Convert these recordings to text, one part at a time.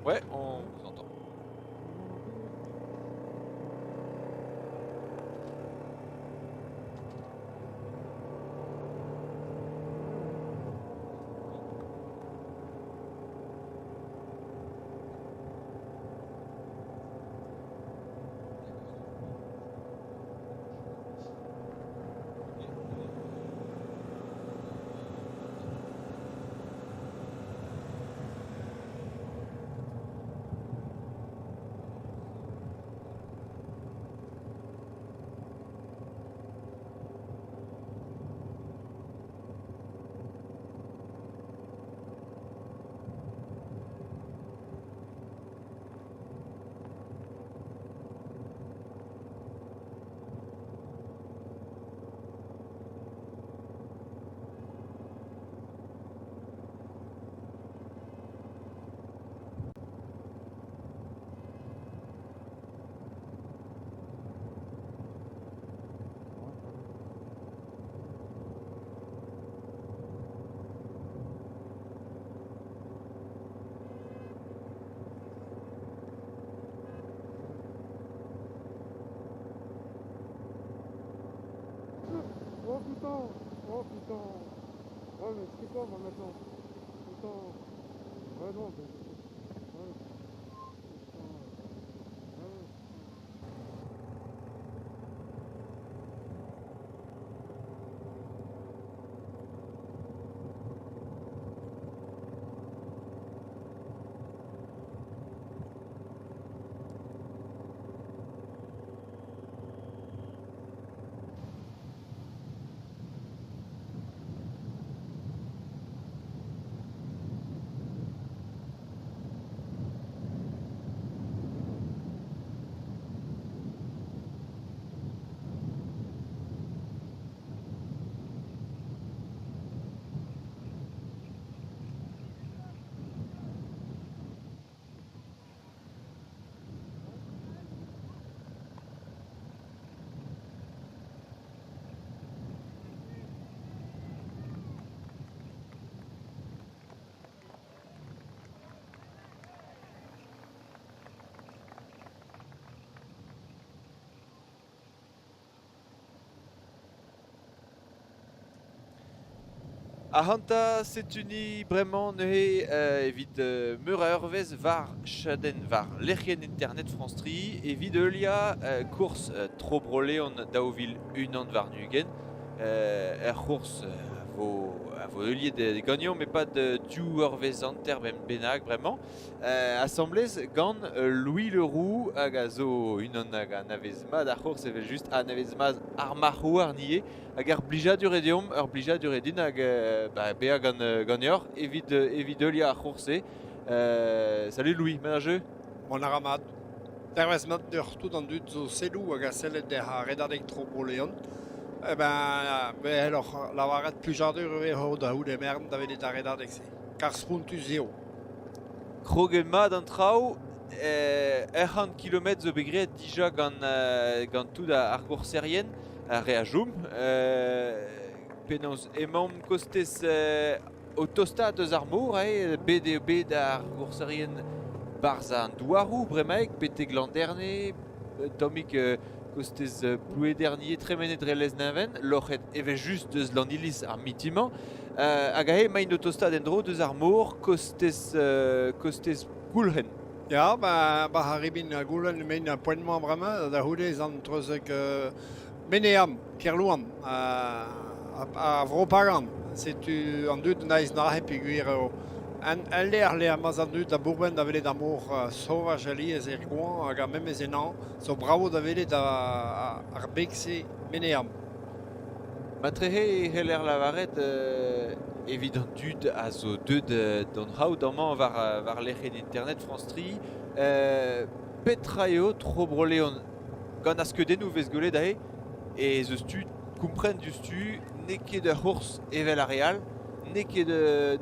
Ouais, on vous entend. Oh putain! Oh putain! Ouais mais je fais quoi moi maintenant? Putain! Ouais non mais. Ouais. Putain. Ouais. Ac'hanta, setu ni bremañ neuze evit meur a eurvezh war chadenn war lec'hienn internet France Tri evit heuliañ kours Tro Bro-Leon 2021. Ur c'hours a vo a vo heuliet ganeomp e-pad div eurvezh hanter bennak bremañ. Asambles gant Louis Le Roux hag a zo unan hag anavez mat ar c'hours evel-just, anavez mat ar marc'h-houarn ivez. Hag ar blijadur eo deomp, ur blijadur eo din hag bah, bezañ gant, ganeoc'h evit, evit heuliañ ar c'hours-se. Salut Louis, mat ar jeu? Mont a ra mat. Dervez mat deoc'h tout an dud zo selloù hag a sellet dec'h ar redadeg tro Bro-Leon. Eh ben, be c'helloc'h lavaret plijadur e vezo da c'houde merenn da welet ar redadeg-se. Kar spontus eo. Kroget mat an traoù, ur c'hant kilometr zo bet graet dija gant, gant tout ar gourserien. Ar re a chom, penaos emaomp kostez o tostaat eus ar mor, eh, bet eo bet ar gourserien 'barzh an douaroù bremaik betek Landerne, tammig kostez Plouedernier tremenet dre Lesneven, loc'het evel-just deus Lanniliz ar miti-mañ. Hag aze emaint o tostaat en-dro deus ar mor kostez, kostez Goulc'hen. Ya, ba, ba ar ribin goulenn emaint ar poent-mañ bremañ, da c'houde ez an treuzek Meneam, Kerlouan, a Vro-Pagan. Setu an dud naiz neuze peogwir eo an ul lec'h lec'h ma'z an dud da bourmen da welet ar mor saovaj alies er goañv hag ar memes en hañv zo brav da welet ar beg-se Meneam. Matrehe e c'heller lavaret evit an dud a zo deuet d'an c'haout amañ war lec'hienn internet France Tri, petra eo Tro Bro-Leon? Gant ar skeudennoù 'vez gwelet aze ez eus tu kompren diouzhtu n'eo ket ur c'hours evel ar re all, n'eo ket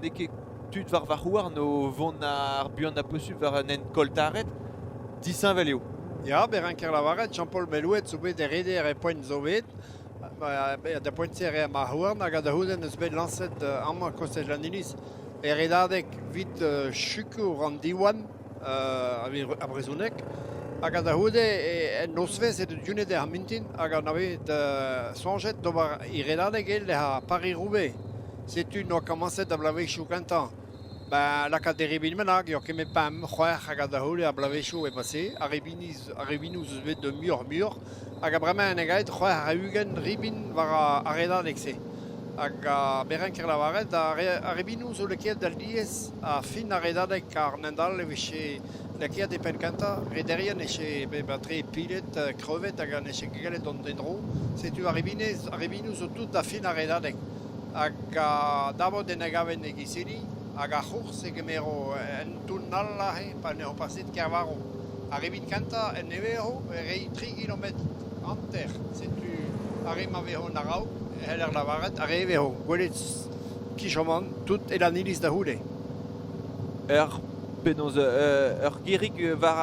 n'eo ket tud war varc'h-houarn o vont ar buanañ posupl war un hent koltaret, disheñvel eo. Ya, bet ranker lavaret, Jean-Paul Mellouet zo bet e reder e poent zo bet. Da poent-se e ma houarn hag da c'houde eus bet lañset amañ kostez Lanniliz e redadeg 'vit sikour an Diwan. ar brezhoneg. Hag da c'houde en nozvezh edo diunet ar mintin hag anavezet soñjet d'ober e redadeg eo lec'h Paris-Roubaix. Setu n'oa komañset da bloavezhioù kentañ. Ben, lakaat deribin bennak, eo kemet pemp, c'hwec'h hag da c'houde ar bloavezhioù e pase, ar ribiniz, ar ribinoù zo bet de muioc'h-muioc'h, hag a-bremañ en gaet 26 ribin war ar redadeg-se. Hag a berenker lavaret, ar ribinoù zo lakaet da lies a fin ar redadeg kar nend-all e vije lakaet e penn kentañ, rederien e che tre pilet, krevet hag ne che ket gallet dont en-dro. Setu ar ribinez, ar ribinoù zo tout da fin ar redadeg. Hag dabot en gaven e Giseni, hag ar c'hours e gemero en toull all aze, pa n'eo paset Kervaro. Ar ribin kentañ en nevero e reiñ 3 kilometr hanter. Setu ar re ma vezo an araok, e c'heller lavaret, ar re vezo gwelet kichoman tout e an iliz da c'houde. Ur penaos ur gerig war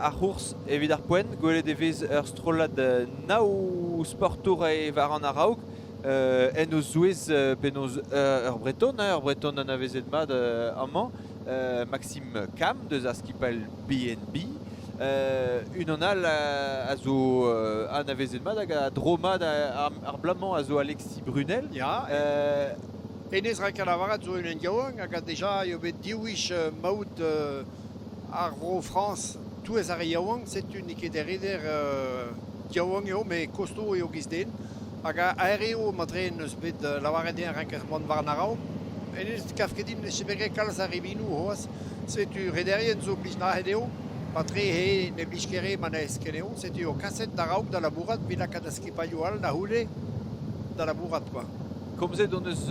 ar c'hours evit ar poent, gwelet e vez ur strollad nav sportour e war an araok, en o zouez penaos ur breton, hein, ur breton anavezet mat amañ, Maxime Cam deus ar skipailh BNB. Unan all a zo anavezet mat hag a dro mat ar bloaz-mañ a zo Alexis Brunel. Ya, Enez Renkañ lavaret zo un yaouank hag a deja eo bet div wech maout ar Vro Frañs touez ar re yaouank, setu n'eo ket reder yaouank eo, met kosto eo giz den. Hag aer eo matre n'eus bet lavaret dezhañ renker mont war an araok. Enez kav ket din ne bet kalz a ribinoù c'hoazh. Setu rederien zo blij nac'het eo, matre he ne blij ket re ma n'ez ket eo. Setu eo kaset da raok da labourat, evit lakaat da skipailhoù all da c'houde da labourat quoi. Komzet hon eus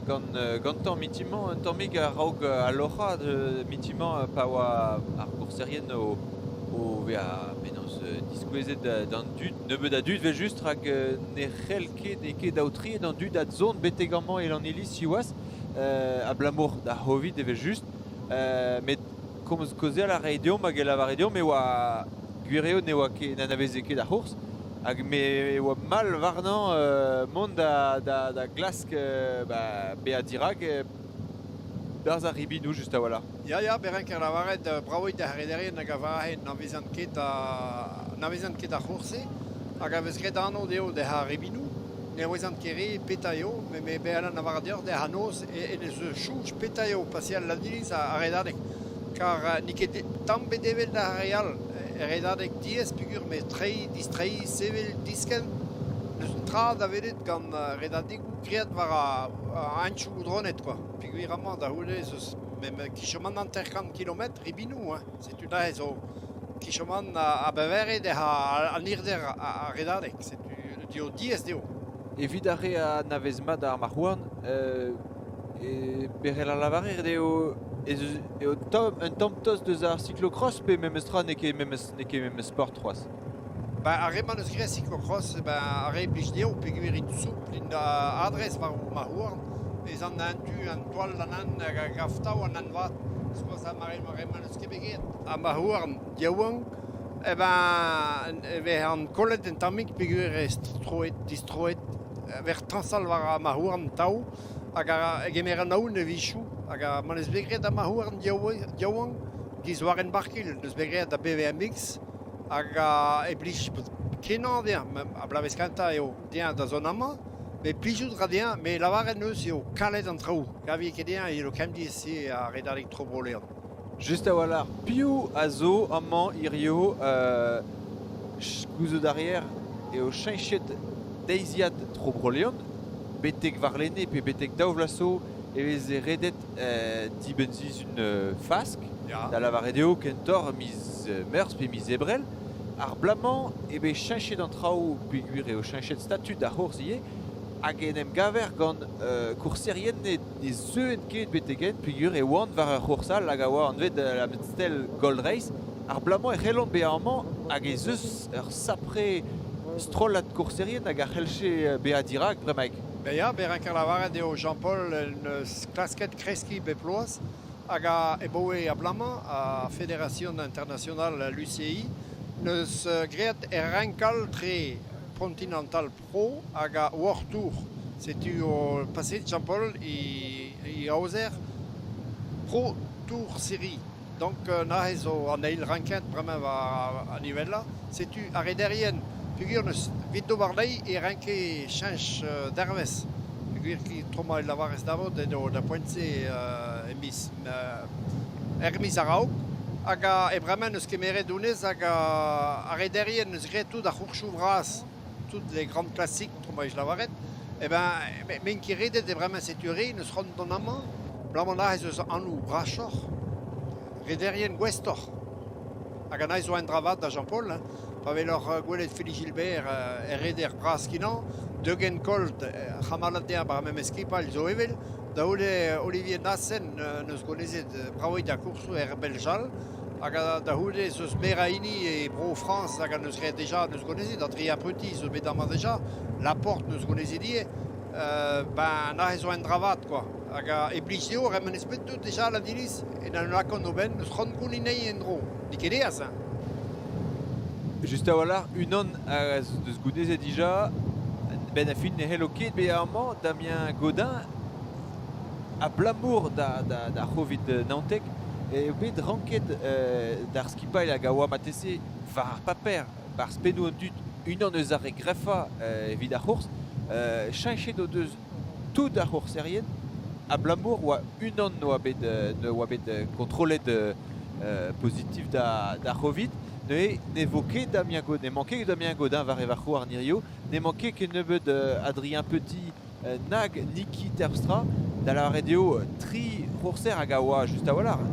gant gantañ mintin-mañ un tammig a-raok al loc'hañ mintin-mañ pa oa ar gourserien o vezañ penaos diskouezet d'an dud, nebeut a dud evel-just, rak ne c'hell ket n'eo ket aotreet an dud adzont betek amañ e Lanniliz siwazh, abalamour d'ar C'hovid evel-just. Met komz kaozeal a rae deomp hag e lavare deomp e oa gwir eo ne oa ket n'anaveze ket ar c'hours hag me e oa mall warnañ mont da glask bezañ dirak barzh ar ribinoù just a-walc'h. Ya, ya, berenker lavaret bravoit d'ar rederien hag a varahe n'anavezan ket a n'anavezan ket ar c'hours-se hag a vez graet anv dezho d'he ar ribinoù. Ne ouezan ket re petra eo, met me bezañ lavaret deoc'h dec'h an noz e ne zeus soñj petra eo paseal Lanniliz ar redadeg. Kar n'eo ket tamm bet evel d'ar re all. Redadeg diaes peogwir met treiñ, distreiñ, sevel, diskenn. N'eus un tra da welet gant redadegoù graet war ar hentoù goudronet kwa. Peogwir amañ da c'houde ez eus mem kichoman 50 kilometr ribinoù hein. Setu neuze zo kichoman a bevare dec'h an hirder ar redadeg. Setu dio diaes dezho. Evit ar re a anavez mat ar marc'h-houarn, e perel a lavarer eo ez eus eo tomm un tamm tost deus ar cyclocross pe memes tra n'eo ket memes n'eo ket memes sport c'hoazh? Ba ar re-mañ n'eus graet cyclocross, ba ar re blij dezho peogwir int soupl, int adres war o marc'h-houarn, ez an un tu an toal d'an hent hag a gav tav an hent vat. Skoaz ar re-mañ n'eus ket bet graet. Ar marc'h-houarn yaouank, eh ben e vez an kollet un tammig peogwir eo troet, distroet, ver tañsal war ar marc'h-houarn tav hag a gemer an aon a-wechoù hag a ma n'eus bet graet ar marc'h-houarn yaouank giz Warren Barquil n'eus bet graet da BVMX hag e blij kenañ dezhañ ar bloavezh kentañ eo dezhañ da zont amañ met plijout 'ra dezhañ met lavaret 'neus eo kalet an traoù kavi ket dezhañ eo kemdiz-se ar redadeg tro Bro-Leon. Just a-walc'h, piv a zo amañ hirio gouzout a reer eo cheñchet deiziad tro Bro-Leon betek warlene pe betek daou vloaz zo e veze redet dibenn-sizhun Fask, da lavaret eo kentoc'h miz Meurzh pe miz Ebrel. Ar bloaz-mañ eo bet cheñchet an traoù peogwir eo cheñchet statud ar c'hours ivez hag en em gaver gant kourserien ne zeuent ket betek-henn peogwir e oant war ur c'hours all hag a oa anvet la Stel Gold Race. Ar bloaz-mañ e c'hellont bezañ amañ hag ez eus ur sapre strollad kourserien hag a c'hellje bezañ dirak bremaik. Ben ya, berenker lavaret eo Jean-Paul en eus klasket kreskiñ bep bloaz hag a eboe abalamour ar Fédération Internationale l'UCI n'eus graet er renkal tre Continental Pro hag a World Tour. Setu o paset Jean-Paul e aozer Pro Tour Série. Donc neuze zo an eil renket bremañ war an ivella. Setu ar rederien peogwir n'eus 'vit d'ober dezhi e renke cheñch dervezh. Peogwir ki tro ma lavarez davot edo da poent-se e miz er miz a-raok. Hag e bremañ n'eus kemeret honnezh hag ar rederien n'eus graet tout ar c'hourchoù bras, tout les grandes classiques tro ma lavaret. Eh ben, m'int ket redet e bremañ setu re n'eus c'hoant dont amañ. Abalamour ez eus anv brasoc'h, rederien gouestoc'h. Hag an zo un dra vat da Jean-Paul, hein. Pa weloc'h gwelet Félix Gilbert er reder bras-kenañ, Degenkolb, c'hamalad dezhañ bar memes skipailh zo evel, da c'houde Olivier Nassen n'eus gonezet bravoit ar koursoù er Beljal, hag da c'houde ez eus meur a hini e Bro-Frañs hag an eus graet deja n'eus gonezet, Adrien Petit zo bet amañ deja, Laporte n'eus gonezet ivez, ben neuze zo un dra vat quoi. Hag e blij dezho remen ez bet deut deja la diliz, en un lakaont o benn, n'eus c'hoant gounit en-dro. N'eo ket aes, hein. Just a-walc'h, unan a deus gounezet dija, benn a fin ne c'hello ket bezañ amañ, Damien Godin, abalamour da, da, da C'hovid 19, eo bet ranket d'ar skipailh hag a oa marteze war ar paper, barzh pennoù an dud, unan eus ar re grefañ evit ar c'hours, cheñchet o deus tout ar c'hourserien abalamour oa unan oa bet kontrollet pozitiv da C'hovid. Neuze ne vo ket Damien Godin, n'emañ ket Damien Godin war e varc'h-houarn hirio, n'emañ ket kennebeut Adrien Petit nag Niki Terpstra, da lavaret eo tri c'hourser hag a oa just a-walc'h.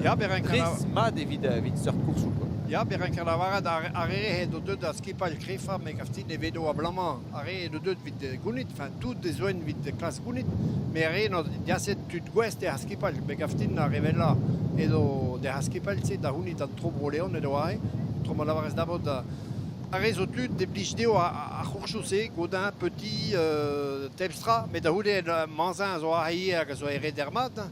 Ya, berenk Dres mat evit seurt koursoù quoi. Ya, berenk a lavaret ar re he do deut da skipailh krefa me gaftin e vedo abalamour ar re do deut vit gounit, enfin tout e zoen vit klas gounit, me ar re no diaset tud gouest e ar skipailh, me gaftin ar revella edo de ar skipailh-se da c'hounit an tro Bro-Leon edo aze, tro ma lavarez dabot ar re zo tud de blij dezho ar c'hourchoù-se, Godin, Petit, Terpstra, met da c'houde Manzin zo aze hag a zo e reder mat,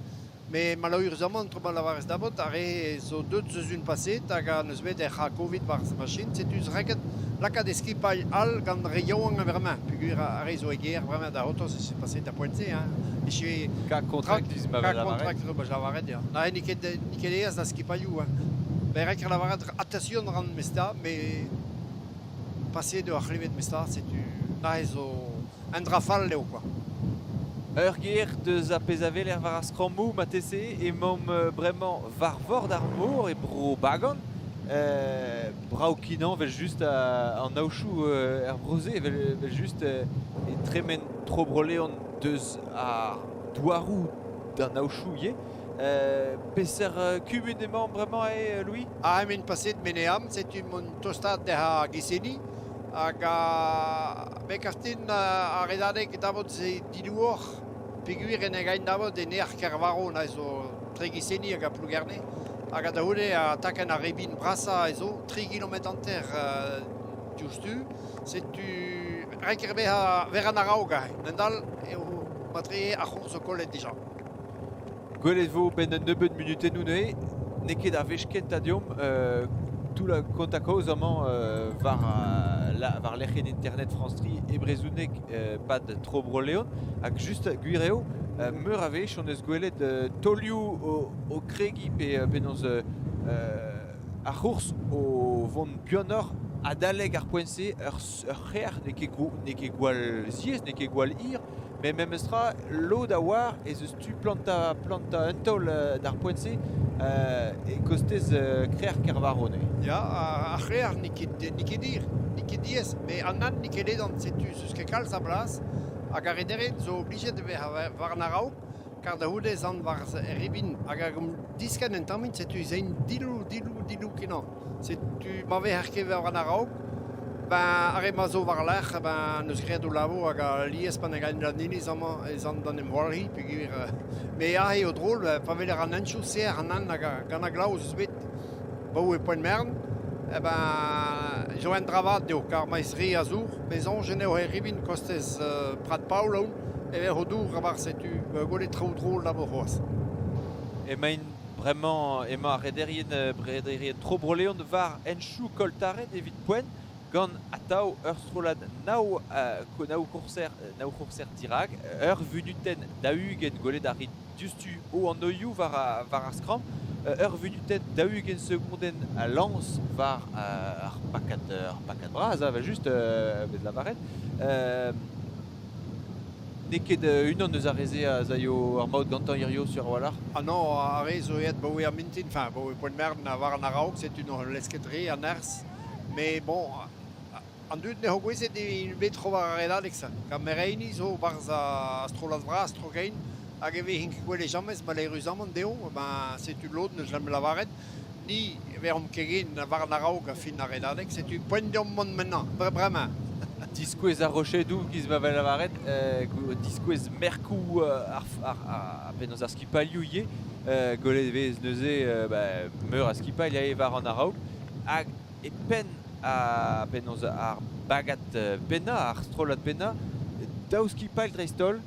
Mais malheureusement, tro ma lavarez dabot, ar re zo deut zeus un paset hag a neus bet er c'ha Covid war machine, setu reket lakaat e skipailh all gant re yaouank a vremañ. Peogwir ar re zo e ger bremañ da otos e paset da poent-se, hein. E che Ka kontrakt diz ma ka vel lavaret. Kontrakt ba lavaret, ya. Na n'eo ket aes da skipailhoù, hein. Ben rek lavaret attention ran mesta, mais passé de ar c'hlevet mesta, setu na zo un dra fall eo quoi. Ur ger deus a pezh a weler war ar skrammoù marteze emaomp bremañ war vord ar mor e bro Bagan. Brav kenañ vel just an aochoù er bro-se vel just e tremen tro Bro-Leon deus ar douaroù d'an aochoù ivez. Peseurt kumun emañ bremañ eo, Louis? Ah, emen paset meneam, setu mon tostad da Giseni, hag a mek aftin ar redadeg davot ze dilouoc'h, peogwir en gain davot e neac'h Kervaro na zo tre Giseni hag a Plougerne, hag a da c'houde a taken ar rebin brasa e zo, 3 km hanter diouzhtu, setu renker bezañ ver an araok aze. Nendal eo matre ar c'hours zo kollet dija. Gwelet vo benn un nebeud munutennoù neuze, n'eo ket ar wech kentañ deomp tout la kontañ kaoz amañ war lec'hienn internet France 3 e brezhoneg pad tro Bro-Leon hag just gwir eo meur a wech hon eus gwelet taolioù o kregiñ pe penaos ar c'hours o vont buanoc'h adalek ar poent-se ur c'hrec'h n'eo ket gwall ziaes, n'eo ket gwall hir, met memestra lod a oar ez eus tu plantañ un taol d'ar poent-se e kostez krec'h Kervaro neuze. Ya, ar c'hrec'h n'eo ket hir, n'eo ket diaes, met an hent n'eo ket ledan, setu eus ket kalz a blas, hag ar rederien zo oblijet de vezañ war an araok, kar da c'houde ez an war ribin hag hag diskenn en tammig, setu ez ein dilou, dilou, dilou kenañ. Setu ma vezer ket war an araok, ben ar re ma zo war-lerc'h, ben n'eus graet o labour hag a lies pan hag an iliz amañ ez an d'an em walc'hiñ peogwir me aze eo drol, pa weler an hentchoù serr an hent hag gant ar glav eus bet baoe poent mern, eh ben zo un dra vat eo, kar ma ez re a zour, me soñj eo e ribin kostez Prat Paol aon, e vez o dour a-barzh setu gwelet traoù drol labour c'hoazh. Emaint bremañ emañ ar rederien tro Bro-Leon war hentchoù Koltaret evit poent. Gant atav ur strollad nav, nav kourser, nav c'hourser dirak, ur vunutenn 40 gwelet a rit diouzhtu o anvioù war war ar skramm, ur vunutenn 40 segondenn a lañs war ar pakad, ar pakad bras, evel-just, vez lavaret. N'eo ket unan eus ar re-se a zaio ar maout gantañ hirio sur a-walc'h. Ah non, ar re zo aet 'baoe ar mintin, enfin 'baoe poent mern war an a-raok, setu n'hon lez ket re a nerzh. Mais bon, an dud n'eo gouezet int bet tro war ar redadeg-se. Gant Mereini zo 'barzh ar strollad vras tro-kein hag e vezint ket gwelet james maleüruzamant dezho, ben setu lod n'eus lavaret. Ni e vezomp ket gen war an a-raok a fin ar redadeg, setu poent deomp mont mennañ, bremañ. Diskouez ar rochedoù, giz ma vez lavaret, diskouez merkoù ar, ar, ar, penaos ar skipailhoù ivez. Gwelet e vez neuze ba, meur a skipailh aet war an a-raok. Hag e penn ar, penaos ar bagad pennañ, ar strollad pennañ, daou skipailh dreist-holl,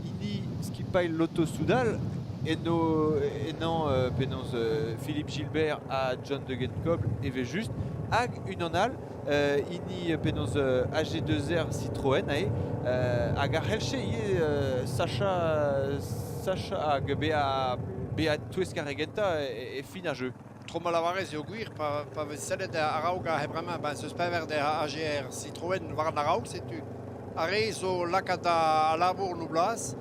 hini skipailh Lotto Soudal, eno, ennañ penaos Philippe Gilbert ha John Degenkolb evel-just, hag unan all, hini penaos AG2R Citroën aze, hag a c'hellche ivez sachañ sachañ hag bezañ bezañ touesk ar re gentañ e fin ar jeu. Tro ma lavarez eo gwir, pa, pa vez sellet a-raok aze bremañ, ben zeus pever de AGR Citroën war an a-raok, setu ar re zo lakaat a labour no bloaz,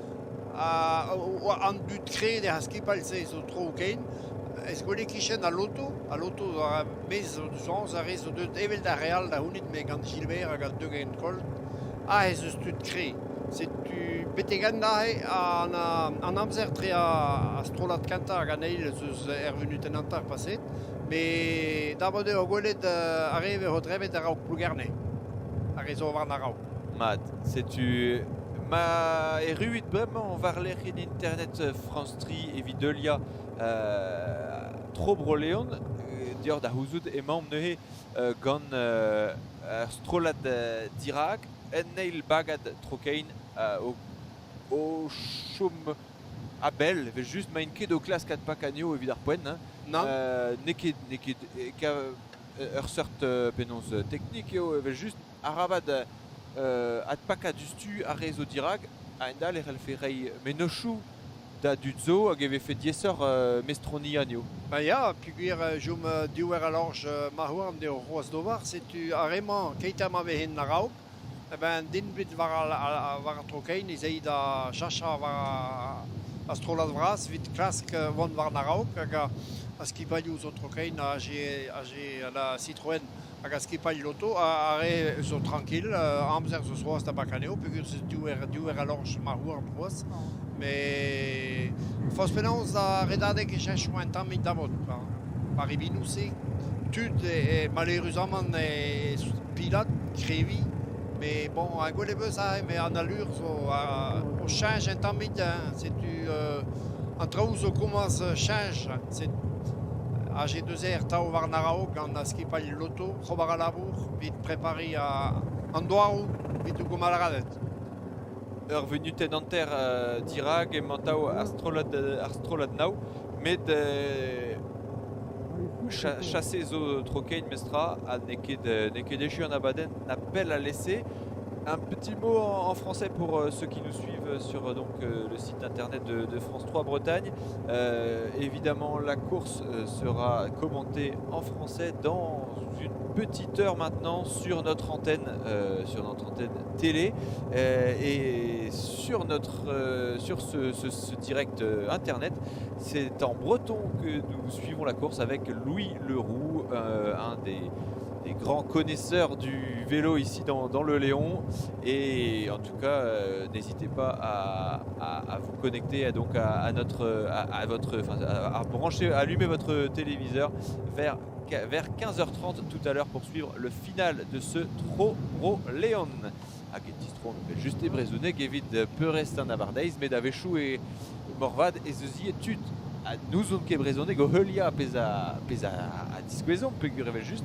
an dud kred er skipailh-se zo tro ken, ez gwele kichen al loto, al loto ar mez zo zañs ar re zo deuet evel d'ar re all da c'hounit me gant Gilbert hag an Degenkolb, ah ez eus tud kre. Setu betek henn aze an, an amzer tre ar strollad kentañ hag an eil ez eus er vunutenn hanter paseet, met dabot eo gwelet ar re vezo drebet a-raok Plougerne, ar re zo war an a-raok. Mat, setu ma erruit bremañ war-lerc'h internet France 3 evit heuliañ Tro Bro-Leon, deoc'h da c'houzout emaomp neuze gant ar strollad dirak un eil bagad tro-kein o, o chom a-bell, evel-just 'maint ket o klask adpakañ anezho evit ar poent. Hein. Nann. N'eo ket, n'eo ket ur seurt penaos teknik eo evel-just. Arabat adpakañ diouzhtu ar re zo dirak, a-hend-all e c'hellfe reiñ mennozhioù da dud zo hag e vefe diaesoc'h mestroniañ anezho. Ba ya, peogwir chom diouer a lorj ma-houarn dezho c'hoazh d'ober, setu ar re-mañ keit ha ma vezent a-raok, eh ben den ebet war ar, war ar tro-kein ez ay da chachañ war ar strollad vras evit klask vont war an a-raok hag ar skipailhoù zo tro-kein AG, AG la Citroën hag ar skipailh loto ar re zo tranquil, amzer zo c'hoazh da bakañ anezho peogwir ez eus diouer, diouer a lorj ma-houarn c'hoazh. Met forzh penaos ar redadeg e cheñcho un tammig da vot. Ar ribinoù-se, tud e, maleüruzamant e pilat, kreviñ, mais bon, un gwell ebeus aze, mais an allure zo o cheñch un tammig, hein, setu an traoù zo komañs cheñch. C'est AG2R tav war an a-raok gant ar skipailh loto, ober al labour evit prepariñ an douaroù evit o gomalaraded. Ur vunutenn hanter dirak emañ atav ar strollad, ar strollad nav, met chase zo tro-kein mestra ha n'eo ket, n'eo ket echu an abadenn na pell alese. Un petit mot en français pour ceux qui nous suivent sur donc, le site internet de France 3 Bretagne. Évidemment, la course sera commentée en français dans une petite heure maintenant sur notre antenne télé et sur, notre, sur ce direct internet. C'est en breton que nous suivons la course avec Louis Leroux, un des grands connaisseurs du vélo ici dans le Léon. Et en tout cas, n'hésitez pas à vous connecter à, donc à notre, à votre, enfin, à brancher, à allumer votre téléviseur vers 15h30 tout à l'heure pour suivre le final de ce Tro Bro Leon. Hag e tistroomp just e brezhoneg evit peurrest an abardaez, met a-wechoù e moarvat ez eus ivez tud ha n'ouzont ket brezhoneg o heuliañ pezh a, pezh a, a diskouezomp peogwir evel-just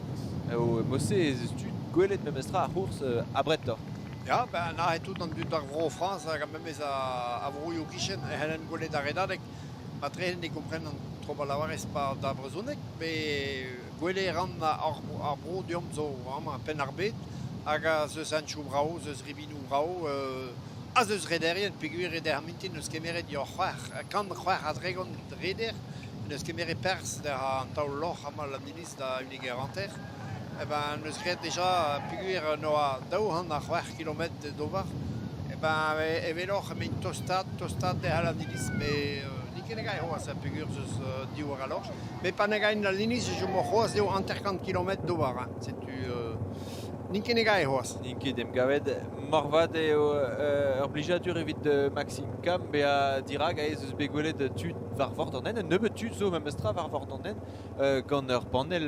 o mod-se ez eus tud gwelet memestra ar c'hours abretoc'h. Ya, ben aze tout an dud ar vro Frañs hag memes a vroioù kichen e c'hellent gwelet ar redadeg. Matrehe ne komprenan tro ba lavarez pa da brezhoneg, met Gwelet ran ar, ar bro deomp zo amañ Penn-ar-Bed hag a zeus henchoù brav, zeus ribinoù brav, a zeus rederien peogwir eo ar mintin n'eus kemeret ur c'hwec'h, 136 reder n'eus kemeret perzh an taol-loc'h amañ Landiliz da unnek eur hanter. Eh ben n'eus graet dija peogwir n'oa 206 kilometr d'ober. Eh ben eveloc'h emaint tostaat, tostaat dezhañ Landiliz met n'eo ket gae c'hoazh peogwir zeus div eur a-lorch. Met pa ne gaint Landiliz e chomo c'hoazh eo 50 kilometr d'ober. Hein. Setu n'int ket gae c'hoazh. N'int ket emgavet. Moarvat eo ur blijadur evit Maxime Cam bezañ dirak aes eus bet gwelet tud war vord an hent. Un nebeud tud zo memestra war vord an hent gant ur panell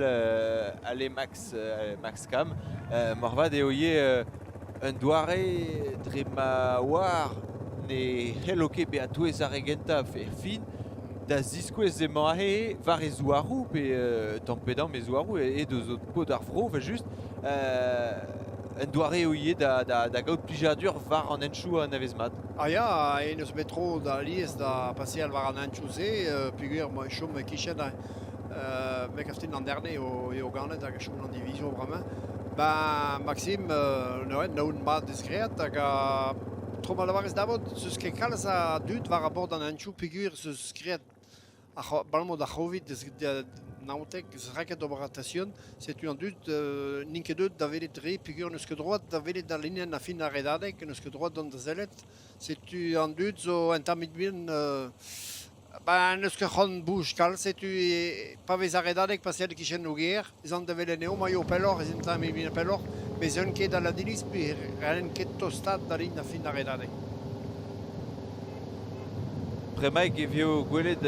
Ale Max, Max Cam. Moarvat eo ivez un doare dre ma oar ne c'hello ket bezañ touez ar re gentañ er fin da ziskouez emañ aze war e zouaroù pe tamm pe damm e zouaroù edo zo paotr ar vro evel-just. Un doare eo ivez da, da, da gaout plijadur war an henchoù anavez mat. Ah ya, en eus bet tro da alies da paseal war an henchoù-se peogwir ma chom e-kichen me gav din an Derne eo, eo ganet hag e chom an divizour bremañ. Ben Maxime, neuze naon mat deus graet hag tro ma lavarez davot, 'zeus ket kalz a dud war a bord an henchoù peogwir 'zeus graet abalamour d'ar C'hovid deus naontek 'zeus ranket ober rotation. Setu an dud n'int ket deuet da welet re peogwir n'eus ket droad da welet al linenn a fin ar redadeg, n'eus ket droad dont da sellet. Setu an dud zo un tammig bihan Ba n'eus ket c'hoant bouj kalz, setu pa vez ar redadeg paseet e-kichen o gêr, ez an da welet anezho, ma eo pelloc'h ez int un pelloc'h, met ez ket da Ladiliz pe n'hallent ket tostaat da lin a fin ar redadeg. Bremaik e vo gwelet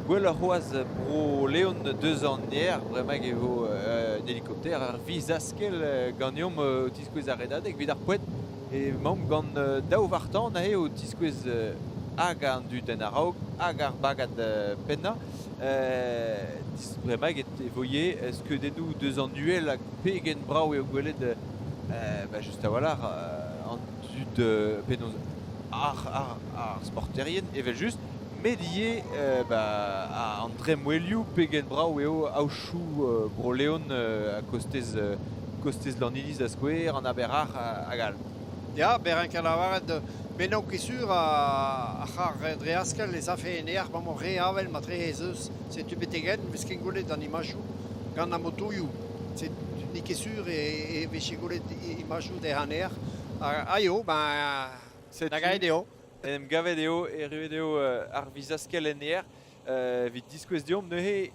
gwelloc'h c'hoazh Bro-Leon deus an aer. Bremaik e vo un helikopter, ar viz-askell ganeomp o tiskouez ar redadeg. Evit ar poent emaomp gant daou varc'h-tan aze o tiskouez hag an dud en a-raok hag ar bagad pennañ. Bremaik e vo ivez skeudennoù deus an uhel hag pegen brav eo gwelet bah, just a-walc'h an dud penaos ar, ar, ar sporterien evel-just, met ivez bah, an dremmwelioù pegen brav eo aochoù Bro-Leon a-kostez kostez Lanniliz da skouer, an Aber-Ac'h hag all. Ya, berr lavaret, met n'eo ket sur ar c'harr dre askell ez afe en aer bremañ re avel matre ez eus. Setu betek-henn ne vez ket gwelet an imajoù gant ar motoioù. N'eo ket sur e vije gwelet imajoù dezhañ an aer. Ah eo, ben, da gaet eo. En em gavet eo, erruet eo ar vizaskell en aer evit diskouez deomp neuze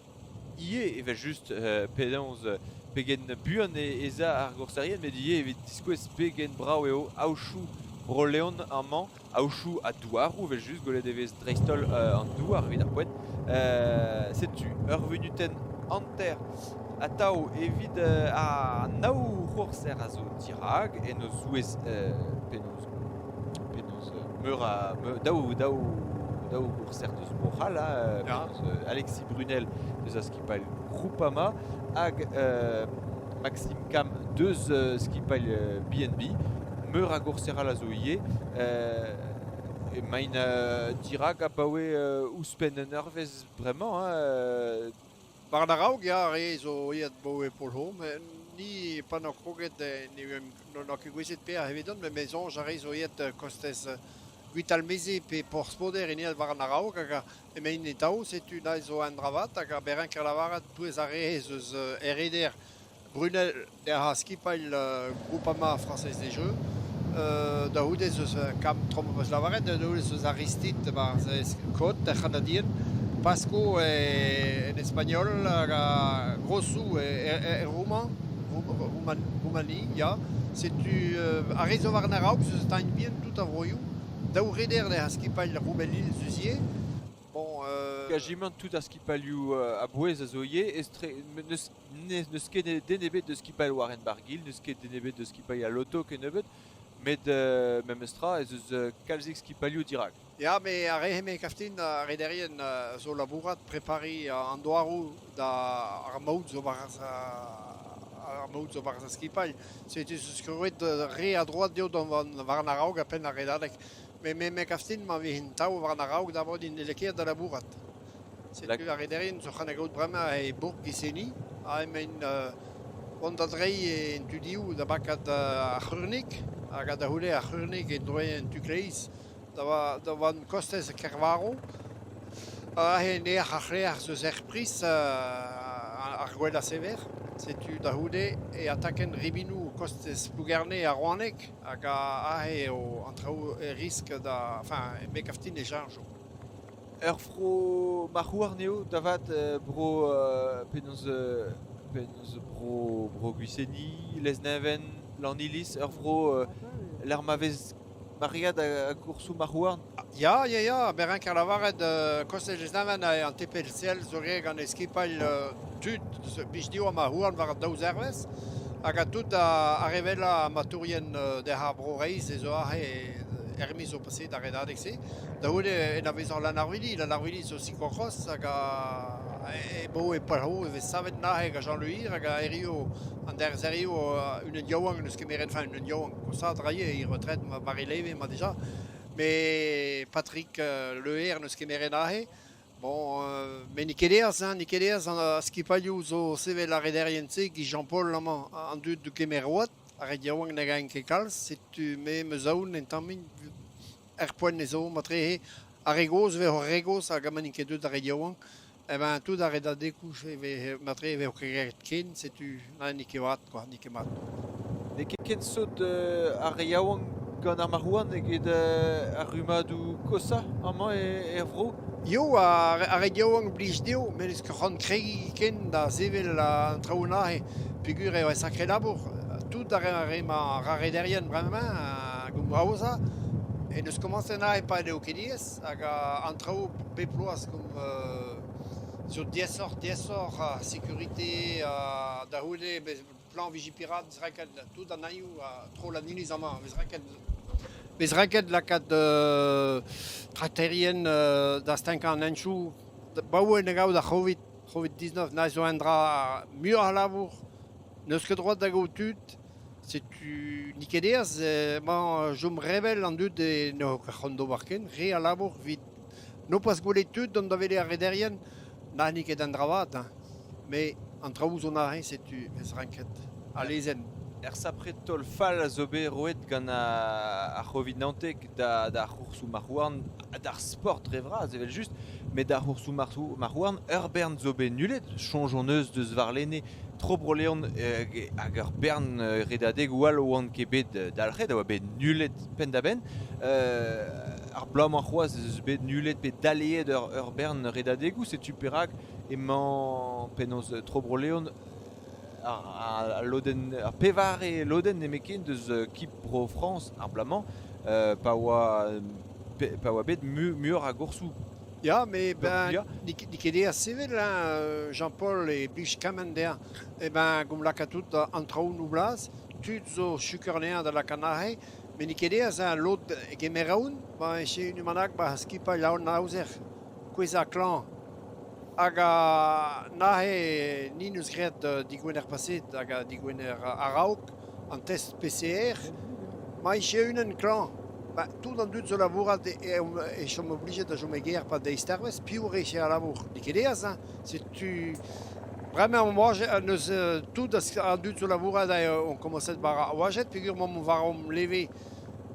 ivez evel-just penaos pegen buan ez a ar gourserien met ivez evit diskouez pegen brav eo aochoù Bro-Leon amañ, aochoù ha douaroù evel-just, gwelet e vez dreist-holl an douar evit ar poent. Setu ur vunutenn hanter atav evit ar nav c'hourser a zo dirak, en o zouez penaos penaos meur a daou daou daou gourser deus Bro-C'hall, hein, penaos Alexis Brunel deus ar skipailh Groupama hag Maxime Cam deus skipailh BNB. Meur a gourser all a zo ivez. Emaint dirak abaoe ouzhpenn un eurvezh bremañ. Hein. War an a-raok, ya, ar re zo aet 'baoe Pol-Hom. Ni, pa n'oc'h kroget, n'on ket gouezet petra evidon, met me soñj ar re zo aet kostez Gwitalmeze pe Porzh-Poder en aet war an a-raok hag emaint atav, setu neuze zo un dra vat hag a berenker lavaret touez ar re ez eus ereder Brunel er skipailh Groupama Française des Jeux. Da c'houde ez eus kamp tro ma 'peus lavaret, da c'houde ez eus Aristide 'barzh Côte er C'hanadien, Pasco en espagnol hag Grossou e Roumain, Roumani, ya. Setu ar re zo war an a-raok ez eus tañ bihan tout ar vroioù. Daou reder er skipailh Roumelil-Zuzier. Bon, Quasiment tout ar skipailhoù a-bouez a zo ivez. Estre n'eus n'eus ket den ebet deus skipailh Warren Barguil, n'eus ket den ebet deus skipailh al Loto kennebeut, met memestra ez eus kalzik skipailhoù dirak. Ya, me ar re me kaftin ar rederien zo labourat prepariñ an douaroù da ar maout zo barzh ar maout zo barzh ar skipailh. Setu eus kroet re a droad dezho war an a-raok a penn ar redadeg. Me me me kaftin ma vez tav war an a-raok da vont int lakaet da labourat. Setu ar rederien zo c'hoant da gaout bremañ e bourk Giseni ha emaint vont da dreiñ en tu div da bakat ar c'hurnig hag da c'houde ar c'hurnig e droe en tu kleiz da vont kostez Kervaro. Aze nec'h ar c'hleac'h zo er priz ar gwellañ sever. Setu da c'houde e ataken ribinoù kostez Plougerne ha Rouaneg hag aze eo an traoù e risk da... Enfin, me gav din e cheñcho. Ur vro marc'hhouarn eo da vat bro penaos penaos bro bro Gwiseni, Lesneven, Lanniliz, ur vro lec'h ma vez maread a goursoù marc'hhouarn. Ya, ya, ya, me ranker lavaret kostez Lesneven an TPLCL zo graet gant e skipailh tud blij dezho marc'hhouarn war daou zervezh hag a tout ar re wellañ amatourien dec'h ar Bro-Raez ez eo aze er miz zo paseet ar redadeg-se. Da c'houde en avezañ Lanarvili, Lanarvili zo cyclocross hag e bo e Poilc'ho e vez savet neuze gant Jean-Louis hag a errio an derzerioù unan yaouank n'eus kemeret, enfin unan yaouank, kosaat 'rae e retret Marie-Leve emañ dija, met Patrick Leher n'eus kemeret neuze. Bon, met n'eo ket aes, hein, n'eo ket aes ar skipailhoù zo sevel ar rederien-se giz Jean-Paul amañ, an dud kemer oad, ar re yaouank ne gaint ket kalz, setu me 'm eus aon un tammig er poent ez eo matreze ar re gozh 'vez hor re gozh hag amañ n'int ket deuet ar re yaouank, eh ben tout ar redadegoù e vez matreze e vez ket ken, setu na n'eo ket mat quoi, n'eo ket mat. N'eo ket ken sot ar re yaouank gant ar marc'hhouarn eget ar rummadoù koshañ amañ er vro? Eo, ar re yaouank blij dezho, met n'eus ket c'hoant kregiñ ken da sevel an traoù neuze peogwir eo sakre labour. Tout ar re-mañ, ar rederien bremañ hag o aozañ, en deus komañset neuze pa n'eo ket diaes hag an traoù bep bloaz gant zo diaesoc'h diaesoc'h ar sécurité da c'houde plan Vigipirate vez ranket tout an aioù tro an iliz amañ vez ranket vez ranket lakaat trakterien da stankañ an henchoù 'baoe da gaout ar C'hovid C'hovid 19 na zo un dra muioc'h a labour n'eus ket droad da gaout tud setu n'eo ket aes emañ chom revel an dud n'eo ket c'hoant d'ober ken re a labour evit nopas gwelet tud dont da welet ar rederien na n'eo ket un dra vat hein. Met an traoù zo neuze setu ez ranket al lezenn. Er sapre taol fall a zo bet roet gant ar C'hovid naontek d'ar c'hoursoù marc'h-houarn ha d'ar sport dre vras evel-just, met d'ar c'hoursoù marc'h-houarn ur bern zo bet nullet. Soñj hon eus deus warlene Tro Bro-Leon hag ur bern redadegoù all oant ket bet dalc'het, a oa bet nullet penn-da-benn. Ar bloaz-mañ c'hoazh ez eus bet nullet pe daleet ur bern redadegoù, setu perak emañ penaos Tro Bro-Leon ar lodenn ar pevare lodenn nemetken deus Kib Bro-Frañs ar bloaz-mañ pa oa pa oa bet muioc'h a goursoù. Ya, mais ben, n'eo ket aes sevel, hein, Jean-Paul e blij kement dezhañ. Eh ben, gomp lakaat tout an traoù 'n o blas, tud zo suker anezhañ da lakaat anezhe, met n'eo ket aes, hein, lod gemer aon, ba e unan bennak ba skipailh an aozer, kouezhañ klañv. Hag neuze ni 'neus graet digwener paseet hag digwener a-raok an test PCR. Ma eo unan klañv, ba tout an dud zo labourat e chom oblijet da chom e gêr 'pad eizh Piv 'rez a labour? N'eo ket aes hein. Setu bremañ omp oajet n'eus tout an dud zo labourat on komañset war ar oajet peogwir 'maomp war hom leve.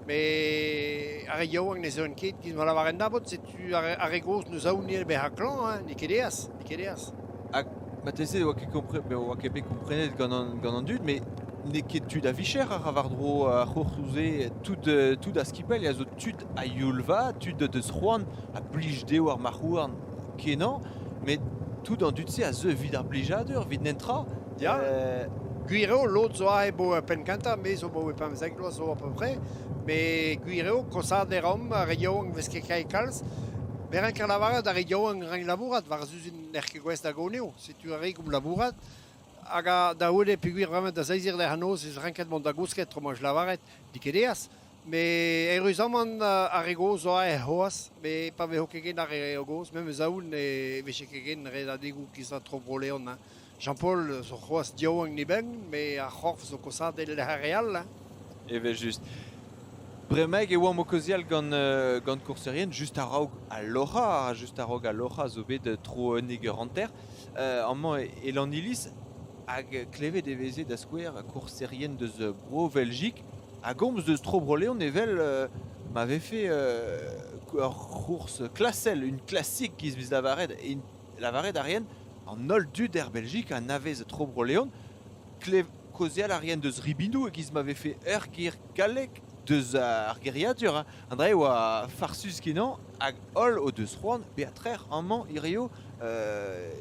Met ar re yaouank ne zeuont ket giz ma lavaren dabot, setu ar re gozh n'eus aon nemet bezañ klañv, hein, n'eo ket aes, n'eo ket aes. Hag marteze ne oa ket kompre- oa ket bet komprenet gant an, gant an dud, met n'eo ket tud a vicher a ra war-dro ar c'hourtoù-se, tout, tout a skipailh a zo tud a youl vat, tud deus c'hoant a blij dezho ar marc'h-houarn kenañ, met tout an dud-se a zeu evit ar blijadur, evit netra. Ya, gwir eo, lod zo aze bo penn kentañ, me zo bo 15 vloaz zo à peu près, met gwir eo, kosaat e raomp, ar re yaouank 'vez ket kae kalz. Me ranker lavaret ar re yaouank rank labourat, war zuzun n'er ket gouest da goneo, setu ar re gomp labourat. Hag da c'houde peogwir bremañ da seizh eur dec'h noz ez ranket mont da gousket, tro 'ma lavaret, n'eo ket aes. Met eüruzamant ar re gozh zo aet c'hoazh, met pa vezo ket ken ar re gozh, memes aon ne vije ket ken redadegoù giz tro Bro-Leon. Hein. Jean-Paul zo c'hoazh diaouank ne benn, met ar c'horf zo kosaat el lec'h ar re all. Hein. Evel-just. Bremaik e oamp o kaozeal gant, gant kourserien just a-raok al loc'hañ, just a-raok al loc'hañ zo bet tro 11 eur hanter. Amañ e Lanniliz hag klevet e veze da skouer kourserien deus Bro-Veljik a gomz deus tro Bro-Leon evel ma vefe ur c'hours klasel, une classique giz vez lavaret, lavaret a raent an holl dud er Beljik a anavez tro Bro-Leon. Klev kaozeal a raent deus ribinoù e-giz ma vefe ur ger gallek deus ar geriadur. Hein. An dra e oa farsus-kenañ hag holl o deus c'hoant bezañ trec'h amañ hirio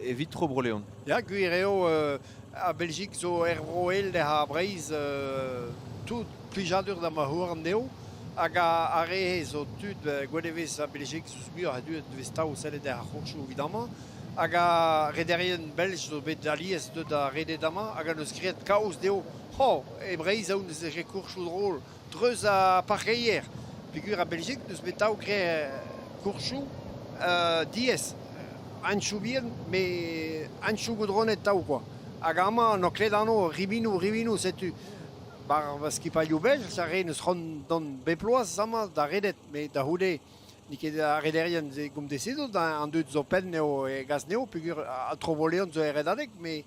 evit tro Bro-Leon. Ya, gwir eo, ar Beljik zo er vro-el lec'h ar Breizh tout plijadur da ma houarn dezho. Hag ar re zo tud gwelet e vez ar Beljik zo muioc'h a dud vez tav sellet er c'hourchoù evit amañ. Hag ar rederien belj zo bet alies deut da redet amañ hag a neus graet kaoz dezho. Oh, e Breizh aon eus re kourchoù drol treuz ar parkeier. Peogwir ar Beljik n'eus bet tav graet kourchoù diaes. Anchoù bihan, met anchoù goudronet tav kwa. Hag amañ n'o ket anv ribinoù, ribinoù, setu. Bar va skipailhoù belj, ar re n'eus c'hoant dont bep bloaz amañ da redet, met da c'houde n'eo ket ar rederien se gomdesedout, an dud zo penn eo e gas anezho peogwir an tro-Voleon zo er redadeg, met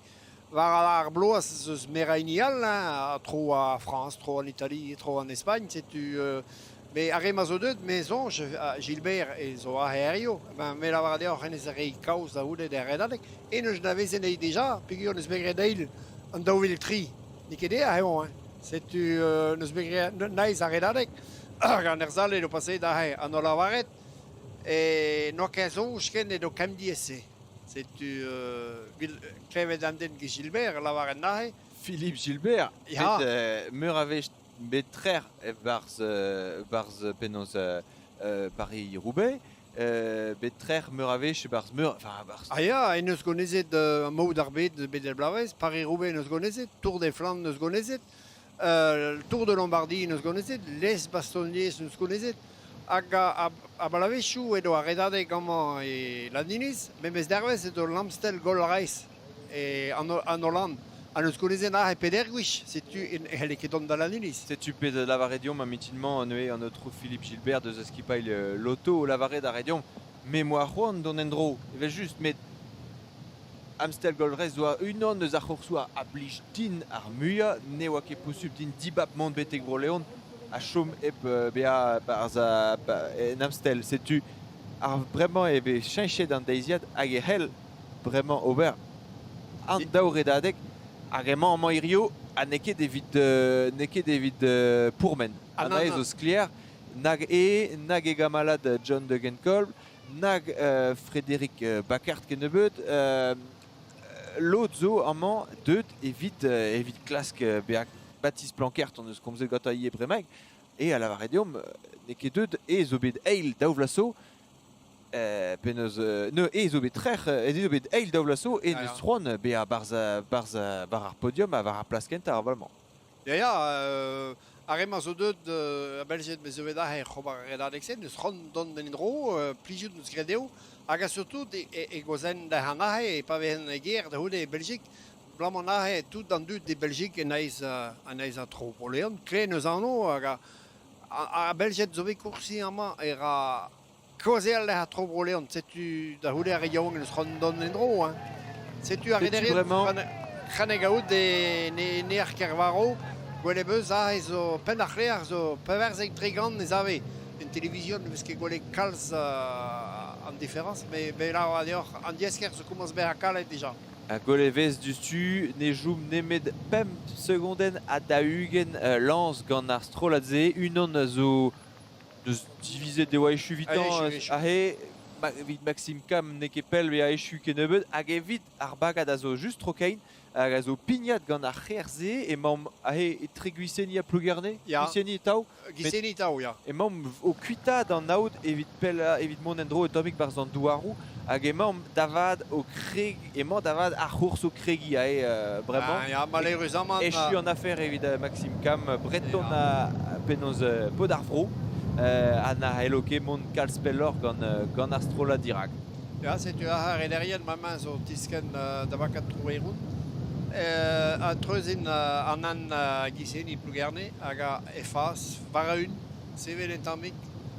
war ar bloaz ez eus meur a hini all, hein, tro a Frañs, tro an Itali, tro an Espagn, setu met ar re-mañ zo deuet, me soñj, Gilbert e zo aze hiziv, ben me lavar deoc'h hennezh a reiñ kaoz da c'houde d'er redadeg, en eus anavezet anezhi dija peogwir n'eus bet graet eil an 2003, n'eo ket aze eo, hein. Setu n'eus bet graet neiz ar redadeg, hag an erzhal eo paseet aze, an holl lavaret e n'oa ket soñj ken edo kemm diaes-se. Setu klevet an den get Gilbert lavaret neuze. Philippe Gilbert, Ya. bet meur a wech bet trec'h e-barzh barzh penaos Paris-Roubaix, bet trec'h meur a wech e-barzh meur, enfin barzh Ah ya, en deus gonezet maout ar bed bet el bloavezh, Paris-Roubaix en deus gonezet, Tour des Flandres en deus gonezet, Tour de Lombardie en deus gonezet, Les Bastognés en deus gonezet, hag a bloavezhioù edo ar redadeg amañ e Landiniz, memes dervezh edo Lamstel Goll-Raez e an Holland. Ha n'eus gonezet aze peder gwech, setu e c'helle ket dont da Landiniz. Setu pezh a lavare deomp amitinmañ neuze an aotrou Philippe Gilbert deus skipailh Loto o lavaret a rae deomp me 'moa c'hoant dont en-dro, evel-just, met Amstel Gold Race oa unan eus ar c'hoursoù a blij din ar muiañ. Ne oa ket posupl din dibab mont betek Bro-Leon ha chom hep bezañ barzh en Amstel. Setu ar bremañ e vez cheñchet an deiziad hag e c'hell bremañ ober an daou redadeg. Ar re-mañ amañ hirio ha n'eo ket evit n'eo ket evit pourmen. Ah, An aez zo sklaer, nag e nag e gamalad John Degenkolb nag Frédéric Bacart kennebeut. Lod zo amañ deuet evit, evit klask bezañ Baptiste Plancart hon eus komzet gantañ ivez bremaik e a lavare deomp n'eo ket deuet e zo bet eil daou vloaz zo penaos ne e zo bet trec'h e zo bet eil daou vloaz zo e neus c'hoant bezañ barzh barzh war ar podium ha war ar plas kentañ ar bloaz-mañ. Ya, ya, ar re-mañ zo deuet a Belgied, me zo bet aze oc'h ober ar redadeg-se, n'eus c'hoant dont en-dro, plijout n'eus graet dezho, hag surtout e gozen da aze, pa vezent e gêr da c'houde e Beljik, abalamour aze tout an dud e Beljik en aez en aez a tro Bro-Leon, klen eus anv, hag ar Beljed zo bet koursiñ amañ e ra kaozeal lec'h a tro Bro-Leon, setu da c'houde ar re yaouank n'eus c'hoant dont en-dro. Hein. Setu ar Setu rederien bremañ c'haneg aout e ne ar Kervaro, gwelet beus aze zo penn ar c'hlear zo 14 ez ave. En televizion ne vez ket gwelet kalz an diferañs, met bet lavar deoc'h, an diesker zo komañs bezañ kalet dija. Ha gwell e vez diouzhtu ne chom nemet pemp segondenn ha 40 lañs gant ar strollad-se. Unan a zo deus divizet e oa echu evitañ aze evit Maxime Cam n'eo ket pell bezañ echu kennebeut hag evit ar bagad a zo just tro-kein hag a zo pignat gant ar c'her-se emaomp aze etre Gwiseni ha Plougerne. Gwiseni tav. Gwiseni tav, ya. Emaomp o kuitaat an aod evit pellañ evit mont en-dro un tammig barzh an douaroù hag emaomp da vat o kreg emañ da vat ar c'hours o kregiñ aze bremañ. Ah, ya, malheureusement. Echu an afer evit Maxime Cam, breton ha penaos paotr ar vro, ha na c'hello ket mont kalz pelloc'h gant, gant ar strollad dirak. Ya, setu ar rederien ma zo tiskenn da vakat Troueroun. Ha treuzin an an Giseni Plougerne hag a efas war-eeun. Sevel un tammig,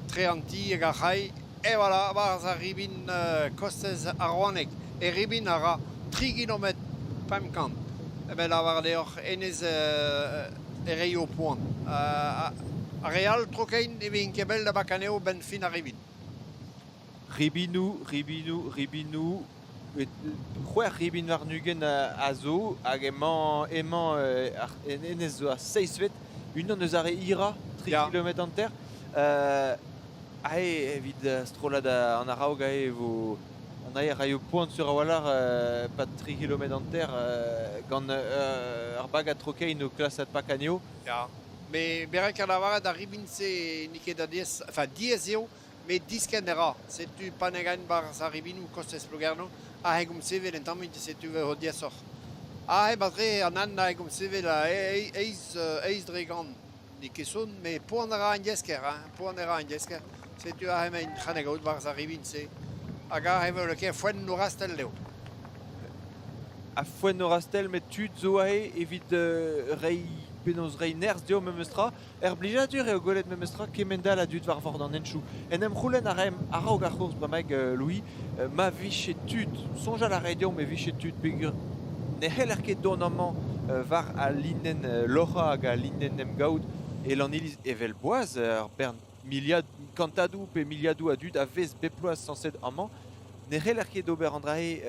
tre an ti hag ar c'hailh, e voilà, 'barzh ar ribin kostez ar Rouaneg. E ribin a ra tri gilometr 500. E ben lavar deoc'h hennezh e reio poan. Ar re all tro-kein ne vint ket bell da bakañ anezho 'benn fin ar ribin. Ribinoù, ribinoù, ribinoù, c'hwec'h ribin warn-ugent a zo hag emañ emañ hennezh zo ar seizhvet, unan eus ar re hirañ, tri kilometr hanter. Aze evit strollad an a-raok aze e vo an aer raio poan sur a-walc'h 'pad tri kilometr hanter gant ar bagad tro-kein o klasad Pacanio. Ya, met berak lavaret ar ribin-se n'eo ket diaes, enfin diaes eo, met diskenn a ra. Setu pa ne gaen 'barzh ar ribinoù kostez Plogerno, aze gomp sevel un tammig, setu eo diaesoc'h. Aze ba-tre an hent aze gomp sevel eizh, eizh dre gant. N'eo ket sonn, met poan a ra an desker, hein, poan a ra an desker. Setu aze emaint c'han gaout 'barzh ar ribin-se. Hag aze e vo ket foenn o rastell eo. Ha foenn o rastell, met tud zo aze evit reiñ penaos reiñ nerzh deomp memestra. Er blijadur eo gwelet memestra kement-all a dud war vord an henchoù. En em c'houlenn a raemp a-raok ar c'hourz bremaik, Louis, ma vije tud, soñjal a rae deomp e vije tud peogwir ne c'heller ket dont amañ war al linenn loc'hañ hag al linenn emgaout e Lanniliz evel boaz, ur bern miliad, kantadoù pe miliadoù a dud a vez bep bloaz sañset amañ. Ne c'heller ket ober an dra-se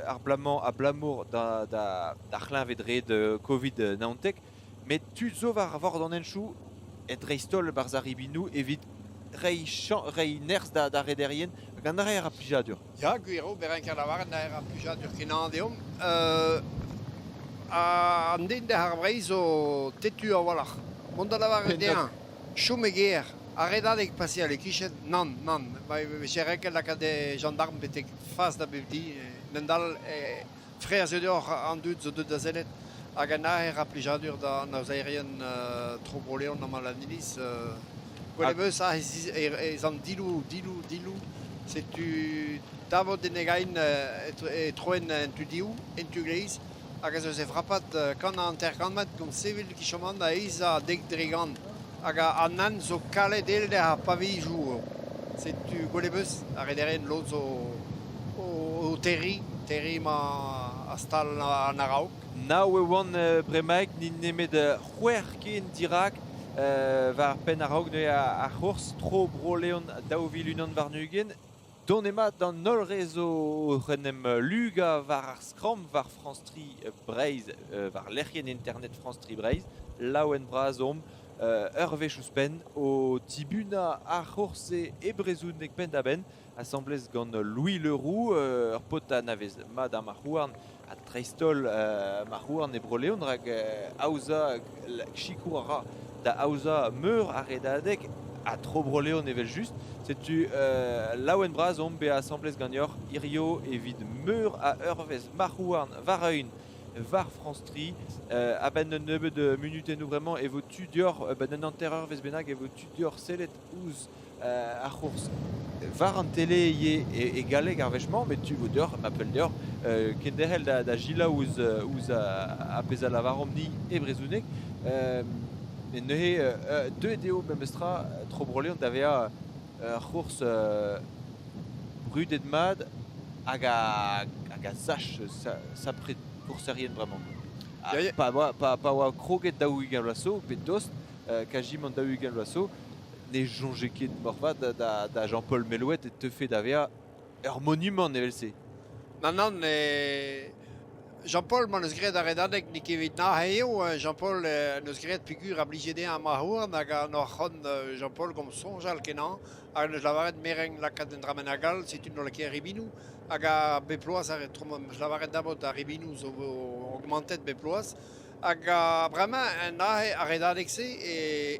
ar bloaz-mañ abalamour d'ar c'hleñved-red Covid-19, met tud zo war vord an henchoù, dreist-holl barzh ar ribinoù, evit reiñ reiñ nerzh d'ar rederien hag an aer a plijadur. Ya, gwir eo, berenk a lavaret an aer a plijadur kenañ deomp. An den d'ar Breizh zo tetu a-walc'h. Mont da lavaret dezhañ, chom e gêr, ar redadeg paseal e-kichen, nann, nann. Ma vije renket lakaat e gendarm betek fas da bep di. Mendal Freaz eo deoc'h an dud zo deuet da sellet hag an aer a plijadur d'an aozerien tro Bro-Leon amañ Lanniliz. Gwelet em eus ez an dilou, dilou, dilou. Setu tavot en egain e troen en tu div, en tu gleiz, hag ez eus e frapat kant ha hanter-kant gant sevel kichomant a eizh ha dek dre gant. Hag an hent zo kalet èl ar pavezioù. Setu gwelet em eus ar rederien lod zo o terriñ, terriñ ma stal an a-raok. Nav e oan bremaik, n'int nemet c'hwec'h ken dirak war penn a-raok neuze ar c'hours Tro Bro-Leon 2021. Dont emañ d'an holl re zo oc'h en em lugañ war ar skramm war France Tri Breizh, war lec'hienn internet France Tri Breizh. Laouen-bras omp ur wech ouzhpenn o tibunañ ar c'hours-se e brezhoneg penn-da-benn, asambles gant Louis Leroux, ur paotr a anavez mat ar marc'h-houarn ha dreist-holl marc'h-houarn e Bro-Leon, rak aozañ sikour a ra da aozañ meur a redadeg ha tro Bro-Leon evel-just. Setu laouen-bras omp bezañ asambles ganeoc'h hirio evit meur a eurvezh marc'h-houarn war-eeun war France Tri. A-benn un nebeud munutennoù bremañ e vo tu deoc'h, a-benn un hanter-eurvezh bennak e vo tu deoc'h sellet ouzh ar c'hours war an tele ivez e galleg ar wech-mañ, met tu vo deoc'h, ma fell deoc'h, kenderc'hel da selaou ouzh, ouzh ar pezh a lavaromp-ni e brezhoneg. Met neuze, deuet eo memestra Tro Bro-Leon da vezañ ur c'hours brudet mat hag a, hag a sach sapre kourserien bremañ. Pa oa, pa oa kroget 40 vloaz zo, pe dost, kazimant 40 vloaz zo, ne soñje ket moarvat da Jean-Paul Mellouet e teufe da vezañ ur monumant evel-se. Nann, nann, Jean-Paul, ma 'neus graet ar redadeg n'eo ket evit nac'h eo. Jean-Paul 'neus graet peogwir a blije dezhañ ma houarn hag an arc'hant Jean-Paul gomz soñjal kenañ hag 'neus lavaret merenn lakaat un dra bennak all, setu n'o lakaet ribinoù hag a bep bloaz ar tro 'meus lavaret dabot ar ribinoù zo augmentet bep bloaz. Hag bremañ en aze ar redadeg-se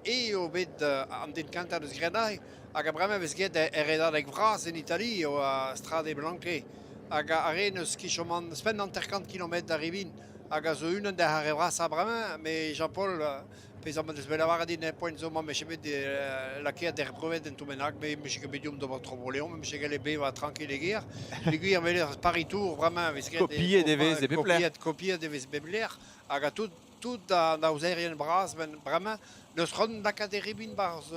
eo bet an den kentañ deus graet aze. Hag bremañ e vez graet er redadeg vras en Itali eo ar Strade Bianche. Hag ar re n'eus ket chomant ouzhpenn 50 kilometr da Rivin hag a zo unan deus ar re vrasañ bremañ. Met Jean-Paul, pezh am eus bet lavaret din poent zo 'ma bet lakaet er brevet en tout bennak, met 'mije ket bet deomp d'ober tro Bro-Leon, 'mije gallet bevañ tranquille e gêr. Peogwir weler Paris-Tours bremañ e vez graet... Kopiet e vez e pep lec'h. Kopiet e vez bep lec'h hag a tout. tout an aozerien bras ben bremañ n'eus c'hoant lakaat e ribin 'barzh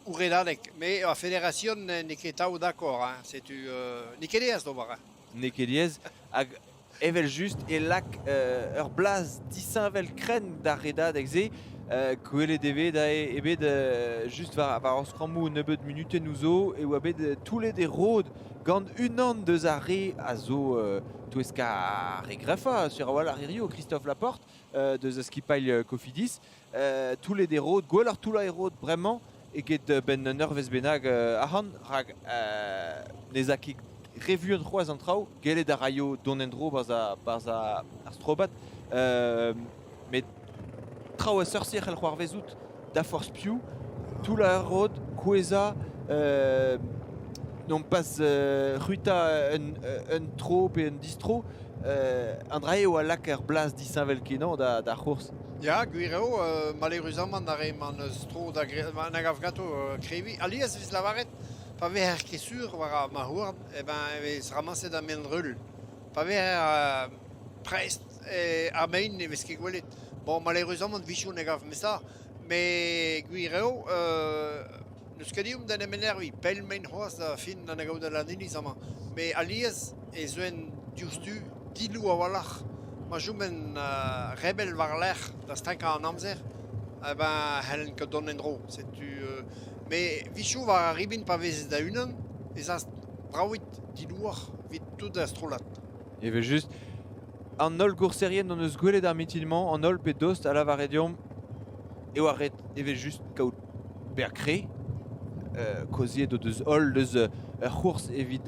o redadeg. Met ar federasion n'eo ket atav d'accord hein, setu n'eo ket aes d'ober hein. N'eo ket diaes hag evel-just e lak ur blaz disheñvel-krenn d'ar redadeg-se. Gwelet e vez eo bet just war ar skrammoù nebeut munutennoù zo e oa bet toullet e rod gant unan deus ar re a zo touesk ar re greñfañ sur a-walc'h hirio, Christophe Laporte deus a skipailh Cofidis. Toullet e rod, gwelloc'h toullañ e rod bremañ eget benn un eurvezh bennak ac'hann rak n'ez a ket re vuan c'hoazh an traoù. Gellet a raio dont en-dro 'barzh ar strobad. Met traoù a seurt-se a c'hell c'hoarvezout da forzh piv. Toullañ ur rod, kouezhañ, nompas c'hwitañ un tro pe un distro. An dra eo a lak ur blaz disheñvel-kenañ d'ar c'hours. Ya, gwir eo, maleüruzamant ar re-mañ n'eus tro da na gav ganto kreviñ. Alies e vez lavaret pa vezer ket sur war ar marc'h-houarn, eh ben e vez ramaset ar maen-rull. Pa vezer prest ar mein ne vez ket gwelet. Bon, maleüruzamant 'vichou ne gav ça, met gwir eo n'eus ket ezhomm d'en em enerviñ. Pell mein c'hoazh da fin da gaout al Laniliz amañ. Met alies e zeuent diouzhtu dilou a-walc'h. Ma chomen rebell war-lerc'h da stankañ an amzer, eh ben c'hellen ket dont en-dro. Setu met 'vichou war ar ribin pa vezez da-unan ez az bravit dilouoc'h evit tout ar strollad. Evel-just, an holl gourserien hon eus gwelet ar mintin-mañ, an holl pe dost a lavare deomp e oa ret evel-just kaout bezañ kre. Kaozeet o deus holl deus ur c'hours evit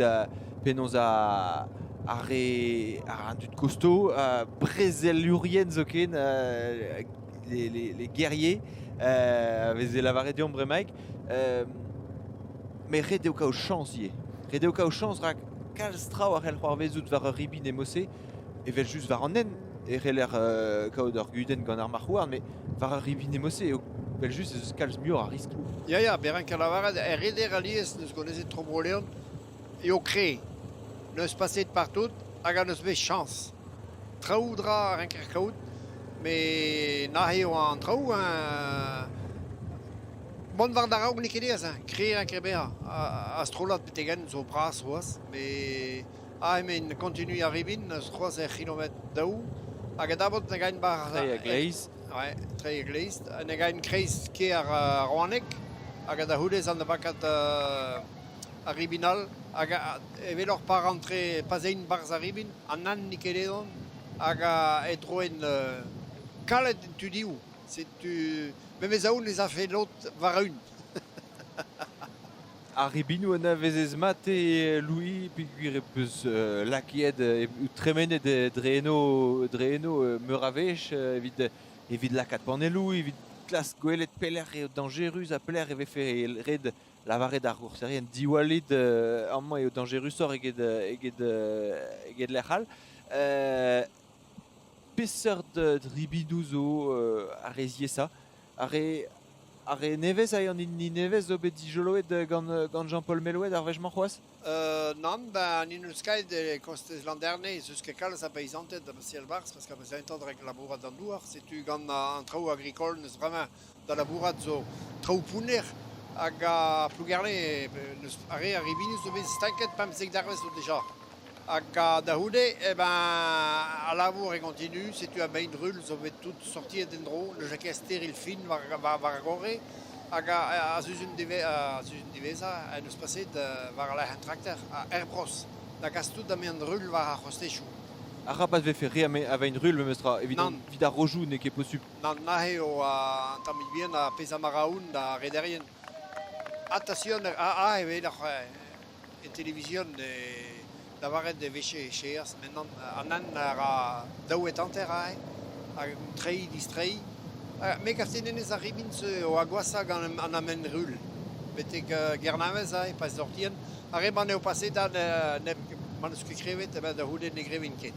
penaos ar re ar dud kosto, brezelourien zoken, les guerriers a veze lavaret deomp bremaik. Met ret eo kaout chañs ivez. Ret eo kaout chañs rak kalz traoù a c'hell c'hoarvezout war ur ribin emo-se, evel-just war an hent e c'heller kaout ur gudenn gant ar marc'h-houarn, met war ur ribin emo-se eo evel-just ez eus kalz muioc'h a riskloù. Ya, ya, berenk a lavaret, er reder alies n'eus gonezet tro Bro-Leon eo kre. N'eus paset partout hag an eus bet chañs. Traoù dra a renker kaout, met nac'h eo an traoù hein. Mont war da raok n'eo ket aes hein, kre renker bezañ. Ar strollad betek-henn zo bras c'hoazh, met ah emaint continue ar ribin eus c'hoazh er c'hilometr daou hag a-dabot ne gaint bar Treiñ a-gleiz. Ouais, treiñ a-gleiz. Ne gaint kreiz kêr Rouaneg hag da c'houde ez an da bakat ar ribin all hag evel ur par entre pa'z ein 'barzh ar ribin, an nan n'eo ket edon hag e troen kalet en tudioù. Setu memes aon ez afe lod war-eeun. Ar ribinoù anavezez mat eo Louis peogwir e peus lakaet tremenet dre eno dre eno meur a wech evit evit lakaat panelloù, evit klask gwelet pelec'h eo dañjerus ha pelec'h e vefe ret lavaret ar gourserien diwallit amañ eo dañjerusoc'h eget eget eget lec'h all. Peseurt ribinoù zo ar re ziaesañ? Ar re ar re nevez eo an hini nevez zo bet dijoloet gant gant Jean-Paul Mellouet ar wech-mañ c'hoazh? Nann, ben n'int eus ket e kostez Landerne ez eus ket kalz a beizanted da baseal 'barzh parce qu'apezañtant rek labourat d'an douar. Setu gant an traoù agrikol n'eus bremañ da labourat zo traoù pounner hag a Plougerne n'eus ar re ar ribinoù zo bet stanket 15 dervezh zo dija. Hag da c'houde, eh ben, al labour e continue, setu a-benn rull zo bet tout sortiet en-dro, ne ket steril fin war, war, war ar gorre, hag a sizhun diwezhañ en deus paset war lerc'h an trakter a Airbros da gas tout a-benn rull war ar c'hostezioù. Arabat vefe re a vein rull memestra, evit, evit ar rojoù n'eo ket posupl. Nann, aze eo an tammig bihan ar pezh a ma ra aon da rederien. Attention, ah, evel e television e lavaret e vefe cheaz maintenant an hent a ra daou et hanter aze hag treiñ distreiñ. Me 'gavfe nenez ar ribin-se oa gwashañ gant an amen rull betek Gernavez aze pa sortien. Ar re-mañ eo paset da ma n'eus ket krevet eh ben da c'houde ne grevin ket.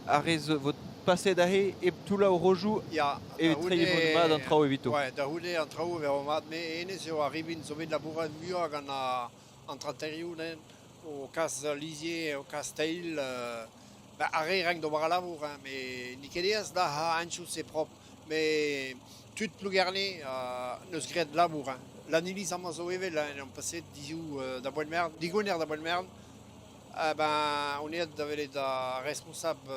Ar re zo vo paset aze hep toullañ o rojoù Ya, e treiñ vo mat an traoù evito. Ouais, da c'houde an traoù e vo mat. Me hennezh eo ar ribin zo bet labourat muioc'h gant an traterioù o kas lizier, o kas teil. Ba, ar re rank d'ober al labour, hein, met n'eo ket aes da henchoù-se propr. Met tud Plougerne n'eus graet labour. Hein. L'Anniliz amañ zo evel, hein, en paset dizioù da Boelmern, digwener da Boelmern. Ben, on aet da welet ar responsabl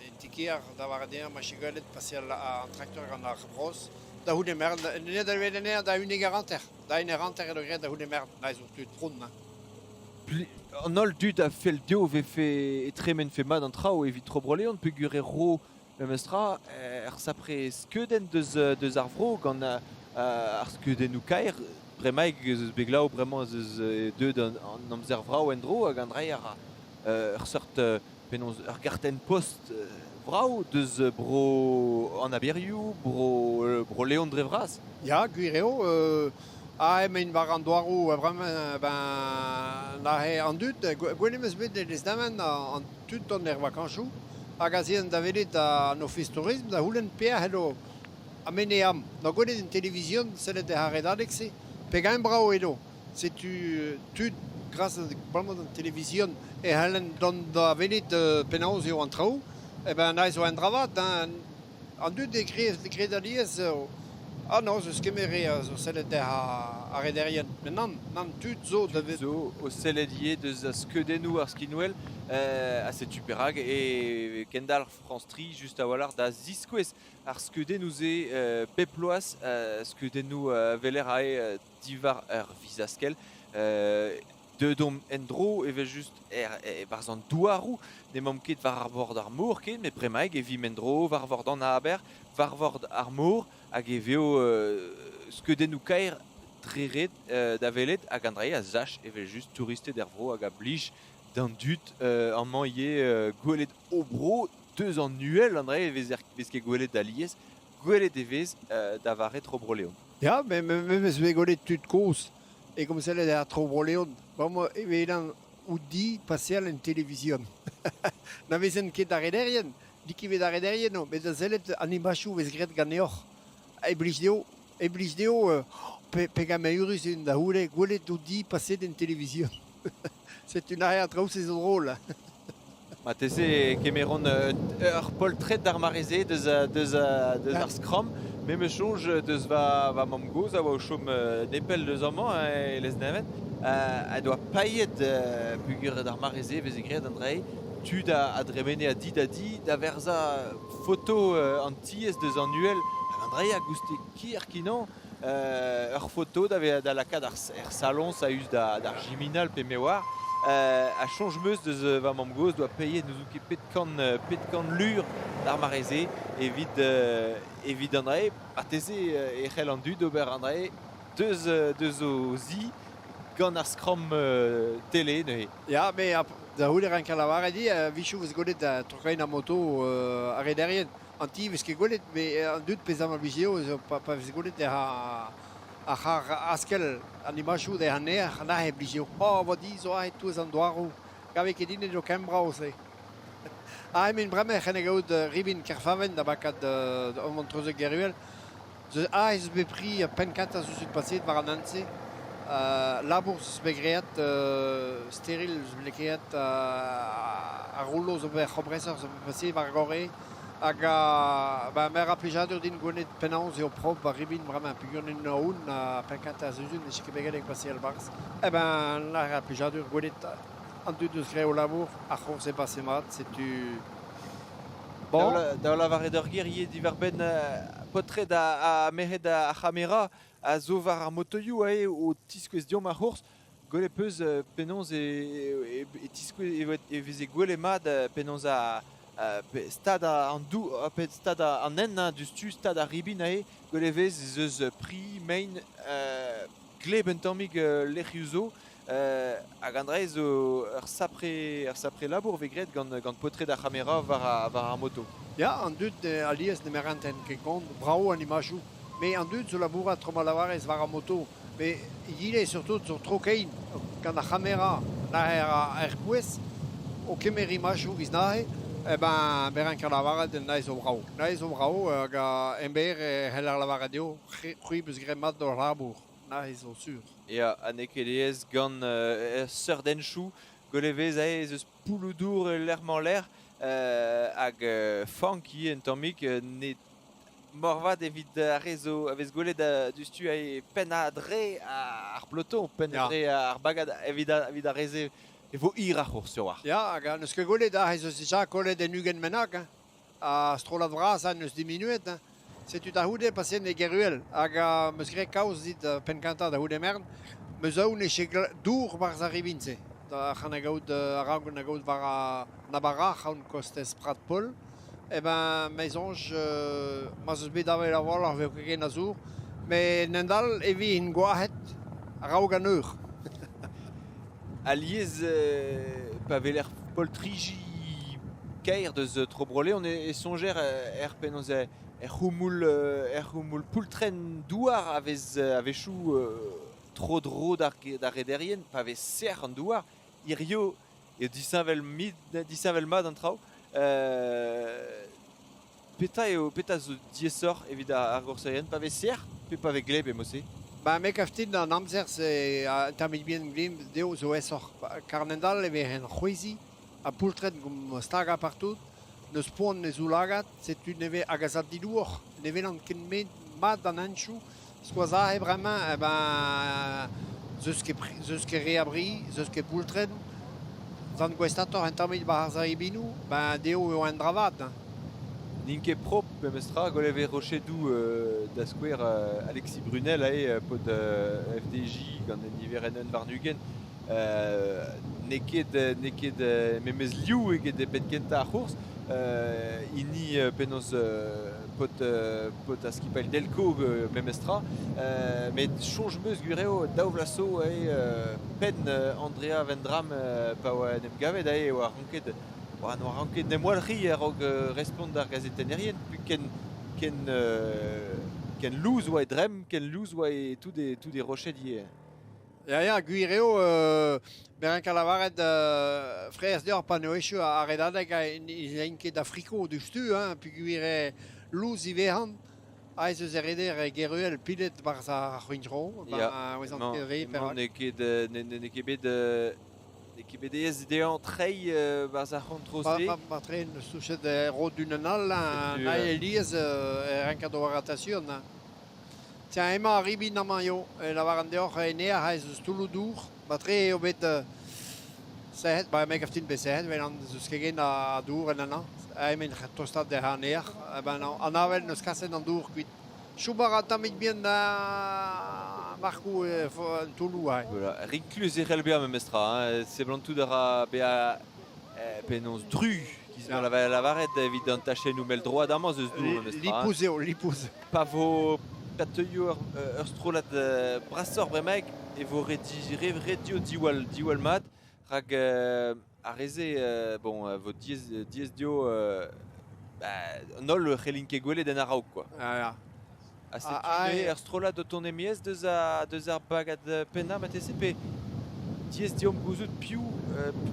en ti-kêr da lavaret dezhañ ma gwelet paseal an trakteur gant ar bros. Da c'houde mern, en aet da welet anezhañ da unnek eur hanter. Da un eur hanter edo graet da c'houde mern. Na ez tud pront. Hein. An holl dud a fell dezho vefe e tremenfe mat an traoù evit Tro Bro-Leon peogwir e ro memestra er sapre skeudenn deus ar vro gant ar skeudennoù kaer. Bremaik ez eus bet glav, bremañ ez eus deuet an amzer vrav en-dro hag an dra a ra ur seurt penaos ur gartenn-post vrav deus bro an aberioù, bro, Bro-Leon dre vras. Ya, gwir eo. Ah, emaint war an douaroù bremañ, ben, neuze an dud, gwelet em eus bet e Lesneven an tud dont er vakañsoù hag azean da welet an ofis tourism da c'houlenn pelec'h edo ha me ne am. Da gwelet en televizion, sellet er redadeg-se, pegen brav edo. Setu tud, gras abalamour d'an televizion, e c'hellent dont da welet penaos eo an traoù. Eh ben, neuze zo un dra vat, hein. An dud e gred alies ah non, eus kemer zo sellet ar rederien. Met nann, nann, tud zo da Tud zo o sellet ivez deus skeudennoù ar skinwel ha setu perak e kendalc'h France 3 just a-walc'h da ziskouez ar skeudennoù-se bep bloaz, skeudennoù a weler aze diwar ur vizaskell. Deuet omp en-dro evel-just e-barzh an douaroù. N'emaomp ket war ar bord ar mor ken, met bremaik e vimp en-dro war vord an aber, war vord ar mor, hag e vezo skeudennoù kaer dre ret da welet hag an dra-se a sach evel-just touristed er vro hag a blij d'an dud amañ ivez gwelet o bro deus an uhel an dra-se e vez ket gwelet alies. Gwelet e vez da vare Tro Bro-Leon. Ya, me 'meus bet gwelet tud kozh e komz er Tro Bro-Leon. Bremañ e welan out di paseal en televizion. Na vezent ket ar rederien, n'eo ket bet ar rederien, no, met da sellet an imajoù vez graet ganeoc'h. E blij dezho, e blij dezho pegen eürus int da c'houde gwelet out di paset en televizion. Setu neuze an traoù-se zo drol. Marteze e kemeront ur poltred d'ar mare-se deus ar skramm. Me 'meus soñj deus va mamm-gozh a oa o chom nepell deus amañ e Lesneven. A doa paeet peogwir d'ar mare-se e veze graet an dra-se. Tud a dremene a di da di da verzañ foto an tiez deus an uhel. Hag an dra-se a gouste ker-kenañ. Ur foto da vezañ da lakaat er saloñs a-us d'ar jiminal pe me oar. Ha soñj 'm eus deus va mamm-gozh doa paeet n'ouzon ket pet kant lur d'ar mare-se evit an dra-se. Marteze e c'hell an dud ober an dra-se deus o zi gant ar skramm tele neuze. Ya, me da c'houde rank lavaret dit, a-wechoù 'vez gwelet trokain ar moto ar rederien. An ti 'vez ket gwelet, met an dud pezh a blij dezho zo pa vez gwelet ar c'harr askell, an imajoù dezhañ an aer, an aer blij dezho. Oh, va di zo aet touez an douaroù. Gave ket din eo ken brav-se. Ah, emaint bremañ e c'hell gaout ribin Kerfaven da bakat an treuzeg Geruel. Ah, ez eus bet pri penn-kentañ zo zut paseet war an hent-se. Labour zo bet graet, steril zo bet lakaet, ar roulo zo bet c'hompreser zo bet paseet war gorre. Hag ba, me a ra plijadur din gwelet penaos eo propr ar ribin bremañ peogwir en aon ha penn-kentañ sizhun ne ket bet gallet paseal 'barzh. Eh ben, a ra plijadur gwelet an dud eus graet o labour, ar c'hours eo pase mat, setu... Bon. Da lavaret ur ger ivez diwar-benn paotred ha merc'hed ar c'hamera a zo war ar motoioù aze o tiskouez deomp ar c'hours. Gwelet 'peus penaos e tiskouez e veze gwelet mat penaos stad an dou stad an hent hein, diouzhtu stad ar ribin aze. Gwelet e vez ez eus pri, mein, gleb un tammig lec'hioù zo. Hag an dra-se zo ur sapre labour vez graet gant paotred ar c'hamera war ar moto. Ya, an dud alies ne merentent ket kont, brav an imajoù. Met an dud zo labourat tro ma lavarez war ar moto. Met egile surtout zo tro-kein gant ar c'hamera er pouez o kemer imajoù 'giz neuze, eh ben berenk lavaret neuze zo brav. Neuze zo brav hag emberr e c'heller lavaret eo c'hwi 'peus graet mat d'hor labour. Neuze zo sur. Ya, ha n'eo ket aes gant seurt henchoù. Gwelet e vez aze ez eus poulloù-dour e lec'h-mañ-lec'h. Hag fank ivez un tammig ne moarvat evit ar re zo a vez gwelet diouzhtu e penn adre ar peloton, penn adre ar bagad evit evit ar re-se e vo hir ar c'hours sur war. Ya, hag n'eus ket gwelet aze eus dija kollet en 20 bennak. Hein. Ar strollad vras en deus diminuet. Hein. Setu da c'houde paseet e Geruel hag am eus graet kaoz dit penn-kentañ da c'houde mern. Meus aon e che dour barzh ar rivin-se. Da c'han a gaout a-raok na gaout war an abarac'h an kostez Prat-Paul. Eh ben, me soñj, ma'z eus bet avel a-walc'h 'vo ket ken a zour, met nend-all e vin gwazhet a-raok an eur. Alies, pa weler poltriji kaer deus Tro-Bro-Leon e soñjer er penaos er c'houmoul poultrenn douar a vez a-wechoù tro-dro d'ar rederien pa vez sec'h an douar. Hirio eo disheñvel-mat an traoù. Petra eo petra zo diaesoc'h evit ar gourserien pa vez sec'h pe pa vez gleb emañ-se? Ba me gav din an amzer-se un tammig bihan gleb dezho zo aesoc'h. Kar hent-all e vez c'hwezhiñ ha poultred gant stagañ partout. N'eus poan ne zoulagad, setu ne vez hag a za dilouoc'h. Ne welan ket mat an henchoù. Skoaz aze bremañ, eh ben, 'z eus ket re a bri, 'z eus ket poultred. Zan gouestatoc'h un tammig 'barzh ar ribinoù, ben dezho eo un dra vat. N'int ket propr memestra, gwelet e vez rochedoù da skouer Alexis Brunel aze, paotr FDJ gant e niverenn un warn-ugent. N'eo ket n'eo ket memes liv eget e penn-kentañ ar c'hours. Hini penaos paotr paotr ar skipailh Delco memestra. Met soñj 'm eus gwir eo daou vloaz zo eo penn Andrea Vendram pa oa en em gavet aze e oa ranket oa n'oa ranket 'n em walc'hiñ a-raok respont d'ar gazetennerien ken ken ken lous oa e dremm, ken lous oa e tout e tout e roched ivez. Ya, ya, gwir eo, bezañ ket lavaret fraezh deoc'h pa n'eo echu ar redadeg n'int ket da friko diouzhtu, hein, peogwir eo lous ivezhan. Aes eus e reder e Geruel pilet 'barzh ar c'hwintro, Ya, emañ n'eo ket n'eo ket bet n'eo ket bet aes dezhañ treiñ 'barzh ar c'hontroll-se. Ma tren eus touchet rod unan all, nae alies e renkad ober attention. Tiens, emañ ar ribin amañ eo, e lavaran deoc'h en aer ez eus toulloù-dour. Matre eo bet sec'het, ba me gav din bet sec'het, vel an eus ket ken a dour en amañ. Aet tostaat dezhañ an aer. Eh ben an avel n'eus kaset an dour kuit. Chom a ra tammig bihan da Markoù an toulloù aze. Voilà, rinklus e c'hell bezañ memestra, hein. Seblantout a ra bezañ penaos dru, giz ma lavaret evit an tachennoù mell-droad amañ 'z eus dour memestra. Lipous eo, lipous. Pa vo pa teuio ur strollad brasoc'h bremaik e vo ret ret eo diwall diwall mat rak ar re-se bon vo diaes diaes dezho ba an holl c'hellint ket gwelet en a-raok quoi. Ah, Ha setu neuze ur strollad o tont e-maez deus ar deus ar bagad pennañ marteze pe diaes deomp gouzout piv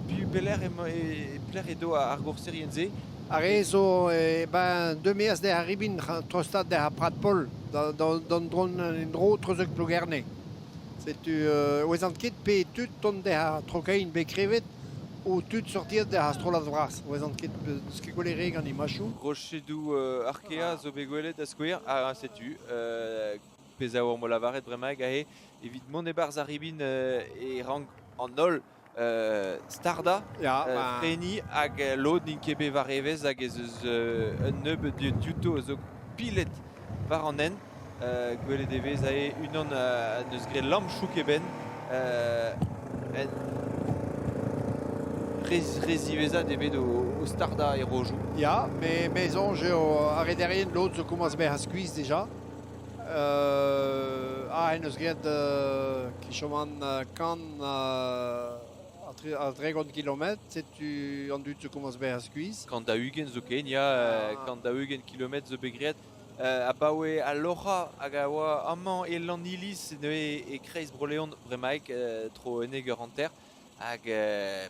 piv pelec'h emañ e pelec'h edo ar gourserien-se. Ar re zo ben deux maez dezhañ ar ribin trostad dezhañ Prat-Pol d'an dron en-dro treuzek Plougerne. Setu ouezan ket pe tud tont dezhañ trokein bet krevet o tud sortiet dezhañ strollad vras. Ouezan ket n'eus ket gwelet re gant imachoù. Rochedoù Arkea zo bet gwelet da skouer. Ah, setu pezh a oa mo lavaret bremaik aze evit mont e-barzh ar ribin e rank an holl stardañ, freniñ hag lod n'int ket bet war evezh hag ez eus un nebeud diouto a zo pilet war an hent. Gwelet e vez aze unan n'eus graet lamm chouk e benn. En re ziwezhat eo bet o stardañ e rojoù. Ya, me soñj eo ar rederien lod zo komañs bezañ skuizh dija. Ah, en deus graet kichoman kant ha 30 kilometr, setu an dud zo komañs bezañ skuizh. 140 zoken, ya, 140 kilometr zo bet graet. Abaoe al loc'hañ hag a oa amañ e Lanniliz neuze e-kreiz Bro-Leon bremaik tro 11h50. Hag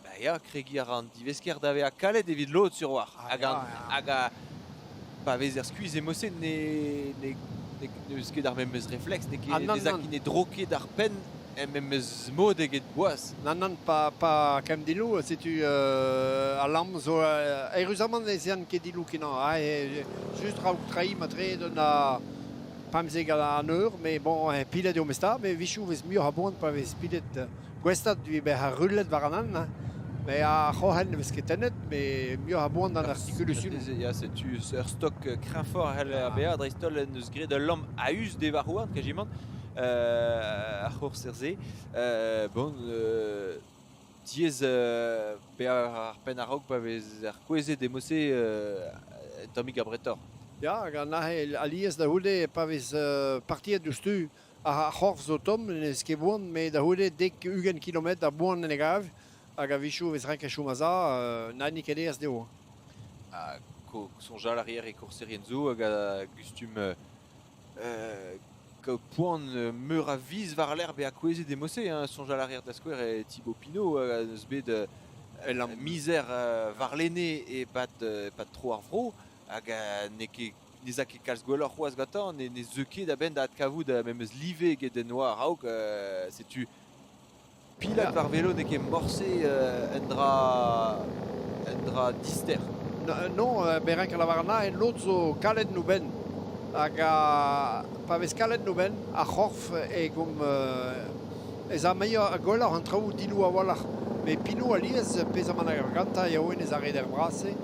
ba ya, kregiñ a ra an divesker da vezañ kalet evit lod sur war. Hag hag pa vezer skuizh e-mod-se ne ne n'eus ket ar memes refleks, n'eo ket ne dro ket ar penn. Memes mod eget boaz. Nann, nann, pa, pa kemm dillo, setu al lamm zo eüruzamant ez ean ket dillo kenañ. Ah, just raok treiñ ma tre d'un a pemzek an eur, mais bon, pilet eo mesta, met a-wechoù vez muioc'h a boan pa vez pilet gouestad evit bezañ rullet war an hent. Hein. Mais ar c'hroc'hen ne vez ket tennet, mais muioc'h a boan d'an artikulusioù. Ya, setu ur stok kreñfoc'h a c'hell bezañ, dreist-holl en deus graet ul lamm a-us d'e varc'h-houarn, kajimant. Ar c'hourser-se. Bon, diaes bezañ ar penn a-raok pa vezer kouezhet e mod-se un tammig abretoc'h. Ya, hag an aze alies da c'houde pa vez partiet diouzhtu ar c'horf zo tomm, ne vez ket boan, met da c'houde dek 20 kilometr a boan en e gav, hag a-wechoù e vez renket chom a-za, na n'eo ket aes dezho. Ha soñjal a reer e kourserien zo hag a gustum Kaout poan meur a viz war-lerc'h bezañ kouezhet e mod-se, hein. Soñjal a reer da skouer e Thibaut Pinot hag a eus bet mizer warlene e-pad e-pad tro ar vro hag n'eo ket ne 'z a ket kalz gwelloc'h c'hoazh gantañ, ne zeu ket a-benn da adkavout memes live eget en oa a-raok. Setu pilat war velo n'eo ket morse un dra dister. Non, berak a lavar na, lod zo kalet no benn. Hag pa vez kalet no benn, ar c'horf e gom ez a muioc'h gwelloc'h an traoù dilou a-walc'h. Met pinoù alies, pezh amañ gantañ eo ez a ret er bras-se.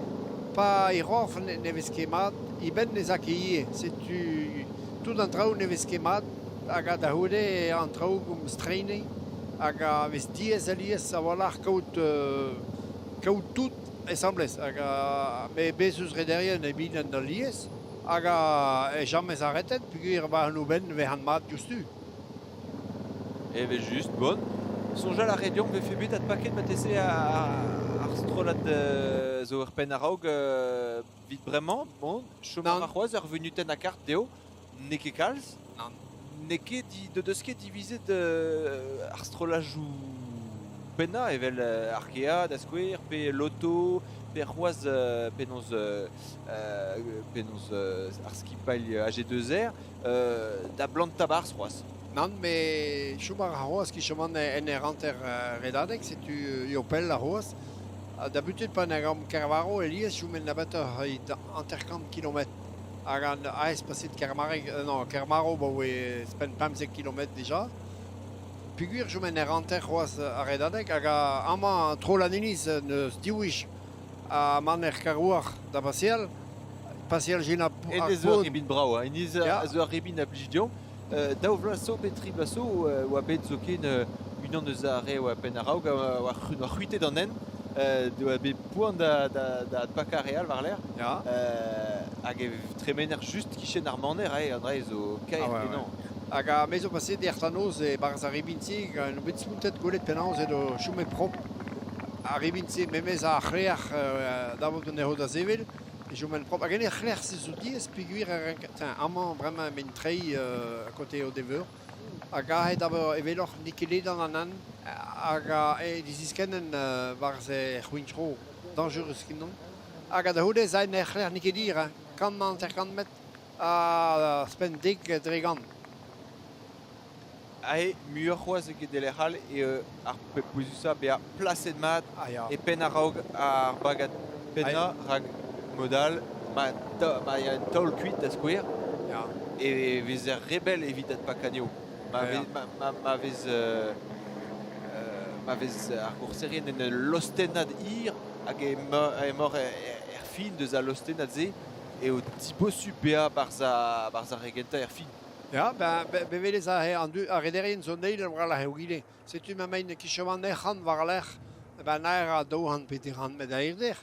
Pa e c'horf ne vez ket mat, e benn ne 'z a ket ivez. Setu tout an traoù ne vez ket mat hag da c'houde an traoù gom streine hag a vez diaes alies a-walc'h kaout tout asambles hag me bez eus rederien e bihan alies hag a james arretet peogwir ba an obenn 'vezan mat diouzhtu. Evel-just, bon. Soñjal a ret deomp vefe bet adpaket marteze ar strollad zo er penn a-raok evit bremañ. Bon, chom a ra c'hoazh ur vunutenn ha kart dezho. N'eo ket kalz. Nann. N'eo ket n'o deus ket divizet ar strollajoù pennañ evel Arkea da skouer pe Lotto pe c'hoazh penaos penaos ar skipailh AG2R da blantañ 'barzh c'hoazh. Nann, met chom a ra c'hoazh kichaman en e hanter redadeg, setu eo pell c'hoazh. Da butet pa ne gomp Kervaro alies chom en abatoc'h evit 50 kilometr. Hag an aes paset Kermareg, non, Kermaro ba oe ouzhpenn 15 kilometr dija. Peogwir chom en hanter c'hoazh ar redadeg hag amañ tro Lannilis n'eus div wech ha maner Karouar da baseal. Paseal Gina Hennezh zo ur ribin brav, hein. Hennezh zo ur ribin a blij deomp. Daou vloaz zo pe tri bloaz zo oa bet zoken unan eus ar re oa penn a-raok oa c'hwitet an hent. Doa bet poan da adpakañ re all war-lerc'h. Hag e tremener just kichen ar maner, an dra zo kaer kenañ. Hag a me zo paseet dec'h da noz e-barzh ar ribin-se, gant bet spontet gwelet penaos edo chomet propr ar ribin-se memes ar c'hleac'h da vont anezho da sevel. E choment propr. Hag en e c'hlec'h-se zo diaes peogwir e renk amañ bremañ emaint treiñ kote Odeveur. Hag aze d'ober eveloc'h n'eo ket ledan an hent hag e ziskennen war se c'hwintro dañjerus kenañ. Hag da c'houde ez aen er c'hlec'h n'eo ket hir, hein, 150 metr ha ouzhpenn 10%. Aze, muioc'h c'hoazh eget e lec'h all eo ar pep pouezusañ bezañ plaset mat e penn a-raok ar bagad pennañ rak mod all ma, ma ya un taol kuit da skouer e vezer re bell evit adpakañ anezho. Ma, vez, ma, ma, ma vez, ma vez ar gourserien en ul lostennad hir hag emaoc'h er fin deus al lostennad-se eo dibosupl bezañ 'barzh ar re gentañ er fin. Ya, ben, bevelez aze an dud, ar rederien zo neil war-lerc'h egile. Setu ma maint e-kichen an ec'han war-lerc'h, ben aer a 200 pe 300 metr a hirder.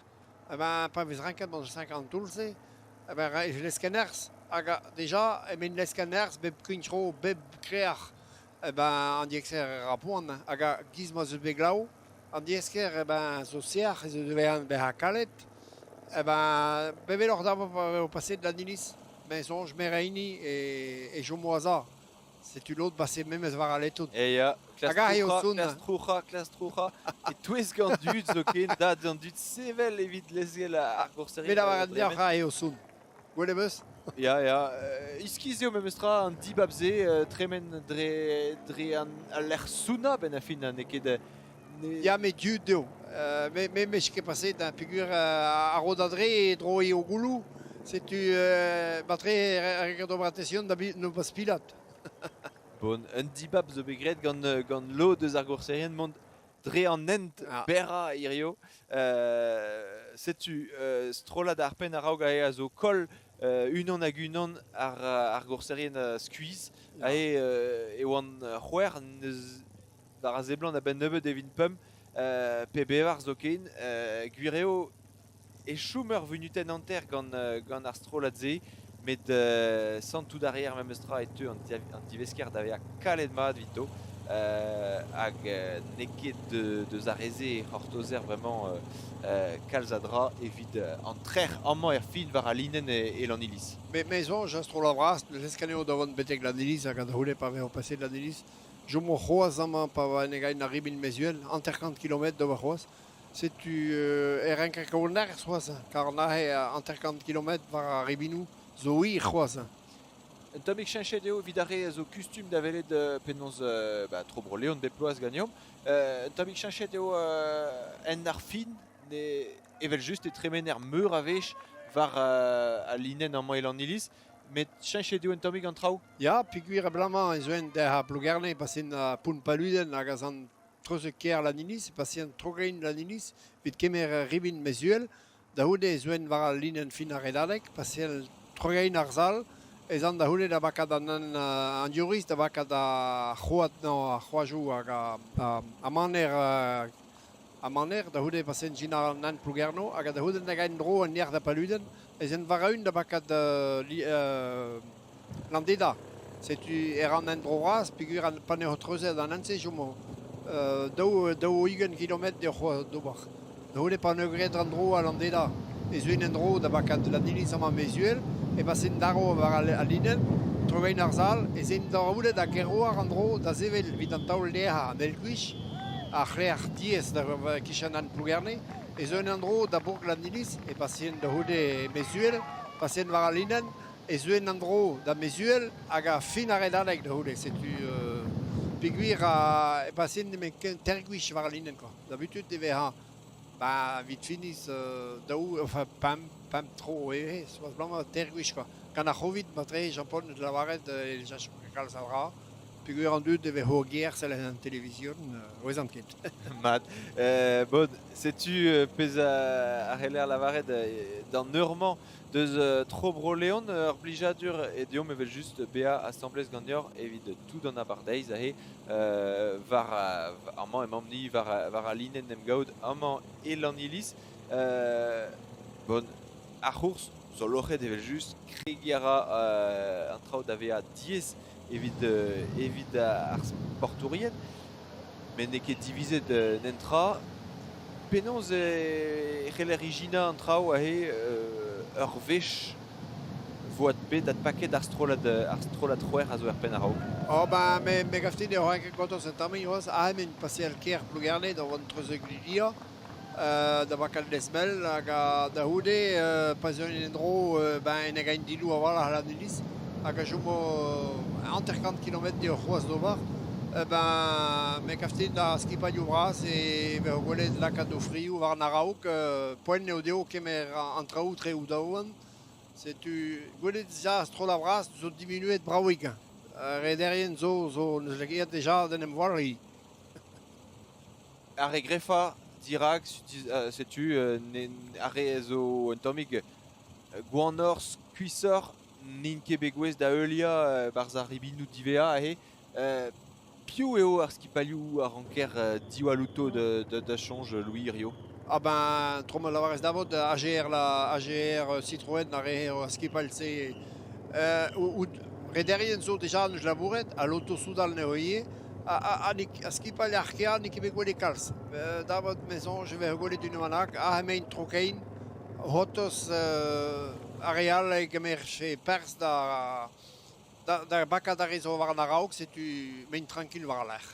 Ben, pa vez renket gant 50 toull-se, ben, e leskennerzh. Hag deja, emaint leskennerzh bep kuintro, bep kreac'h. Ben, an diekser a ra poan. Hag a-giz ma 'z eus bet glav, an diesker ben, zo seac'h ez eus bezañ kalet. Ben, beveloc'h da pa vo paseet d'an iliz. Me soñj meraini e chomo a-za. Setu lod paseet memes war al letoù. E ya, Hag aze eo son. Klas trouc'hañ, klas trouc'hañ. E-touesk an dud zoken, da an dud sevel evit lezel ar gourserien. Met a war an deoc'h aze eo son. Gwelet 'meus? Ya, ya. Iskis eo memestra an dibab-se tremen dre, dre an, al lec'h sounañ benn ar fin, n'eo ket... Ne... Ya, met diud eo. Me, me, me ket paset un peogwir ar rod-adre e dro eo gouloù. Setu matre er d'ober da no pas pilat. Bon, un dibab zo bet graet gant, gant lod eus ar gourserien mont dre an hent berrañ hirio. Setu strollad ar penn a-raok aze a zo koll unan hag unan ar, ar gourserien skuizh. Aze e oant c'hwec'h neus war a seblant a-benn nebeut e vint pemp pe bevar zoken. Gwir eo e chom ur vunutenn hanter gant, gant ar strollad-se, met santout a reer memestra e teu an, an divesker da vezañ kalet-mat evito. Hag n'eo ket deus ar re-se e c'hortozer bremañ kalz a dra evit an trec'h amañ er fin war al linenn e, e Lanniliz. Me, me soñj, ar strollad bras, ne eo da vont betek Lanniliz hag da c'houde pa vezo paset Lanniliz. Jomo c'hoazh amañ pa va en e gain ar ribin Mezuel, 50 km d'ober c'hoazh. Setu e renker kaout nerzh c'hoazh, kar neuze 50 km war ar ribinoù zo hir c'hoazh. Un tammig cheñchet eo evit ar re a zo kustum da welet penaos ba, tro Bro-Leon bep bloaz ganeomp. Un tammig cheñchet eo en ar fin, ne, evel-just e tremener meur a wech war al linenn amañ e Lanniliz, met cheñchet eo un tammig an traoù. Ya, peogwir abalamour ez oen derc'h Plougerne pasen Pont-Paluden hag az an treuzek kêr Lanniliz, pasen Trogein Lanniliz, evit kemer ribin Mezuel. Da c'houde ez oen war al linenn fin ar redadeg, paseal Trogein ar sal, ez an da c'houde da bakat an, an, an diouriz, da bakat ar c'hoad, no, ar c'hoajoù hag ar maner, ar maner, da c'houde pasen gin an hent Plougerno, hag da c'houde da gain dro an yer da Paluden, ez en war-eeun da bakat Landeda. Setu e ran en dro vras, peogwir an pa n'eo treuzet an hent-se chomo daou, 40 kilometr deoc'h d'ober. Da c'houde pa n'eo graet an dro a Landeda, ez uin en-dro da bakat Landiliz amañ Mezuel, e pasin darv war al, al linenn, trogein ar sal, ez in da c'houde da Gerrouar an dro da sevel evit an taol dezhañ an Elgwich, ar c'hlec'h diaes da kichen an Plougerne, ez eun en-dro da bourk Landiliz, e pasin da c'houde Mezuel, pasin war al linenn, ez euen en-dro da Mezuel hag a fin ar redadeg da c'houde. Setu peogwir e pasen nemet tergwich war al linenn quoi. D'habitude e vez ba evit finis daou enfin pemp pemp tro eo soaz blamañ tergwich quoi. Gant ar C'hovid matre Jean-Paul neus lavaret e jacho kalz a dra. Peogwir an dud e vez o ger sell en televizion, ouezan ket. Mat. Bon, setu pezh a c'heller lavaret d'an eur-mañ Deus Tro Bro-Leon, ur blijadur eo deomp evel-just bezañ asambles ganeoc'h evit tout an abardaez aze. War amañ emaomp-ni war, war al linenn emgaout amañ e Lanniliz. Bon, ar c'hours zo loc'het evel-just, kregiñ a ra an traoù da vezañ diaes evit, evit ar sportourien. Met n'eo ket divizet nentra. Penaos e c'heller ijinañ an traoù aze ur wech 'vo bet adpaket ar strollad ar strollad c'hwec'h a zo er penn a-raok? Oh ben, me, me gav din eo ket kontant un tamm c'hoazh. Ah, men paseal kêr Plougerne da vont treuzek Lidia, da bakal Lesmel hag da c'houde pa zeuin en-dro ben en gain dilou a-walc'h la iliz hag a chomo 50 kilometr eo c'hoazh d'ober. Ben, me gav din da skipailhoù bras e vezo gwelet lakaat o frioù war an a-raok. Poent eo dezho kemer an traoù tre o daouarn. Setu gwelet dija strollad bras zo diminuet bravik. Rederien zo zo n'eus lakaet deja d'en em walc'hiñ. Ar re grefañ dirak, setu ar re zo un tammig gwanoc'h, skuishoc'h, n'int ket bet gouest da heuliañ 'barzh ar ribinoù diwezhañ aze. Piv eo ar skipailhoù a ranker diwall outo da soñj, Louis Hirio? Ah ben, tro ma lavarez davot, AGR, la, AGR Citroën a re ar skipailh-se. Rederien zo deja neus labouret, ha Lotto Soudal n'eo ivez. Ha, ha, skipailh Arkea n'eo ket bet gwelet kalz. Davot, me soñj, e vez gwelet unan bennak. Ah, emaint tro-kein. C'hortoz ar re all e kemerfe perzh da da, da bakat ar re zo war an a-raok, setu m'int tranquil war al lec'h.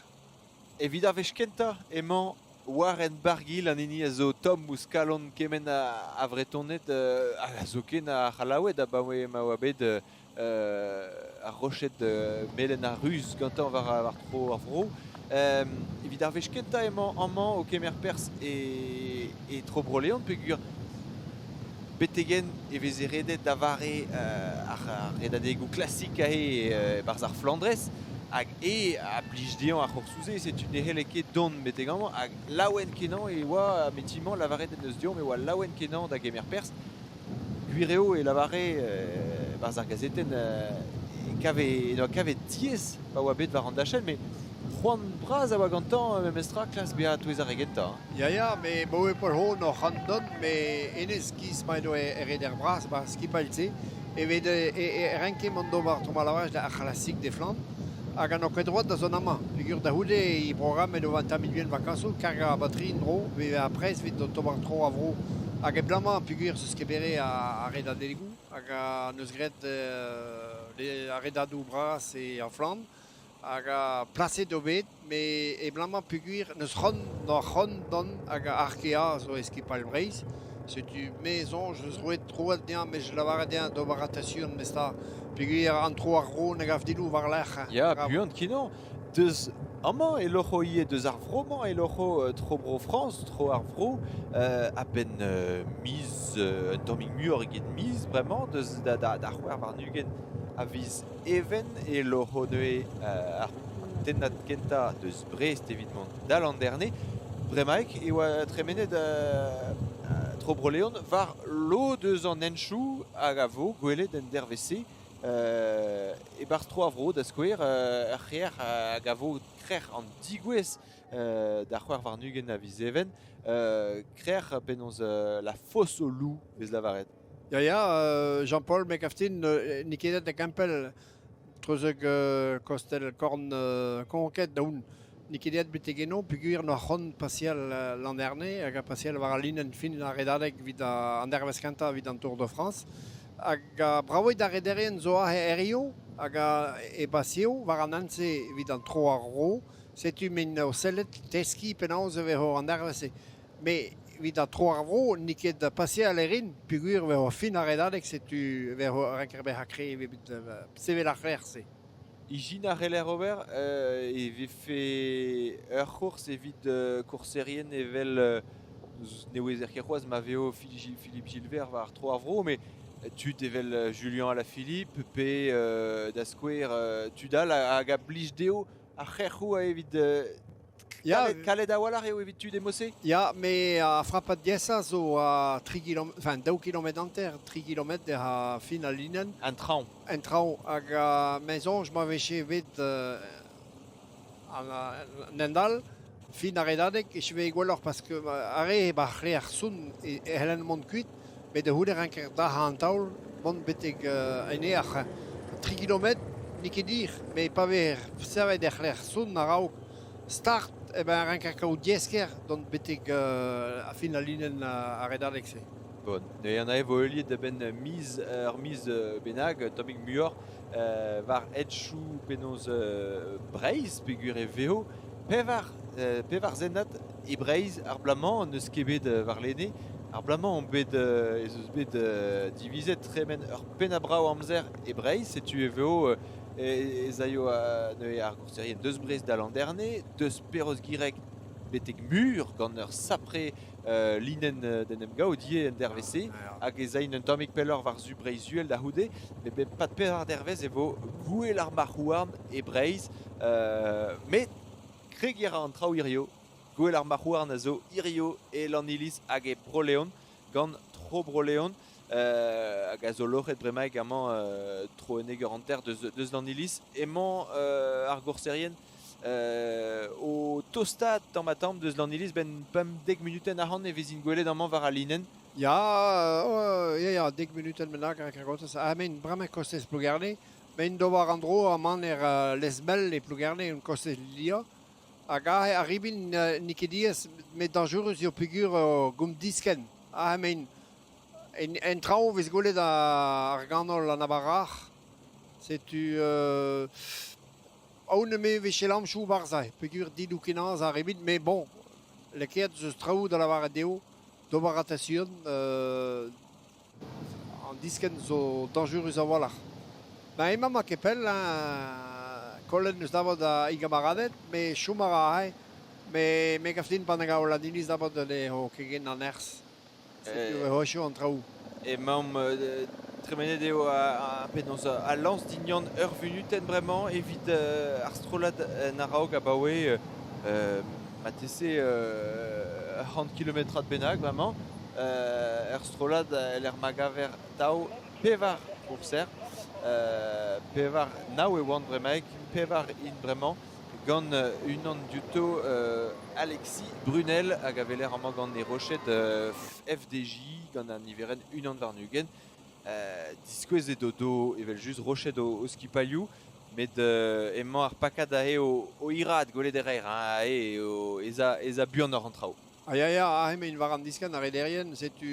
Evit ar wech kentañ emañ Warren Barguil an hini a zo tomm ouzh kalon kement a Vretoned hag zoken a C'hallaoued abaoe ma oa bet ar roched melen ha ruz gantañ war tro ar vro. Evit ar wech kentañ emañ amañ o kemer perzh e Tro Bro-Leon peogwir betek-henn e veze redet da vare ar redadegoù klasik aze e-barzh ar Flandrez hag e a blij dezhañ ar c'hoursoù-se, setu ne c'helle ket dont betek amañ hag laouen-kenañ e oa metimañ lavaret en deus deomp e oa laouen-kenañ da gemer perzh. Gwir eo e lavare e-barzh ar gazetenn e kave e doa kavet diaes pa oa bet war an dachenn met c'hoant bras a oa gantañ memestra klask bezañ touez ar re gentañ. Ya, ya, me 'boe Paul oc'h an dont, me hennezh giz ma edo e reder bras 'ba ar skipailh-se, evit e renke mont d'ober tro-ma-lavaj da ar c'hlasik de Flandre, hag an ket droad da zont amañ. Peogwir da c'houde e programm edo an tamm bihan vakañsoù, kargañ ar batri en-dro, bezañ ar prez evit d'ober tro a vro. Hag e blamañ peogwir 'zeus ket bere ar redadegoù, hag neus graet ar redadoù bras e ar Flandre. Hag plaset eo bet, met eblamour peogwir n'eus c'hoant n'oa c'hoant dont hag Arkea zo e skipailh Breizh. Setu me soñj eus roet troad dezhañ, met je lavaret dezhañ d'ober attention memestra peogwir an tro ar ro ne gav din war-lerc'h. Ya, buan-kenañ. Deus amañ e loc'ho ivez, deus ar vro-mañ e loc'ho tro Bro-Frañs, tro ar vro, a-benn miz, un tammig muioc'h eget miz bremañ, deus da c'hwec'h warn-ugent a viz Even e loc'ho neuze ar tennad kentañ deus Brest evit mont da Landerne. Bremaik e oa tremenet tro Bro-Leon war lod eus an henchoù hag a vo gwelet en dervezh-se e-barzh tro ar vro da skouer, ur c'hêr hag a vo krec'h an digouezh da c'hwec'h warn-ugent a viz Even, krec'h penaos la fosse aux loups vez lavaret. Ya, ya, Jean-Paul, me gav din n'eo ket aet da Gemper treuzek kostell korn Konket da-hont. N'eo ket aet betek eno peogwir n'oa c'hoant paseal Landerne hag paseal war al linenn fin ar redadeg evit an dervezh kentañ evit an Tour de France. Hag brav eo d'ar rederien zo aze hiziv hag e baseo war an hent-se evit an tro ar vro. Setu m'int o sellet teskiñ penaos e vezo an dervezh-se. Met evit an tro ar vro n'eo ket paseal e rin peogwir e vezo fin ar redadeg setu e vezo renker bezañ kreñv evit sevel ar c'hlec'h-se. Ijin a c'heller ober e vefe ur c'hours evit kourserien evel ne ouezer ket c'hoazh ma vezo Philippe Gilbert war tro ar vro, met tud evel Julien Alaphilippe pe da skouer tud all hag a blij dezho ar c'herc'hoù evit Ya, kalet a-walc'h eo evit tud emose? Ya, me a frapad diaesañ zo a 3 km, enfin 2 km hanter, 3 km a fin al linenn. An traoñ. En traoñ. Hag me soñj ma vije bet an hent all, fin ar redadeg, e vije gwelloc'h parce que ar re eo ar c'hleer sounn e c'hellen mont kuit, met da c'houde ranker darc'hañ an taol, mont betek en ear. 3 km n'eo ket hir, met pa vez savet er c'hleer sounn a-raok Start, eh ben, renker kaout diaesker dont betek a fin al linenn ar redadeg-se. Bon, neuze an vo heuliet da benn miz, ur miz bennak, tammig muioc'h, war henchoù penaos Breizh, peogwir e vezo pevar, pevar zennad e Breizh ar bloaz-mañ n'eus ket bet warlene. Ar bloaz-mañ omp bet, ez eus bet divizet tremen ur pennad brav amzer e Breizh, setu e vezo ez aio neuze ar gourserien deus Brest da Landerne, deus Perroz-Gireg betek Mur gant ur sapre linenn d'en em gaout ivez en dervezh-se hag ez aint un tammig pelloc'h war-zu Breizh-Uhel da c'houde met bep pad pevar dervezh e vo gouel ar marc'h-houarn e Breizh met kregiñ a ra an traoù hiziv gouel ar marc'h-houarn a zo hiziv e Lanniliz hag e Bro-Leon gant Tro Bro-Leon hag a zo loc'het bremaik amañ tro unnek eur hanter deus Lanniliz. Emañ ar gourserien o tostaat tamm-ha-tamm deus Lanniliz 'benn 15 munutenn ac'hann e vezint gwelet amañ war al linenn. Ya, ya, ya, dek munutenn bennak a rankr Ah, men bremañ kostez Plougerne. Men d'ober an dro amañ er Lesmel e Plougerne, un kostez Lia. Hag aze ar ribin n'eo ket diaes, met dañjerus eo peogwir gomp diskenn. Aze emaint en traoñ e vez gwelet ar ganol an abarac'h. Setu aon eme e vije lamchoù 'barzh aze peogwir didoù kenañ ar ribin, met bon, Lakaet 'z eus traoù da lavaret dezho d'ober atasion an diskenn zo dañjerus a-walc'h. Ma emañ ma ket pell hein, kollet 'neus davet e gamaraded met chom a ra aze. Me me gav din pan gav an iliz davet ne eo ket ken an nerzh. Setu e eo an traoù. Emaomp tremenet eo penaos al lañs dignan ur vunutenn bremañ evit ar strollad en a-raok abaoe marteze ur c'hant kilometrad bennak bremañ. Ur strollad e-lec'h ma gaver daou pevar gourser. Pevar nav e oant bremaik, pevar int bremañ. Gant unan diouto Alexis Brunel hag a weler amañ gant e roched FDJ gant an niverenn unan warn-ugent. Diskouezet o do evel-just roched o skipailhoù met emañ ar pakad aze o hiraat gwelet e reer hein, aze eo ez a buanoc'h an traoù. Ah ya ya, aze emaint war an diskenn ar rederien, setu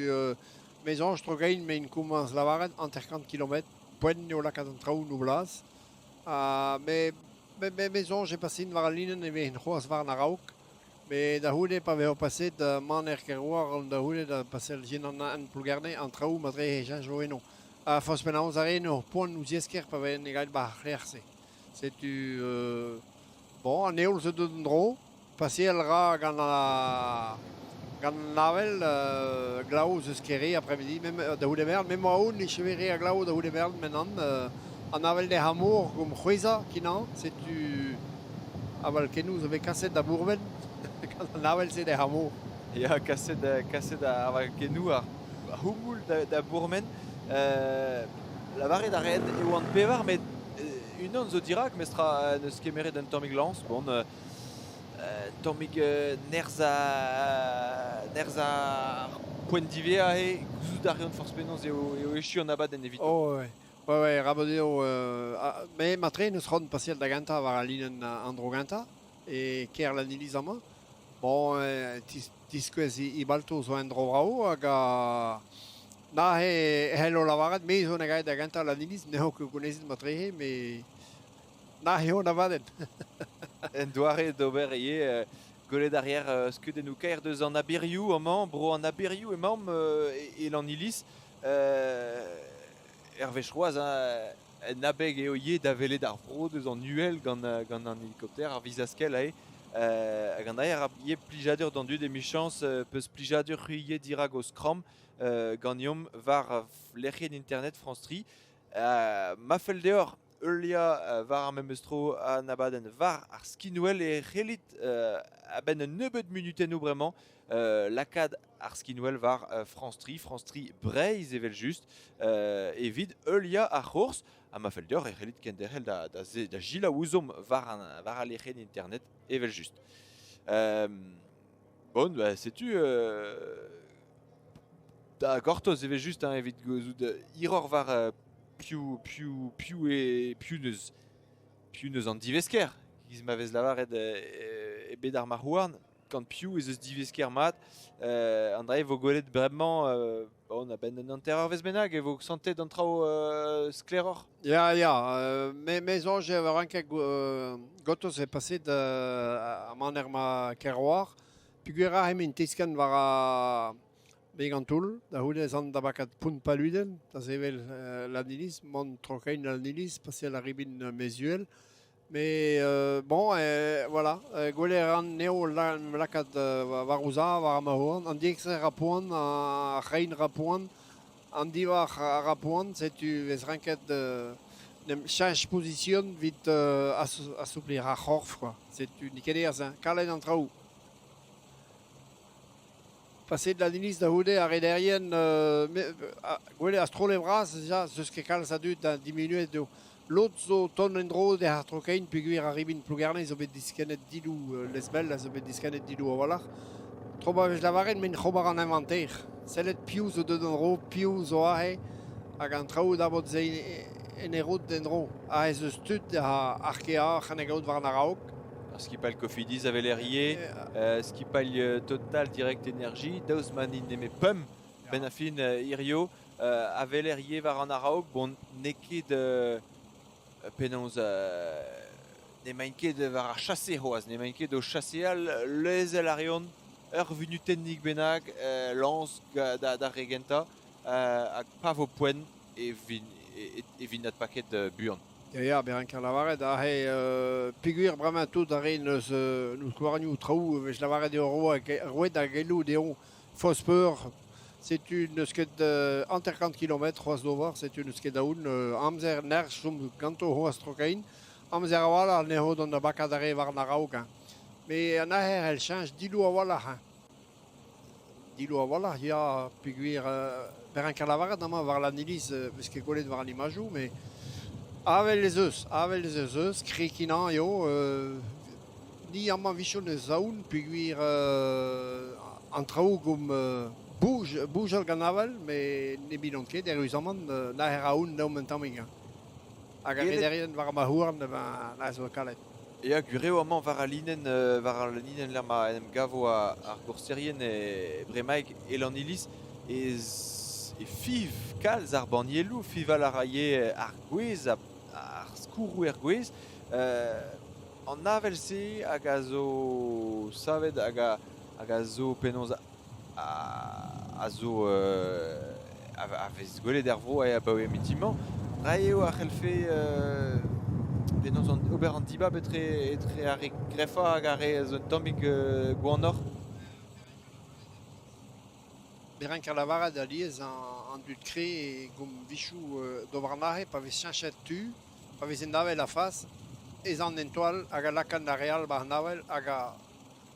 me soñj tro-gein m'int komañs lavaret 50 kilometr, poent eo lakaat an traoù 'n o blas. Ha me Me soñj e pasin war al linenn e vezin c'hoazh war an a-raok. Met da c'houde pa vezo paseet maner Kerouar da c'houde da paseal yen an an Plougerne an traoù matre e cheñcho eno. Ha forzh penaos a ren ur poan ouzh esker pa vez gaet 'ba ar c'hlec'h-se. Setu bon an heol zo deuet en-dro. Paseal 'ra gant gant an avel glav eus Kere après-midi da c'houde merenn. Me 'moa aon e chome re a glav da c'houde merenn met nann. An avel dec'h ar mor gomp c'hwezhañ kenañ. Setu aval-kennoù zo bet kaset da bourmen gant an avel-se dec'h ar mor. Ya, kaset, kaset aval-kennoù ar c'houmoul da bourmen. Lavaret a raent e oant pevar, met unan zo dirak, mestra n'eus kemeret un tammig lañs. Bon, tammig nerzh nerzh ar poent diwezhañ eo gouzout a reont forzh penaos eo eo echu an abadenn evito. Oh ouais. Ouais, ouais, rabat eo me matre n'eus c'hoant paseal da gentañ war al linenn an dro gentañ e kêr Lanniliz amañ. Bon, diskouez e balto zo un dro vrav hag na e c'hello lavaret me zo na da gentañ Lanniliz n'eo ket gounezet matrehe met Na eo an abadenn. Un doare d'ober ivez gwelet arrière skeudennoù kaer deus an aberioù amañ, bro an aberioù emaomp e Lanniliz. Hervez c'hoazh hein, un abeg eo ivez da welet ar vro deus an uhel gant, gant an helikopter, ar vizaskell aze. Hag an aer a ivez plijadur d'an dud emichañs peus plijadur c'hwi ivez dirak ho skramm ganeomp war lec'hienn internet France 3. Ma fell deoc'h heuliañ war ar memes tro an abadenn war ar skinwel e c'hellit a-benn un nebeud munutennoù bremañ lakaat ar skinwel war France 3, France 3 Breizh evel-just, evit heuliañ ar c'hours. Ha ma fell deoc'h e c'hellit kenderc'hel da, da, da selaou ouzhomp war, an, war al lec'hienn internet evel-just. Bon, bah, setu da gortoz evel-just hein, evit gouzout hiroc'h war piv, piv, piv eo piv neus piv neus an divesker giz ma vez lavaret e bed ar marc'h-houarn gant piv ez eus divesker mat an dra e vo gwelet bremañ bon a-benn un hanter-eurvezh bennak e vo santet an traoù sklaeroc'h. Ya, ya, me, me soñj e ranket gortoz e paset amañ er ma Kerroar peogwir aze emaint teskenn war ar Beg an toull, da c'houde ez an da bakat Pont-Paluden, da sevel Lanniliz, mont tro-kein Lanniliz, paseal ar ribin Mezuel. Mais bon, voilà, gwelet a ran eo lakaat war o zav, war ma houarn, an diekser ra poan, ar c'hein ra poan, an divhar a ra poan, setu vez renket n'em cheñch position evit assouplir ar c'horf, quoi. Setu n'eo ket aes, hein, kalet an traoù. Paseet la iliz da c'houde ar rederien gwelet a-stroll bras ya 'z eus ket kalz a dud da diminuet eo. Lod zo tont en-dro d'e ar-tro-kein peogwir ar ribin Plougerne zo bet diskennet diloù Lesbel a zo bet diskennet diloù a-walc'h. Tro ma vez lavaret met c'hober an inventaer. Sellet piv zo deuet en-dro, piv zo aze hag an traoù dabot-se en e roud en-dro. Aze ez eus tud da Arkea c'han gaout war an a-raok. Ar skipailh Cofidis a weler ivez, skipailh Total Direct Energie, daoust ma n'int nemet pemp benn ar fin hirio, a weler ivez war an a-raok. Bon, n'eo ket penaos n'emaint ket war ar chase c'hoazh, n'emaint ket o chaseal, lezel a reont ur vunutennig bennak lañs d'ar re gentañ hag pa vo poent e vin, e vin adpaket buan. Ya, ya, bezañ lavaret aze peogwir bremañ tout ar re n'eus n'eus koarnioù traoù e vez lavaret eo roet ar geloù dezho forzh peur. Setu n'eus ket 50 kilometr c'hoazh d'ober, setu n'eus ket aon amzer nerzh chom ganto c'hoazh tro-kein. Amzer a-walc'h anezho dont da bakat ar re war an a-raok. Hein. Met an aer c'hell cheñch dillo a-walc'h. Hein. Dillo a-walc'h, ya, peogwir bezañ lavaret amañ war Lanniliz 'vez ket gwelet war an imajoù, met avel ez eus, avel ez eus, krekiñ eo. Ni amañ 'vichon eus aon peogwir an traoù gomp bouj, boujal gant avel, met ne bilont ket eüruzamant nac'her aon deomp un tammig. Hein. Hag ar rederien war ma houarn, ben, a zo kalet. Ya, gwir eo amañ war al linenn, war al linenn lec'h ma en em gavo ar gourserien e bremaik e Lanniliz ez e fiv kalz ar bannieloù, fival a ra ivez ar gwez, ar skourroù er gwez. An avel-se hag a zo savet hag a, hag a zo penaos a zo a vez gwelet er vro abaoe mintin-mañ. Dra eo a c'hellfe penaos ober an dibab etre, etre ar re grefañ hag ar re zo un tammig gwanoc'h. Me ranker lavaret alies an dud kre e gomp vichoù d'ober an aze pa vez cheñchet tu, pa vez en avel a-fas, ez an en toal hag a lakaan ar re all 'ba an avel hag a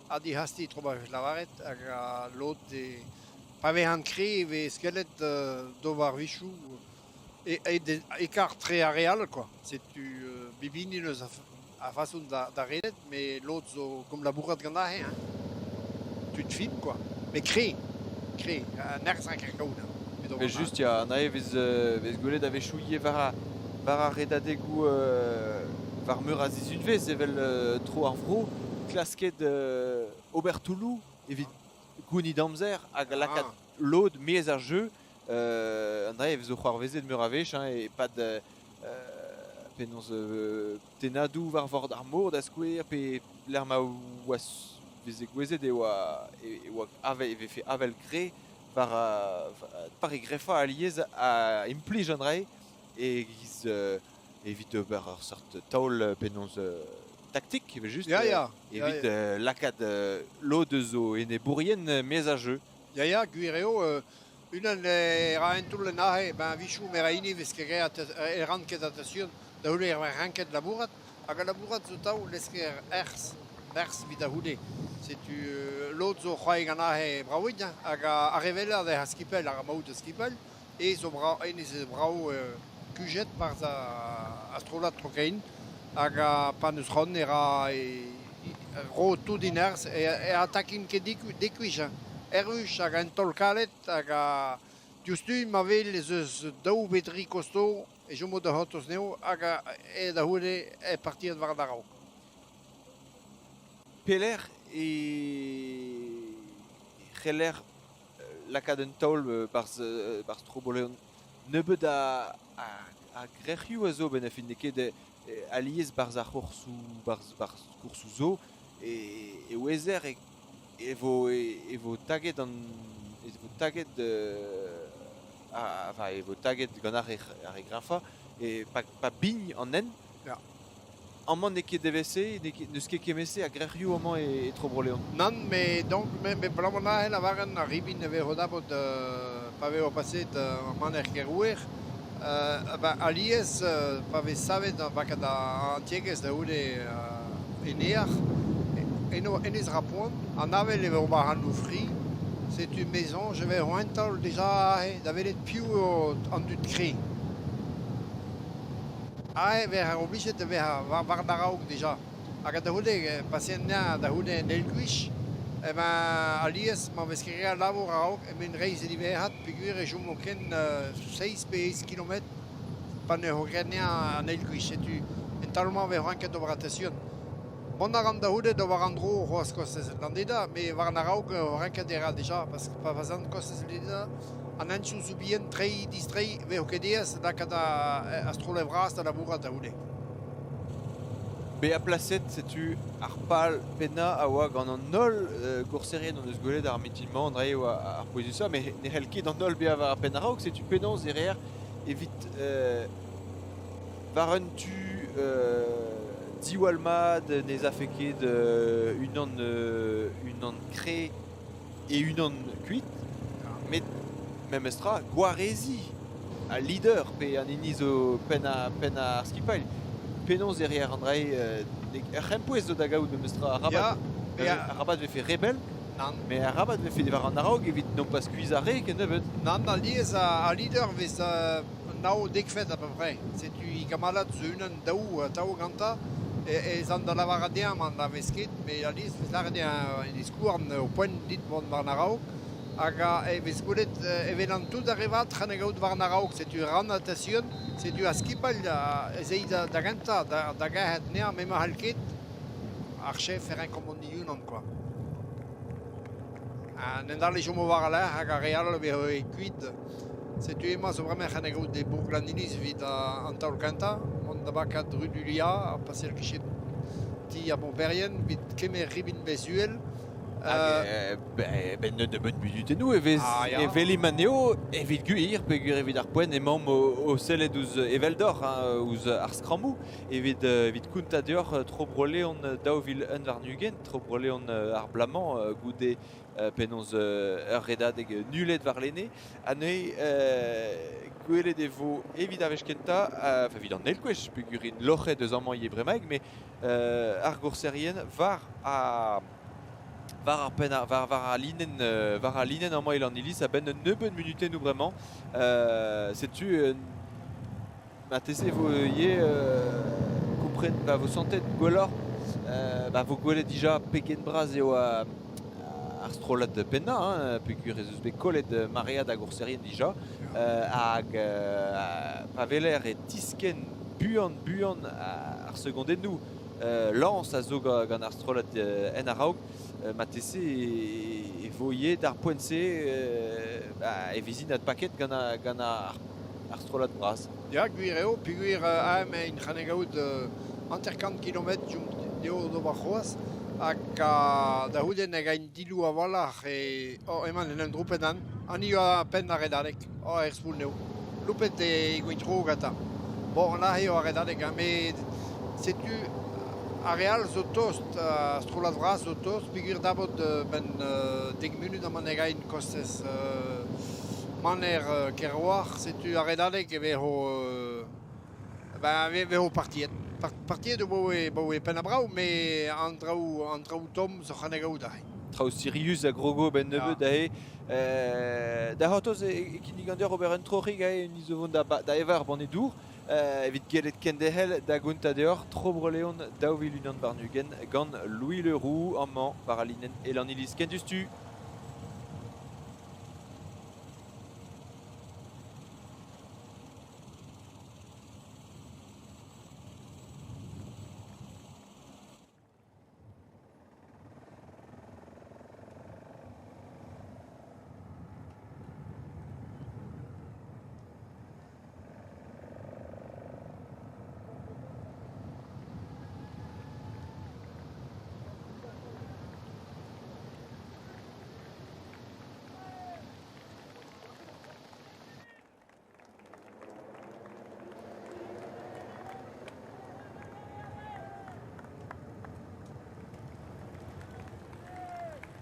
Ha dic'hastiñ tro ba vez lavaret hag a lod e pa vezan kre e vez gellet d'ober a-wechoù e-kar-tre ar re all quoi. Setu pep hini 'neus a fason da redet met lod zo gomp labourat gant aze hein. Tud fin quoi. Met kre, kre, nerzh a kaout. Evel just ya, an ae vez, vez gwelet a-wechoù ivez war, war ar redadegoù war meur a sizhunvezh evel tro ar vro, klasket ober toulloù evit gounit amzer hag lakaat lod maez ar jeu. An dra-se zo c'hoarvezet meur a wech hein, e-pad penaos tennadoù war vord ar mor da skouer pe lec'h ma oa veze gouezet e oa e oa avel, e vefe avel kre war war e grefañ alies a implij an dra-se e-giz evit ober ur seurt taol penaos taktik evel-just Ya, ya. evit lakaat lod eus o enebourien maez a jeu. Ya, ya, gwir eo. Unan e ra un toull en aze, ben a-wechoù me ra hini 'vez ket graet e ran ket attention da c'houde e ranket labourat hag al labourat zo tav lesker erzh, berzh evit da c'houde. Setu lod zo c'hoari gant aze bravik hein, hag ar re wellañ a vez skipell, ar maout da skipell, e zo brav, hennezh zo brav kuzhet 'barzh ar strollad tro-kein hag pa n'eus c'hoant e ra e ro tout e nerzh e atakin ket dekuizh hein. Erruch hag un taol kalet hag a diouzhtu ma wel ez eus daou pe dri kosto e chomo da c'hortoz anezho hag aet da c'houde e partiet war a-raok. Pelec'h e c'heller lakaat un taol 'barzh 'barzh Tro-Bro-Leon? Nebeut a, a, a grec'hioù a zo benn ar fin, n'eo ket alies 'barzh ar c'hoursoù 'barzh 'barzh koursoù zo e, e ouezer e, e vo e vo taget an e vo taget enfin e vo taget gant ar re ar re greñfañ e pa, pa bign an hent. Ya. Amañ n'eo ket evel-se, n'eus ket kement-se a grec'hioù amañ e, e Tro-Bro-Leon. Nann, met donc me, me abalamour aze lavaren ar ribin e vezo dabot pa vezo paseet an maner Kerouer, ba alies pa vez savet an pakad an tiegezh da c'houde en ear, eno hennezh ra poan, an avel e vo war an fri, setu me soñj e vezo un taol deja aze da welet piv eo an dud kre. Aze e vezer oblijet da vezañ war war a-raok dija. Hag da c'houde, paseet anezhañ da c'houde en eil gwech, eh ben alies ma vez ket graet al labour a-raok emaint reizh diwezhat peogwir e chomo ken seizh pe eizh kilometr pa n'eo graet anezhañ an eil gwech. Setu en taol-mañ e vez ranket ober attention. Mont a ran da c'houde d'ober an dro c'hoazh kostez Landeda, met war an a-raok eo ranket e ra dija, parce que pa vezan kostez Landeda, an hentoù zo bihan, treiñ, distreiñ, 'vezo ket aes lakaat ar strollad bras da labourat da c'houde. Bezañ plaset, setu ar pal pennañ a oa gant an holl gourserien hon eus gwelet ar mitin-mañ, an dra eo ar pouezusañ, met ne c'hell ket an holl bezañ war ar penn a-raok, setu penaos e reer evit war un tu diwall mat ne 'z afe ket unan unan kre e-unan kuit, met memes tra gwareziñ al leader pe an hini zo penn penn ar skipailh. Penaos e reer an dra-se ur c'hempouez zo da gaout memes tra arabat, arabat vefe re bell, met arabat vefe war an a-raok evit nompas skuizhañ re kennebeut. Nann, alies al leader vez nav dekvet à peu près. Setu e gamalad zo unan daou atav gantañ. Ez an da lavaret dezhañ ma n'anavez ket, met alies e vez lâret dezhañ en e skouarn o poent dit mont war an a-raok. Hag e vez gwelet evel an tout ar re vat c'han gaout war an a-raok. Setu ran attention, setu ar skipailh ez eo da gentañ da gerc'hat anezhañ, met ma c'hall ket ar chef e renkomp mont e-unan kwa. An hent all e chomo war al lec'h hag ar re all a vezo kuit. Setu emañ zo bremañ c'han gaout e bourk Lanniliz evit an taol kentañ, mont da bakat Rudulia ha paseal kichen ti ar bomperien evit kemer ribin Bezuel. Hag ben nebeut munutennoù e vez e welimp anezho evit gwir peogwir evit ar poent emaomp o sellet ouzh eveldoc'h hein, ouzh ar skrammoù evit evit kontañ deoc'h tro Bro-Leon 2021 tro Bro-Leon ar bloaz-mañ goude penaos ur redadeg nullet warlene ha neuze gwelet e vo evit ar wech kentañ enfin evit an eil gwech peogwir int loc'het eus amañ ivez bremaik met ar gourserien war ar war ar penn war, war al linenn war al linenn amañ e Lanniliz a-benn un nebeud munutennoù bremañ setu marteze e vo ivez kompren pa vo santet gwelloc'h pa vo gwelet dija pegen bras eo ar strollad pennañ hein, peogwir ez eus bet kollet maread a gourserien dija hag pa weler e tiskenn buan-buan ar segondennoù lañs a zo gant ar strollad en a-raok marteze e vo ivez d'ar poent-se e vezint adpaket gant gant ar ar strollad bras. Ya, gwir eo, peogwir aet int c'han gaout 50 kilometr dezho d'ober c'hoazh hag da c'houde ne gaint diloù a-walc'h e oh, emañ en em droupet an an eo penn ar redadeg oh, er spoul eo. Loupet e gwintro gantañ. Bon, là eo ar redadeg, hein, met setu ar re all zo tost, ar strollad vras zo tost, peogwir dabot benn dek munut amañ ne gaint kostez Maner Kerouar, setu ar redadeg e vezo ben, e vezo partiet. Partiet eo 'baoe penn-ha-brav, met an traoù an traoù tomm zo c'hoant da gaout aze. Traoù sirius a grogo 'benn nebeut aze. Da c'hortoz e kinnigan deoc'h ober un troc'hig aze, ni zo vont da, da evañ ar banne dour evit gellet kenderc'hel da gontañ deoc'h Tro Bro-Leon 2021 gant Louis Le Roux amañ war al linenn e Lanniliz. Ken diouzhtu!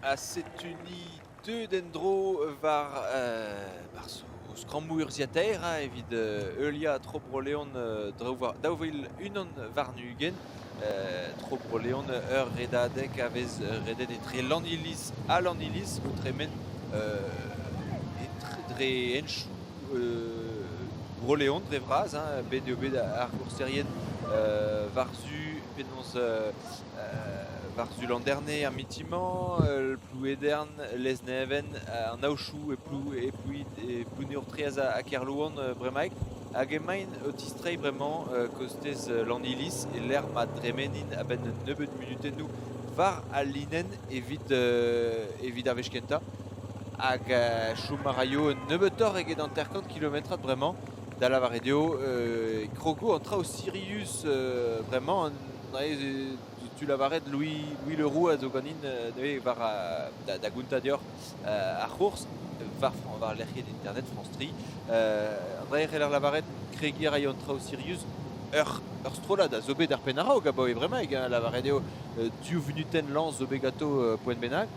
Ha setu-ni deuet en-dro war barzh o skrammoù urzhiataer hein, evit heuliañ Tro Bro-Leon 2021. Tro Bro-Leon, ur redadeg a vez redet etre Lanniliz ha Lanniliz o tremen dre henchoù Bro-Leon dre vras. Hein. Bet eo bet ar gourserien war-zu penaos war-zu Landerne ar mintin-mañ, Plouedern, Lesneven, an Aochou e Plou e Plouneour-Traezh ha Kerlouan bremaik. Hag emaint o tistreiñ bremañ kostez Lanniliz e-lec'h ma dremenint a-benn un nebeud munutennoù war al linenn evit evit ar wech kentañ. Hag chom a raio un nebeutoc'h eget 50 kilometrad bremañ. Da lavaret eo e krogo an traoù sirius bremañ. An dra tu lavaret Louis Leroux a zo ganin neuze war da gontañ deoc'h ar c'hours war lec'hienn internet France 3. An dra e c'heller lavaret kregiñ a raio an traoù sirius ur strollad a zo bet ar penn a-raok abaoe bremaik, hein, lavaret eo div vunutenn lañs zo bet ganto poent bennak,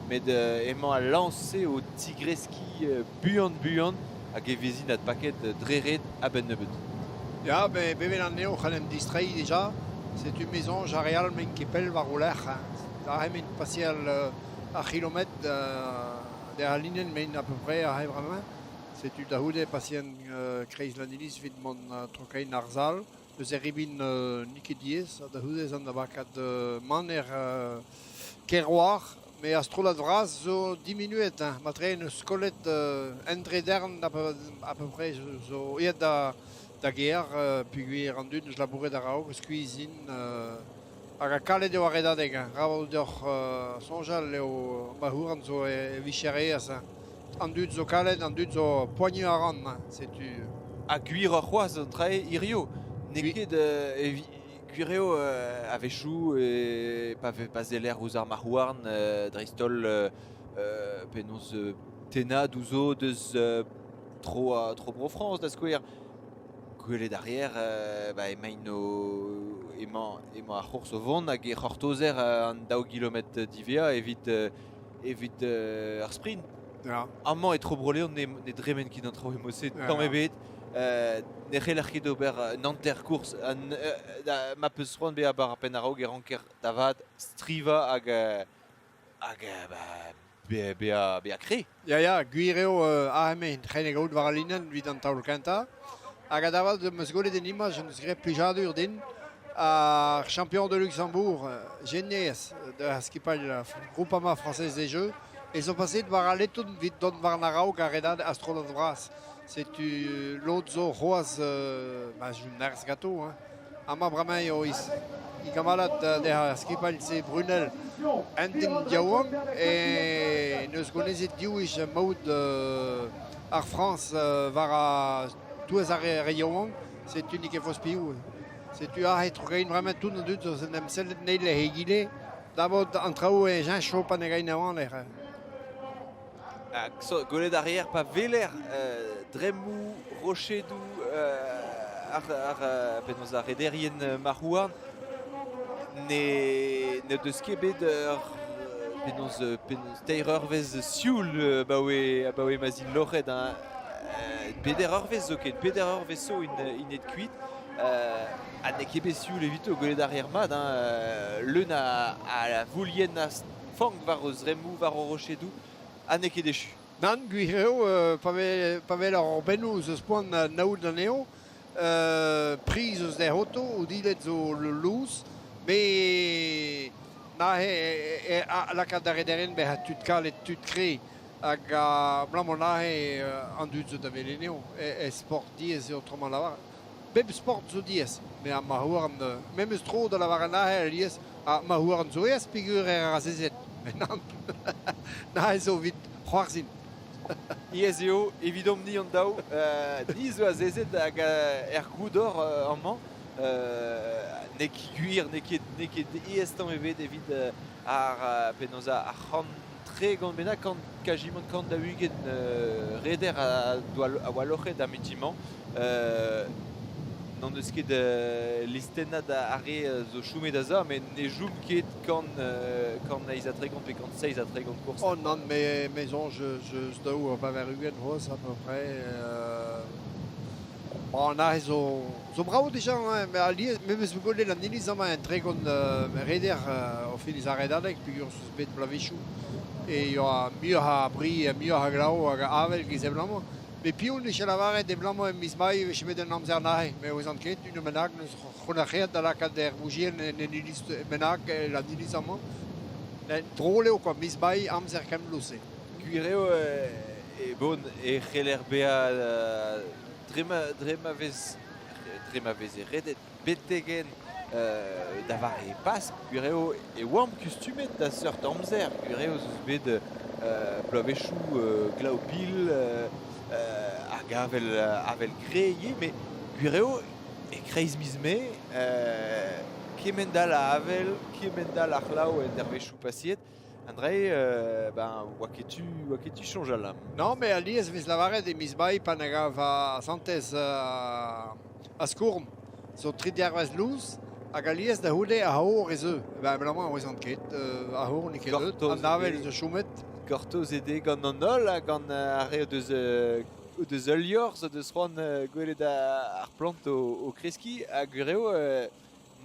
met emañ al lañs-se o tigreskiñ buan-buan hag e vezin adpaket dre ret a-benn nebeut. Ya, bevet anezho c'hall em distreiñ dija. Setu me soñj ar re all m'int ket pell war o lerc'h. Aze m'int paseal ar c'hilometr der linenn m'int à peu près aze bremañ. Setu da c'houde pasien kreiz Lanniliz evit mont trokein ar sal. Eus er ribin n'eo ket diaes, ha da c'houde ez an da bakat maner Kerouar. Met ar strollad vras zo diminuet, hein. Matre n'eus kollet un dredern à peu près zo aet da gêr peogwir an dud 'neus labouret a-raok, skuizh int hag kalet eo ar redadeg. Hein. Rabat deoc'h soñjal eo ma c'houran zo e vicher aes. Hein. An dud zo kalet, an dud zo poaniañ a ran. Hein. Setu. Ha gwiroc'h c'hoazh an trae hirio. N'eo ket gwir eo a-wechoù pa seller ouzh ar marc'h-houarn dreist-holl penaos tennañ ouzho deus tro Bro-Frañs da skouer. Gwelet a reer ba emaint o emañ emañ ar c'hours o vont hag e c'hortozer an daou gilometr diwezhañ evit evit ar sprint. Ya. Amañ e tro Bro-Leon ne dremen ket an traoù e-mod-se tamm ebet. Ne c'heller ket ober un hanter-kourz. Ma peus c'hoant bezañ war ar penn a-raok e ranker da vat strivañ hag hag ba, bezañ kre. Ya, gwir eo aze emaint tren gaout war al linenn evit an taol kentañ. Hag a-davat 'm eus gwelet en imaj en deus graet plijadur din ar champion de Luxembourg, Geniez, da skipailh Groupama Française des Jeux, ez zo paseet war al leton evit dont war an a-raok ar redad ar strollad vras. Setu lod zo c'hoazh ma nerzh ganto. Hein. Amañ bremañ eo e gamalad dezhañ ar skipailh-se Brunel, un den yaouank e n'eus gonezet div wech maout ar Frañs war ar touez ar re yaouank. Setu n'eo ket forzh piv. Setu aze tro-kein bremañ tout an dud zo en em sellet an eil egile. Dabord an traoù e cheñcho pa ne gaint a-walc'h. So, gwelet a reer pa weler dremmoù, rochedoù ar penaos ar rederien marc'h-houarn ne deus ket bet ur penaos penaos teir eurvezh sioul abaoe ma 'z int loc'het hein. Peder eurvezh zoken, peder eurvezh zo int aet kuit. Ha n'eo ket bet sioul evito gwelet a reer mat hein, leun a voulienn a fank war o zremmoù, war o rochedoù, ha n'eo ket echu. Nann, gwir eo, pa vez pa wel ar bennoù eus poan naout anezho, priz eus der oto, o dilhad zo lous, met neuze lakaat ar rederien bezañ tud kalet, tud kre, hag abalamour neuze an dud zo da wel anezho, e sport diaes eo trommañ lavar. Pep sport zo diaes, met ar marc'h-houarn, memes tro da lavaret neuze alies, ar marc'h-houarn zo aes peogwir eo azezet. Met nann, neuze zo evit c'hoarzhin. Aes eo evidomp-ni hon daou. Ni zo azezet hag er goudor amañ. N'eo ket gwir, n'eo ket aes tamm ebet evit ar penaos ar c'hant 30 bennak, kant kazimant 140 reder a oa loc'het ar mintin-mañ. N'hon eus ket listennad ar re zo chomet aze, met ne chom ket 138 pe 137 kourz. Oh nann, me soñj eus daou 80 c'hoazh à peu près. Bon, aze zo brav dija, hein, mais alies, memes gwelet an iliz amañ en 30 reder o finis ar redadeg peogwir eus bet bloavezhioù e oa muioc'h a bri, muioc'h a glav hag a avel giz abalamour. Met piv 'nije lavaret abalamour e miz Mae e vije bet un amzer neuze, me 'ouezan ket, unan bennak 'neus c'hounac'heet da lakaat er voujienn en un iliz bennak, an iliz amañ. Drol eo kwa, miz Mae, amzer kemloù-se. Gwir eo e bon e c'heller bezañ dre ma veze redet betek-henn da vare Pask, gwir eo e oamp kustumet da seurt amzer. Gwir eo ez eus bet bloavezhioù glav-pil hag avel gre ivez, met gwir eo e-kreiz miz Mae. Kemend-all a avel, kemend-all a c'hlav en dervezhioù paseet. Andrei, ben, oa ket tu, oa ket tu soñjal. Non, mais alies vez lavaret e miz Mae pa na gav a santez a skourn zo tri dervezh lous hag alies da c'houde ar c'hor ez eu. Ben, abalamour 'ouezan ket, ar c'hor n'eo ket deut, an avel zo chomet. Gortoz eo dezhe gant an holl ha gant ar re o deus o deus ul liorzh, o deus c'hoant gwelet ar plant o kreskiñ ha gwir eo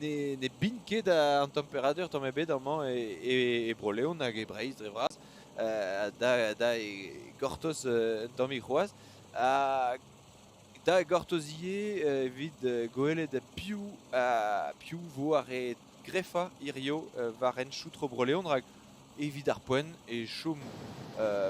ne, ne bign ket an temperadur tamm ebet amañ e, e, e Bro-Leon hag e Breizh dre vras. Da, da e gortoz un tammig c'hoazh. Ha da gortoz ivez evit gwelet piv piv vo ar re grefañ hirio war henchoù tro Bro-Leon rak evit ar poent e chom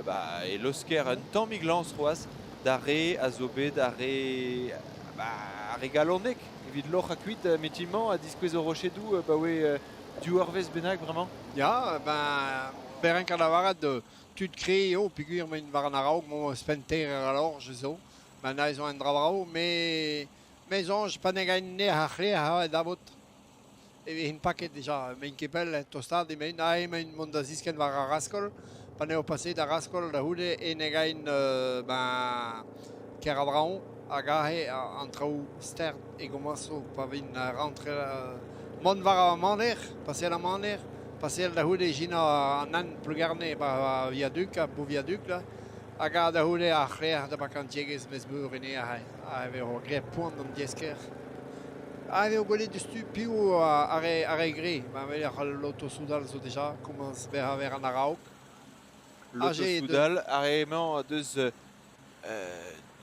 ba, e laosker un tammig lañs c'hoazh d'ar re a zo bet ar re, ba, ar re galonek evit loc'hañ kuit metimañ ha diskouez o rochedoù abaoe div eurvezh bennak bremañ. Ya, ben, perenk a lavaret tud kre eo peogwir emaint war an a-raok, mo ouzhpenn-teir ar lorj zo. Ma na zo un dra brav, me me soñj pa ne gaint nec'h ar c'hlec'h da vot. E vezint paket dija, emaint ket pell, tostaat emaint, aze emaint mont da ziskenn war ar raskol. Pa n'eo paseet ar raskol da c'houde e ne gaint ben Keradraoñ hag aze an traoù stert e gomañso pa vint rentret mont war ar maner, paseal ar maner, paseal da c'houde ijinañ an hent Plougerne ba viaduc, ar Beauviaduc là, hag da c'houde ar c'hlec'h da bakañ an tiegezh Mezmeur ene aze, aze 'vezo graet poan d'an diaes-kêr. Aze eo gwelet diouzhtu piv ar re, ar re gre. Ma weler al loto-soudal zo deja komañs bezañ ver an a-raok. Loto-soudal, ar re-mañ deus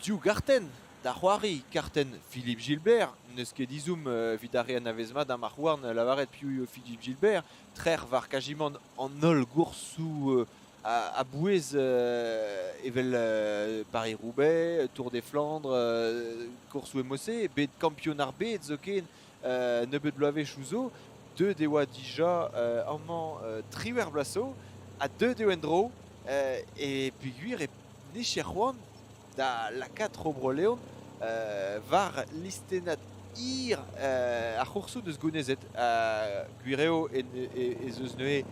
div gartenn da c'hoari. Kartenn Philippe Gilbert, n'eus ket ezhomm evit ar re anavez mat ha marc'h-houarn lavaret piv eo Philippe Gilbert. Trec'h war kazimant an holl goursoù a-bouez evel Paris-Roubaix, Tour des Flandres, koursoù MOC, bet kampion ar bed zoken nebeut bloavezhioù zo. Deuet e oa dija amañ 18 bloaz zo ha deuet eo en-dro e peogwir e nije c'hoant da lakaat Tro Bro-Leon war listennad hir ar c'hoursoù deus gounezet. Gwir eo ez eus neuze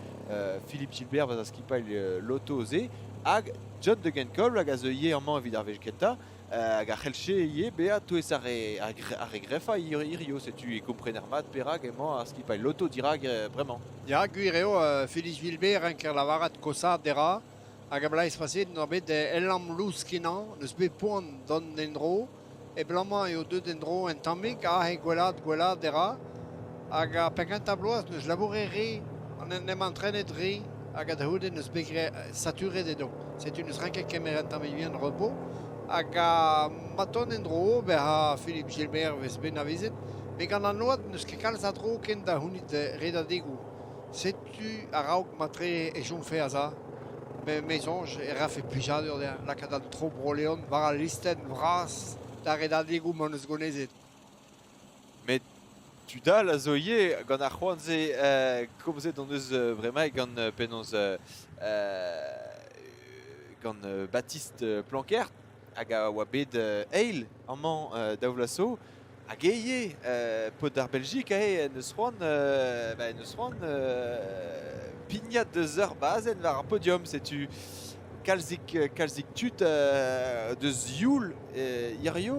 Philippe Gilbert war ar skipailh Lotto-se hag John de Genkolb hag a zeu ivez amañ evit ar wech kentañ hag a c'hellche ivez bezañ touez ar re, ar re grefañ hirio. Setu e komprener mat perak emañ ar skipailh Lotto dirak bremañ. Ya, gwir eo, Philippe Gilbert renker lavaret kosaat e ra. Hag a-blaez paseet n'oa bet el-lamm lous-kenañ, n'eus bet poan dont en-dro. Hep-lammañ eo deuet en-dro un tammig, aze gwellaat gwellaat e ra. Hag ar penn-kentañ bloaz n'eus labouret re, an en em antrenet re, hag a-c'houde n'eus bet graet saturet edo. Setu n'eus ranket kemer un tammig bihan repos. Hag ma tont en-dro, bezañ Philippe Gilbert vez bet anavezet, met gant an oad n'eus ket kalz a dro ken da c'hounit redadegoù. Setu a-raok matre e chomfe aza. Me soñj e rafe plijadur dezhañ lakaat an tro Bro-Leon war al listenn vras da redadegoù m'hon eus gonezet. Met tud all a zo ivez gant ar c'hoant-se komzet hon eus bremaik gant penaos gant Baptiste Planckaert hag a oa bet eil amañ daou vloaz zo. Hag eo ivez paotr ar Beljik aze en deus c'hoant ba en deus c'hoant pignat deus ur bazenn war ar podium. Setu kalzik kalzik tud deus youl hirio.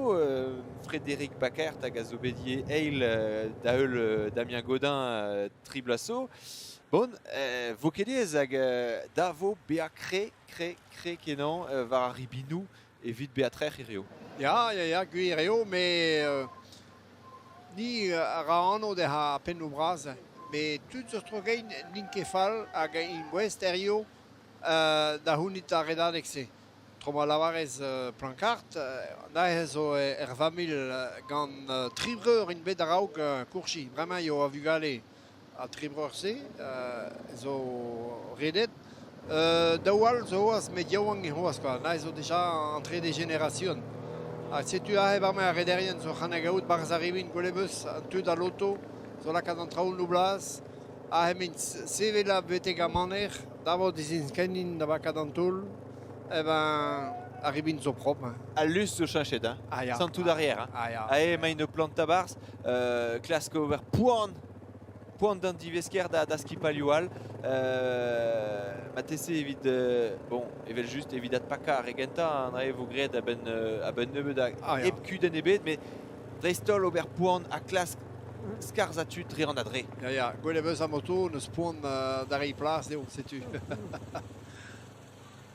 Frédéric Backaert hag a zo bet ivez eil da heul Damien Godin tri bloaz zo. Bon, vo ket aes hag da vo bezañ kre kre kre kenañ war ar ribinoù evit bezañ trec'h hiziv. Ya, ya, ya, gwir eo, met ni a ra anv dezhañ pennoù bras. Met tud zo tro-gein n'int ket fall hag int gouest hiziv da c'hounit ar redadeg-se. Tro ma lavarez Plancart, neuze zo er familh gant tri breur int bet a-raok kourchiñ. Bremañ eo a vugale An tri breur-se zo redet. Daou all zo c'hoazh met yaouank eo c'hoazh kwa. Neuze zo deja an trede generasion. Ha setu aze bremañ ar rederien zo c'han gaout 'barzh ar rivin gwelet 'meus an tud a loto zo lakaat an traoù 'n o blas. Aze emaint sevel betek ar maner, davod ez int kenin da lakaat an taol. Eh ben, ar ribin zo propr. Hein. Al lusk zo cheñchet, hein. Ah, ya. Santout arrière. Hein. Ah, ya. Aze emaint o plantañ 'barzh, klask ober poan. Poan d'an divesker da, da skipalioù all. Marteze evit, bon, evel-just, evit adpakañ ar re gentañ, an dra e vo graet a-benn a-benn nebeut Ah, ya. hep kudenn ebet, met dreist-holl ober poan ha klask skarzhañ tud dre an adre. Ya, ya, gwelet 'm eus ar moto, n'eus poan da reiñ plas dezho, setu.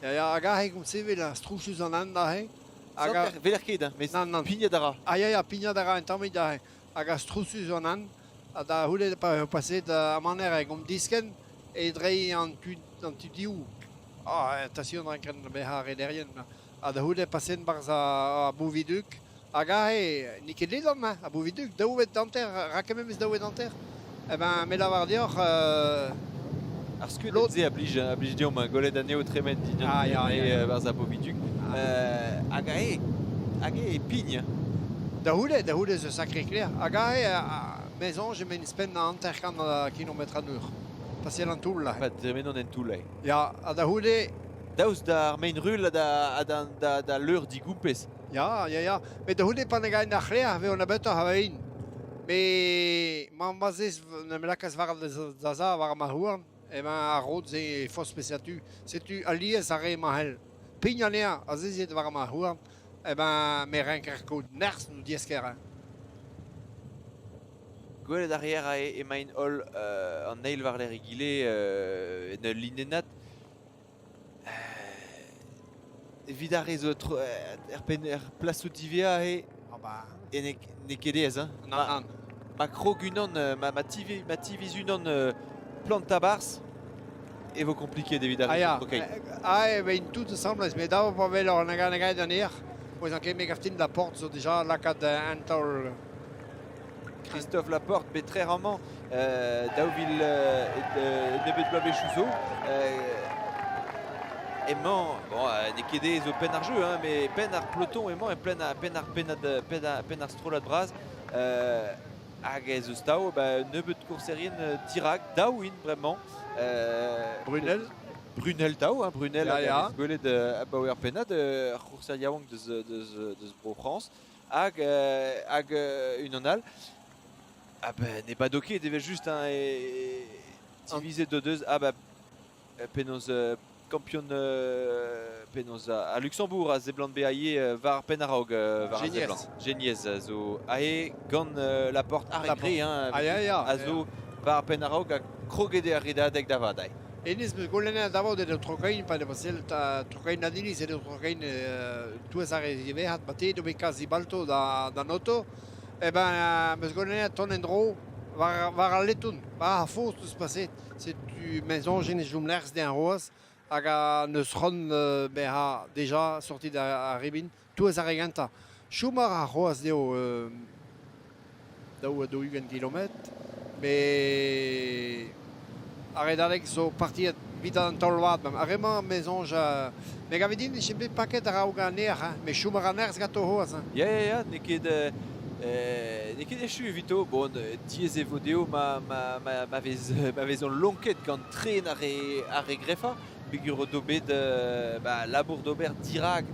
Ya, ya, hag aze gant sevel ar stroñsus an hent aze. Hag a... Veler ket, hein, met Nann, nann. pignat a ra. Ah ya, ya, pignat a ra un tammig aze. Hag ar stroñsus an hent, ha da c'houde pa eo paseet ar maner hag omp diskenn, e dreiñ an tu, an tu div. Ah, attention rankan bezañ rederien. Ha da c'houde paseet 'barzh ar Bouvidug. Hag aze, n'eo ket ledan, hein, ar Bouvidug, daou vet hanter, rak memes daou vet hanter. Eh ben, me lavar deoc'h, Ar skeudenn-se a blij deomp, hein, gwelet anezho tremen dindan Ah, ya, ya, ya. barzh ar Bouvidug. Hag aze, hag e pign. Hein. Da c'houde zo sacré-clair. Hag aze, me soñj emaint ouzhpenn 50 kilometr an eur. Paseal an toull là. Pa dremenont en toull aze. Ya, ha da c'houde... Daoust d'ar maen-rull ha da, ha da, da, da leur digompez. Ya, ya, ya. Met da c'houde pa ne gaen ar c'hlear 'vez an nebeutoc'h a vein. Me ma ma 'z en em lakaas war da za war ma houarn, emañ ar rod-se forzh peseurt tu. Setu alies ar re-mañ c'hell pign anezhañ azezet war ma houarn, emañ me renker kaout nerzh no diaes-kaer. Hein. Gwelet a reer aze emaint holl an eil war-lerc'h egile en ul linennad. Evit ar re zo tro, er penn er plasoù diwezhañ eo Ah bah. e n'eo ket aes hein. Nann, nann. Ma krog unan, ma, ma, tivi, ma tiviz unan plant-tabarzh, e vo kompliket evit ar Ah re ya, zo tro-kein. Ah, eh ben tout ensemble, met dav pa wel an hag an aer, Poez an ket me gav din Laporte zo déjà lakaat un taol Christophe Laporte, bet trec'h amañ 2000 nebeut bloavezhioù zo. Emañ, bon, n'eo ket aes o penn ar jeu, hein, mais penn ar peloton emañ e penn ar, penn ar pennad, penn ar, penn ar strollad bras. Hag ez eus daou, ba, nebeut kourserien dirak, daou int bremañ. Brunel. Brunel daou, hein, Brunel Ya, hag a ya. vez gwelet abaoe ar pennad, ar c'hourser yaouank deus, deus, deus Bro-Frañs. Hag, hag unan all. Ah ben, n'eo pas ket evel-just, hein, e, divizet o deus, ah bah, penaos kampion penaos a Luxembourg a seblant bezañ ivez war ar penn a-raok war a seblant. Geniez a zo aze gant Laporte ar re hein, ah, ya, ya, a zo war ar penn a-raok ha kroget eo ar redadeg da vat aze. Hennezh 'meus goulennet da vat edo Trokein pa ne sell Trokein an iliz edo Trokein touez ar re ziwezhat ma te edo bet kazi balto da d'an oto. Eh ben 'meus goulennet tont en-dro war, war al leton, war ar foz deus paseet. Setu me soñj en chom lec'h dezhañ c'hoazh hag a neus c'hoant bezañ deja sorti da ar ribin touez ar re gentañ. Chom a ra c'hoazh dezho 42 kilometr, met ar redadeg zo partiet evit an taol-vat. Ar re-mañ, me soñj, me gave din e vije bet paket a-raok an nec'h, hein, met chom a ra nerzh ganto c'hoazh. Hein. Ya, ya, ya, n'eo ket, n'eo ket echu evito. Bon, diaes e vo dezho ma, ma, ma, ma, vez, ma vezont lonket gant tren ar re, ar re grefañ, peogwir o do bet ba, labour d'ober dirak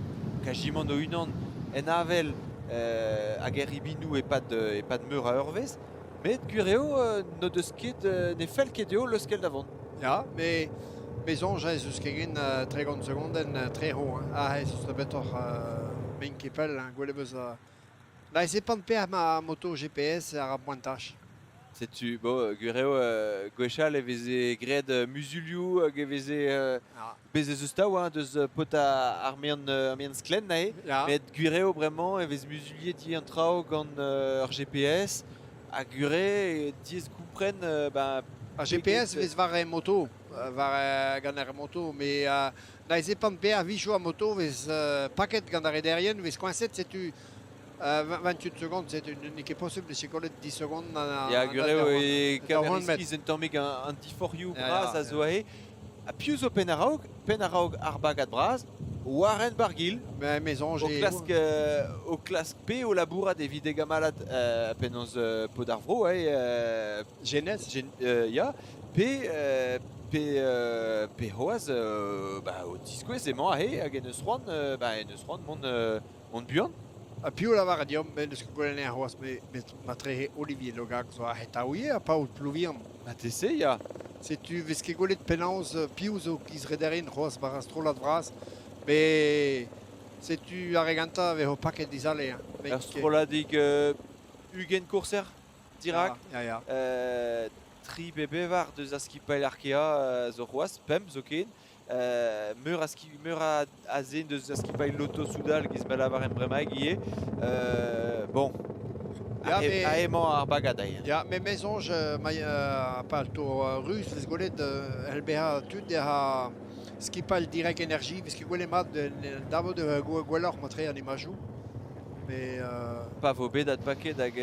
kajimant o-unan en avel hag er ribinoù e-pad, e-pad meur a eurvezh. Met gwir eo n'o deus ket, ne fell ket dezho leuskel da vont. Ya, me, me soñj ez eus ket ken 30 segondenn trec'ho. Hein. Ah, ez eus nebeutoc'h mein ket pell, hein, gwelet 'meus Ba, e seblant peoc'h ma moto GPS ar ar poentaj. Setu, bon, gwir eo, gwechall e veze graet muzulioù hag e veze bez ez eus tav hein, deus paotr ar mean, ar mean sklenn aze. Met gwir eo bremañ e vez muzuliet ivez an traoù gant ur GPS ha gwir eo diaes kompren ben, Ar GPS vez war e moto, war gant ar moto, met na e seblant peoc'h a-wechoù ar moto vez paket gant ar rederien, vez koañset, setu 28 secondes, c'est n'eo ket posubl e kollet 10 secondes. Ya, gwir eo e kaver iskis un tammig an diforc'hioù bras a zo aze. Ha piv zo penn a-raok? Penn a-raok ar bagad bras, Warren Barguil. Me soñj o klask, o klask pe o labourat evit e gamalad penaos paotr ar vro, eh, Genez? Gen, ya, pe, pe, pe c'hoazh bah, o tiskouez emañ aze hag en deus c'hoant, bah, en deus c'hoant mont, mont buan. Ha piv lavar deomp, met n'eus ket gwelet anezhañ c'hoazh, met matrehe Olivier Logag zo aet ivez ha Paol Plouvian. Matese, ya. Setu 'vez ket gwelet penaos piv zo gizrederien c'hoazh war ar strollad vras, met setu ar re gentañ a vezo paket dizale. Hein. Ur strolladig 20 kourser dirak. Ya, ya. Tri pe bevar deus ar skipailh Arkea zo c'hoazh, pemp zoken. Meur a, meur a, a zen deus ar skipailh Lotto Soudal giz ma lavaren bremaik ivez. Bon, Ya, mais- a emañ ar bagad aze. Ya, met me soñj, ma pa tour ruz vez gwelet c'hell bezañ tud ha skipailh Direct Energie, vez ket gwelet mat davo gwelloc'h matre an imajoù. Mais Pa vo bet adpaket hag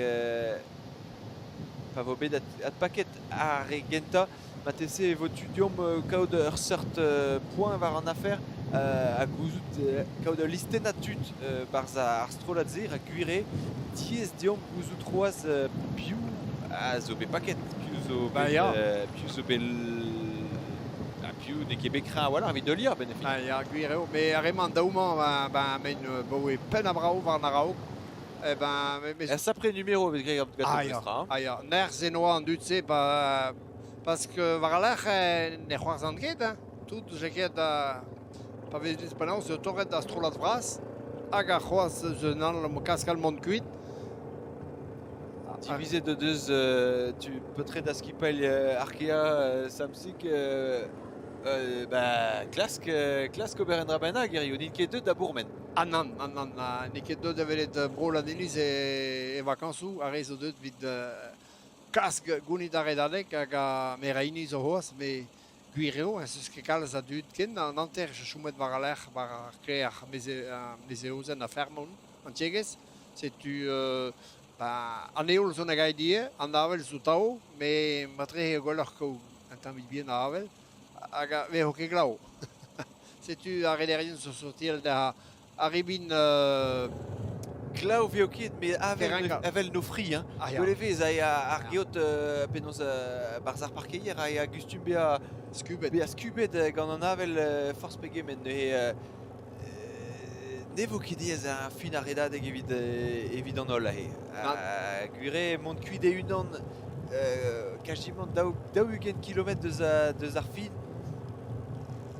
pa vo bet adpaket ar re gentañ, marteze e vo tu deomp kaout ur seurt poent war an afer ha gouzout kaout ul listennad tud 'barzh ar strollad-se rak gwir eo diaes deomp gouzout c'hoazh piv a zo bet paket, piv zo Ba bet, ya. Piv zo bet ha piv n'eo ket bet kreñv a-walc'h evit heuliañ a-benn ar fin. Ah, ya, gwir eo. Mais ar re-mañ, an daou-mañ, ben, ben, 'baoe penn a-brav war an a-raok. Eh ben, mais, Er sapre numéro vez graet gant Ah ya, tra. ah ya, nerzh e noa an dud-se, pa, parce que war al lec'h ne c'hoarzhan ket, hein. Tout j'ai ket da, pa vez penaos zo torret da strollad vras, hag ar c'hoazh eus un all kaskal mont kuit. Divizet o deus tu paotred a skipailh Arkea Samsic ba, klask, klask ober un dra bennak hiziv, n'int ket deuet da bourmen. Ah nann, nann, nann, n'eo ket deuet da welet bro Laneliz e, e vakañsoù, ar re zo deuet evit klask gounit ar redadeg hag a meraini zo c'hoazh, met gwir eo, ez eus ket kalz a dud ken, an hanter zo chomet war al lec'h war ar kêr Mezeozenn ha Fermont, an tiegezh. Setu ba, an heol zo nag ivez, an avel zo tav, met matrehe eo gwelloc'h kaout un tammig bihan a avel hag a vezo ket glav. Setu ar rederien zo sortiel da arrivin Glav veo ket, met avel, Kerenga. avel no fri. Hein. Ah, ya. Gwell e vez a ar geot penaos barzh ar parkeier a ya gustum bezañ Skubet. bezañ skubet gant an avel forzh pegement. Neuze ne vo ket diaes ar fin ar redadeg evit, evit an holl aze. Gwir eo mont kuit e-unan kazimant 40 kilometr deus, deus ar fin.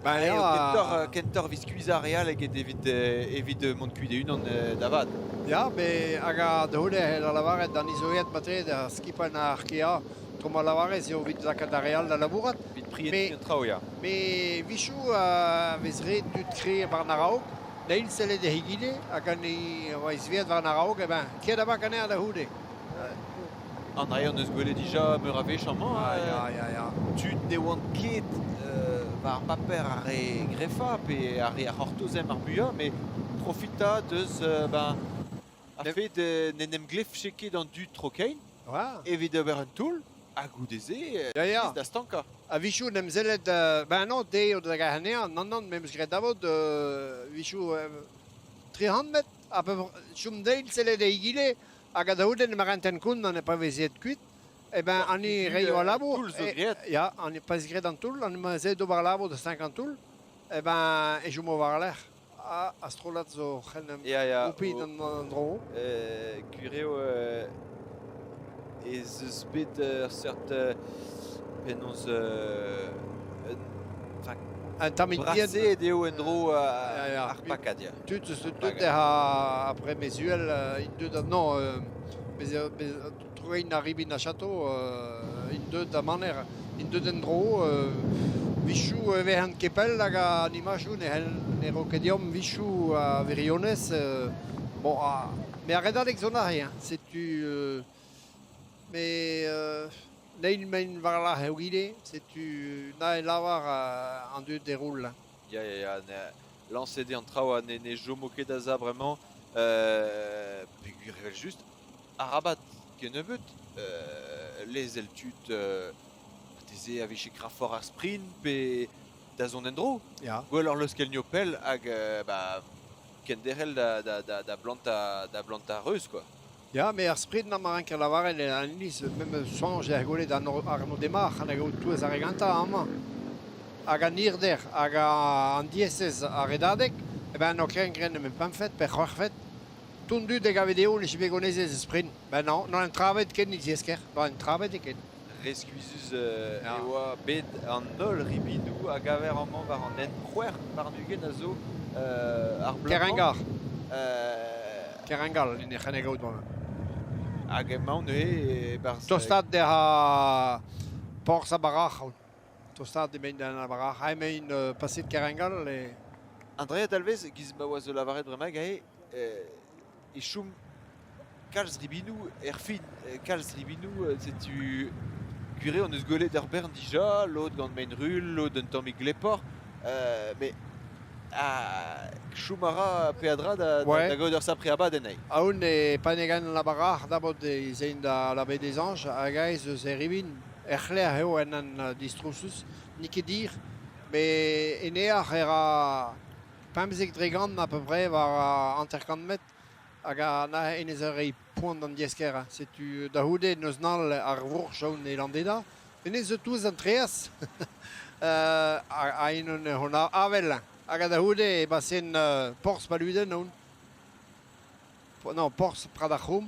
Ba eo ya. kentoc'h, kentoc'h evit skuizhañ ar re all eget evit, evit mont kuit e-unan da vat. Ya, me hag a da c'houde da lavaret d'an izoiad matre da skipañ ar Arkea tro ma lavarez eo evit lakaat ar re all da labourat. Evit prientiñ an traoù, ya. Me vichoù a vez ret tud kre war an araok, neil sellet egile hag an oa izveet war an araok, eh ben, ket a bak anezhañ da c'houde. An dra hon eus gwelet dija meur a wech amañ. Ah, ya, ya, ya. Tud ne oant ket war ar paper ar re grefañ pe ar re a c'hortozemp ar muiañ, met profitañ deus ben, ar fed n'en em glevfe ket an dud tro-kein evit ober un toull, ha goude-se Ya, ya. da stankañ. A-wechoù en em sellet, ben non, te o da garet anezhañ, nann, nann, me 'm eus graet davod, a-wechoù 300 metr, ha pa chom dezhi sellet egile, hag a-daolenn emañ renten kont an pa vez aet kuit, eh ben, an hini reio al labour, Toull zo graet. Ya, an pa vez graet an toull, an ma 'z d'ober labour da 50 toull, eh ben, e chomo war-lerc'h. Ha ar strollad zo c'hell em Ya, ya. houpiñ d'an an dro. Gwir eo ez eus bet ur seurt penaos enfin, Un tammig bihan. braseet eo en-dro Ya, ya. ar pakad, ya. Tud eus deuet ha après Mezuel, int deuet da non, bez bez troein ar ribin a château, int deuet da maner, int deuet en-dro, vichoù e vezan ket pell hag an imajoù ne c'hell ne ro ket deomp vichoù a wirionez. Bon, mais ar redadeg zo aze, hein, setu mais n'eil maen war-lerc'h egile, setu na e lavar an dud deroul. Ya, ya, ya, lañset eo an traoù ha ne chomo ket aze bremañ. Peogwir evel-just, arabat kennebeut lezel tud marteze a vije krafoc'h ar sprint pe da zont en-dro. Ya. Gwelloc'h leuskel pell hag ba, kenderc'hel da, da, da, da blantañ da blantañ reuz quoi. Ya, met ar sprint ma ranker lavaret an iliz, memes soñj er gwelet an Arnaud Demar, hag eo touez ar re gantañ amañ. Hag an hirder hag an diaesez ar redadeg, eh ben, n'o kren gren nemet pempvet pe c'hwec'hvet. Tout dud hag a video ne bet gonezez e sprint. Ben non, non en travet ken nit zesker, non en travet ken. Re skuizhus e oa bet an holl ribidoù a gaver amañ war an hent 26 a zo ar bloaz-mañ. Kerengar. Kerengal, en e c'heneg bremañ. Hag emaon neuze e-barzh... Tostaat der porzh a barac'h. Tostaat emaint d'an barac'h. Ha emaint paset Kerengal e... Andrea Talvez, giz ma oa zo lavaret bremañ, aze, e chom kalz ribinoù erfin, kalz ribinoù, setu gwir eo hon eus gwelet ur bern dija, lod gant mein-rul, lod un tammig glepoc'h, met chom a ra peadra da, Ouais. da gaout ur sapre abadenn eo. Aon e panegan la barac'h dabot e zein da la baie des Anges hag aez eus e ribin er c'hlec'h eo en an distrousus, n'eo ket dir, met en ear e ra 15% à peu près war 50 metr hag a enez a reiñ poan d'an diesker. Setu da c'houde n'eus nal ar vourc'h jaun e Landeda. Enez zo tous an treaz a en hon avel. Hag da c'houde e basen porzh Paluden on. Non, porzh Pradac'houm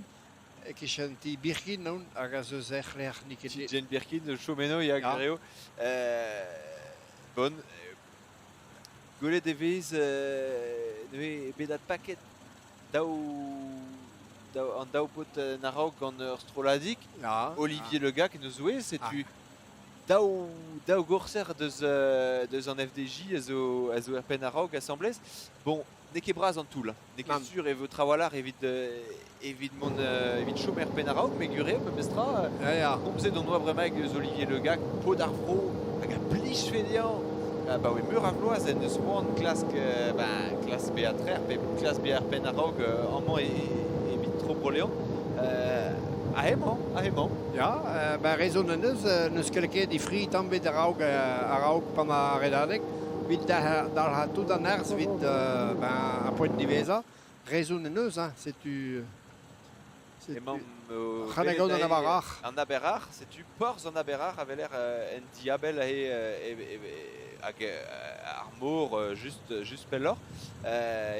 e kichen ti Birkin on hag a zeus ec'h lec'h n'eo ket... Jane Birkin, chomeno ya greo. Bon, gwelet e vez neuze bet adpaket daou, daou, an daou paotr en a-raok gant ur strolladig. Ya. Olivier Le Gac en o zouez, setu daou, daou gourser deus, deus an FDJ a zo, a zo er penn a-raok asambles. Bon, n'eo ket bras an toull, hein. N'eo ket sur e vo trawalc'h evit, evit mont evit chom er penn a-raok, met gwir eo memestra. Ya, ya. Komzet hon oa bremaik eus Olivier Le Gac, paotr ar vro, hag a blijfe dezhañ abaoe meur a vloaz en deus c'hoant klask, ben, klask bezañ trec'h pe klask bezañ er penn a-raok amañ evit tro Bro-Leon. Ha hemañ, ha hemañ. Ya, ben rezon en deus, n'eus ket lakaet e fri tamm bet a-raok a-raok pan ar redadeg, evit dalc'hañ tout an nerzh evit ben, ar poent diwezhañ. Rezon en deus, hein, setu... Emaomp o C'han welet gaout an aze Aberac'h. An Aberac'h, setu porzh an Aberac'h a weler en diabell aze hag ar mor just, just pelloc'h.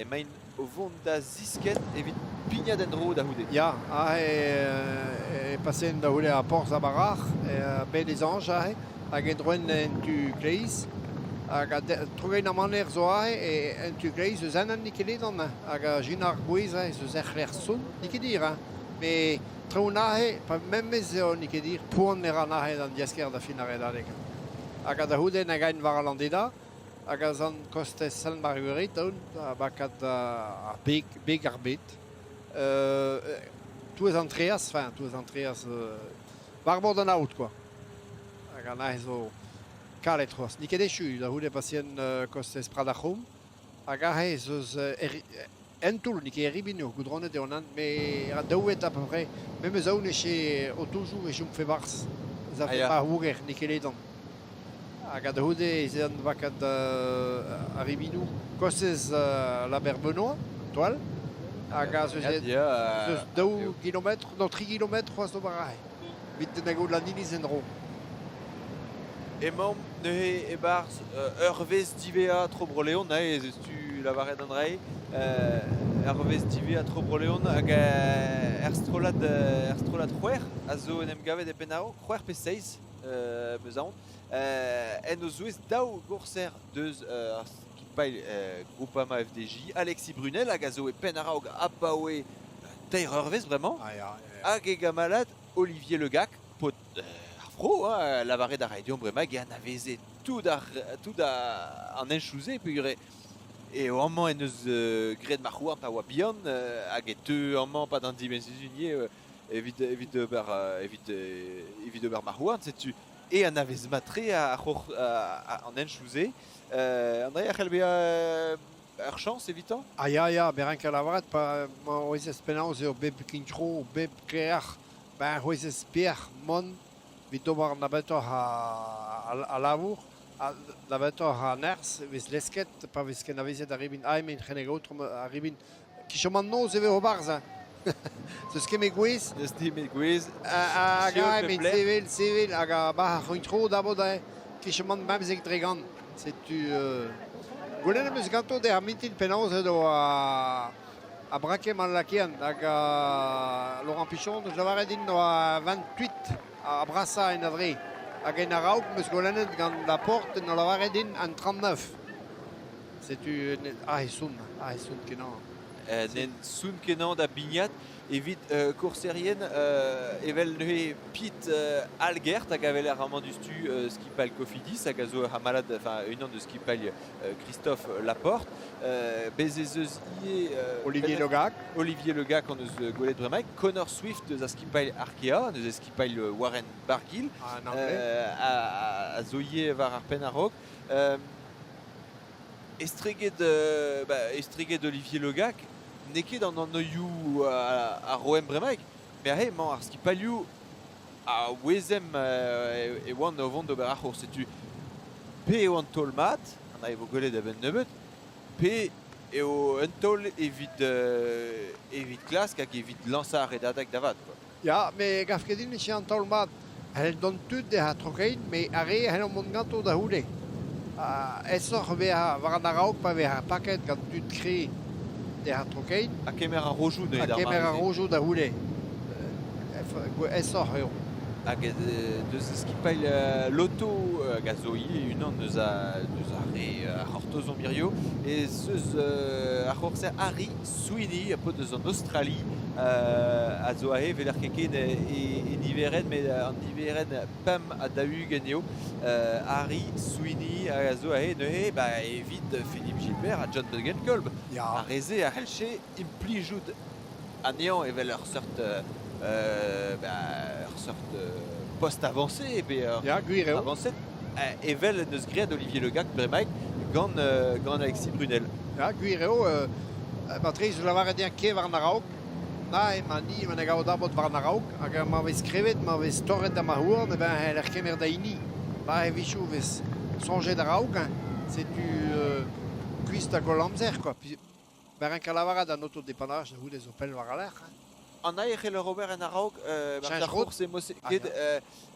Emaint o vont da ziskenn evit pignat en-dro da c'houde. Ya, aze e pasen da c'houde ar porzh Aberac'h, bae des Anges aze, hag en-droenn en tu kleiz. Hag a trogein ar maner zo aze, e en tu kleiz eus enan n'eo ket ledan, hein. Hag a jin ar gwez aze eus ec'h son, n'eo ket dir, hein. Met traoù aze, pa memes eo n'eo ket dir, poan e ran aze d'an diasker da fin ar redadeg. Hag a da c'houde nag ain war al Landeda, hag a zan kostez Saint-Marguerite aoun, da bakat ar beg, beg ar bed. Touez an treaz, enfin, touez an treaz, war bord an aod, quoi. Hag an aze zo kalet c'hoazh. N'eo ket echu, da c'houde pasien kostez Pradac'houm, hag aze ez eus en toull, n'eo ket eribin eo, goudronet eo an hent, met a daouet à peu près. Memes aon e che otojoù e chomfe barzh. Ez afe Ah, ya. pa houger, n'eo ket ledan. Hag a da c'houde ez ean vakat ar ribinoù kostez la Benoît, toal. Hag a zeus, Ya, zeus daou kilometr, non, tri kilometr c'hoazh d'ober aze. Evit da gaout an iliz en-dro. Emaomp neuze e-barzh ur wezh diwezhañ tro Bro-Leon, aze ez eus tu lavaret an dra-se. Ur wezh diwezhañ tro Bro-Leon hag er strollad, er strollad c'hwec'h a zo en em gavet e penn a-raok, c'hwec'h pe seizh, meus aon. En o zouez daou gourser deus ar skipailh Groupama FDJ, Alexis Brunel hag a zo e penn a-raok abaoe teir eurvezh bremañ, Ah, ya, ya. hag e gamalad Olivier Le Gac, paotr ar vro, hein, lavaret a rae deomp bremañ e anaveze tout ar, tout an henchoù-se peogwir eo amañ en deus graet ma c'houarn pa oa bihan hag e teu amañ 'pad an dibenn-sizhun evit, evit ober, evit, evit ober ma c'houarn. Setu e anavez mat-tre ar, an henchoù-se. André a c'hell bezañ ur chañs evitañ? Ah ya, ya, berank a lavaret, pa ma c'hwezez penaos eo bep kintro, bep kleac'h, ben c'hwezez per mont evit ober nebeutoc'h a, a, a labour, a, nebeutoc'h a nerzh, e vez lesket, pa vez kenavezet ar ribin, ah, emaint c'heneg aotro ar ribin, kichom an noz e vez o-barzh, hein. Zeus ket met gwez. N'eus nemet gwez. Hag Seul a, pep emaint lec'h. sevel, sevel, hag a bah ar c'hointro dabot, hein, kichom an 15%. Setu... gwelet em eus ganto dec'h mintin penaos edo a... A braket ma lakaen hag Laurent Pichon deus lavaret din oa 28 ar brasañ en adre. Hag en a-raok 'm eus goulennet gant Laporte en doa lavaret din an 39. Setu aze son, aze son kenañ. N'en soun kenañ da bignat evit kourserien evel neuze Pete Algert hag a weler amañ diouzhtu skipailh Cofidis hag a zo ur c'hamalad, enfin unan deus skipailh Christophe Laporte. Bez ez eus ivez Olivier Le Gac. Olivier Le Gac hon eus gwelet bremaik, Connor Swift eus ar skipailh Arkea, neuze skipailh Warren Barguil, a zo ivez war ar penn a-raok. Estreget, ba, estreget Olivier Le Gac, n'eo ket an anvioù a roemp bremaik, met aze emañ ar skipailhoù a ouezemp e oant o vont d'ober ar c'hours. Setu pe eo an taol mat, an e vo gwelet a-benn nebeut, pe eo un taol evit, evit klask hag evit lañsañ ar redadeg da vat. Quoi. Ya, me gav ket din e an taol mat. C'hell dont tud dezhañ trokein, met ar re a c'hellont mont ganto da c'houde. Aesoc'h bezañ war an a-raok pa vez ar paket gant tud kre dezhañ trokein. Ha kemer ar rojoù neuze Ha kemer ar rojoù da c'houde. Aesoc'h eo. Hag deus skipailh Lotto hag a zo ivez unan deus ar re a c'hortozomp hirio, ez eus ar c'hourser Harry Sweeney, a paotr eus an Australie, a zo aze 'weler ket ken e niverenn, met an niverenn 45 eo. Harry Sweeney a zo aze neuze ba, evit Philippe Gilbert ha John Degenkolb. Ya. Ar re-se a c'hellje implijout anezhañ evel ur seurt ba, ur seurt post avancé pe ur Ya, gwir eo. avancet evel en deus graet Olivier Le Gac bremaik gant, gant Alexis Brunel. Ya, gwir eo. Patrice, lavaret dezhañ ke war an a-raok. Na, emañ ni, emañ da gaout abot war an a-raok. Hag ma vez krevet, ma vez torret da ma houarn, eh ben, c'heller kemer da hini. Ba, e-wechoù vez soñjet a-raok. Hein. Setu kuist da goll amzer, quoi. Ba renkañ lavaret an auto-dépannage da c'houde zo pell war al lec'h. Hein. An aer c'heller ober en a-raok, Cheñch ar rod. c'hours emañ ket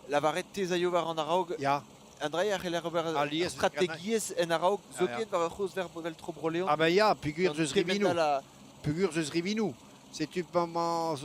lavaret te aio war an a-raok. Ya. An dra a c'heller ober Alies strategiezh en a-raok zoken war ur c'hours vel tro Bro-Leon. Ah ben ya, peogwir deus ribinoù. Peogwir deus ribinoù. Setu pa 'mañ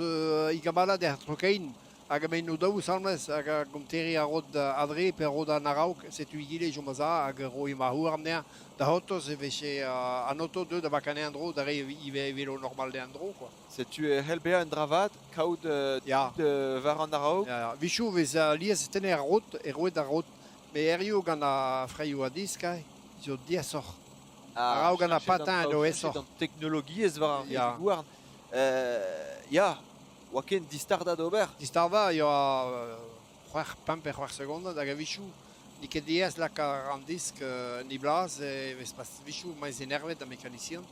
i gamalad er trokein hag emaint o-daou asambles hag a gontere ar rod adre pe ar rod an a-raok, setu egile chom a-za hag roiñ ma houarn dezhañ. Da c'hortoz e vefe an oto deuet da vakañ anezhañ en-dro da reiñ ivez e velo normal dezhañ en-dro quoi. Setu e c'hell bezañ un dra vat kaout Ya. tud war an a-raok. Ya, ya. A-wechoù e vez alies e tenner ar rod, e roet ar rod. Met hiziv gant ar freioù a disk, zo diaesoc'h. A-raok gant ar patin eo aesoc'h. An teknologiezh war ar Ya. houarn. Ya, oa ken distardañ d'ober. Distardañ, ya, c'hwec'h, pemp pe c'hwec'h segondad hag a-wechoù n'eo ket diaes lakaat an disk en e blas e vez pas a-wechoù maez enervet ar mekanisian.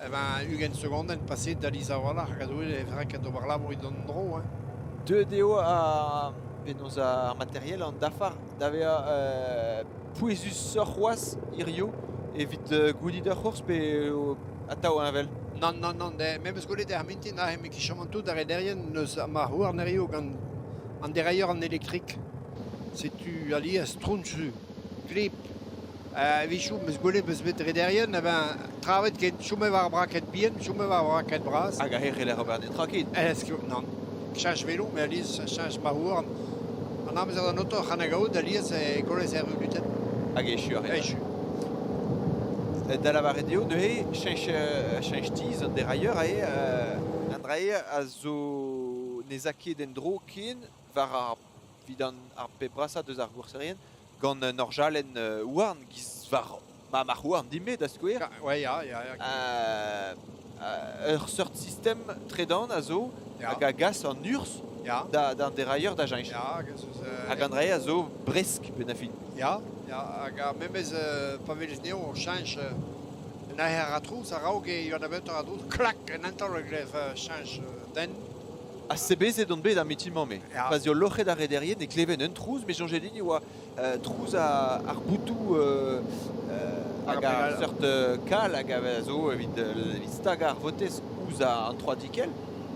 Eh ben, 20 segondenn paseet da Lisa a-walc'h hag a doe e ranket d'ober labour evit an dro. Hein. Deuet eo ar penaos ar materiel, an dafar da vezañ pouezusoc'h c'hoazh hiziv evit gounit ur c'hours pe eo atav heñvel? Nann, nann, nann, memes gwelet er mintin aze me ket tout ar rederien neus ma houarn hiziv gant an derailleur an elektrik. Setu alies tronchu, gleb. A-wechoù 'm eus gwelet 'm eus bet rederien, eh ben, travet ket, chomet war ar braket bihan, chomet war ar braket bras. Hag aze c'heller ober netra ket. Ez nann. Cheñch velo, met alies cheñch ma houarn. An amzer d'an oto c'han a gaout alies e gollez er glutenn. Hag echu ar Echu. Da lavaret eo neuze cheñch cheñch tizh an derailleur eo an dra-se a zo ne za ket en-dro ken war ar evit an ar pep brasañ deus ar gourserien gant un orjalenn houarn giz war ma marc'h-houarn din-me da skouer. Ouais, ya, ya, ya. Ur seurt sistem tredan a zo hag a gas an urzh d'an derailleur da cheñch. Ya, hag ez eus, Hag an dra-se a zo bresk benn ar fin. Ya, ya, hag ar memes pa welez anezho o cheñch un aer a trouz a-raok e yoa nebeutoc'h a drouz, klak, en hent-all e glev cheñch den. Ha sebezet on bet ar mitin-mañ me. Ya. Pa 'z eo loc'het ar rederien e kleven un trouz, me soñje din e oa trouz ar boutoù hag ar seurt kal hag a zo evit, evit stagañ ar votez ouzh an troadikell,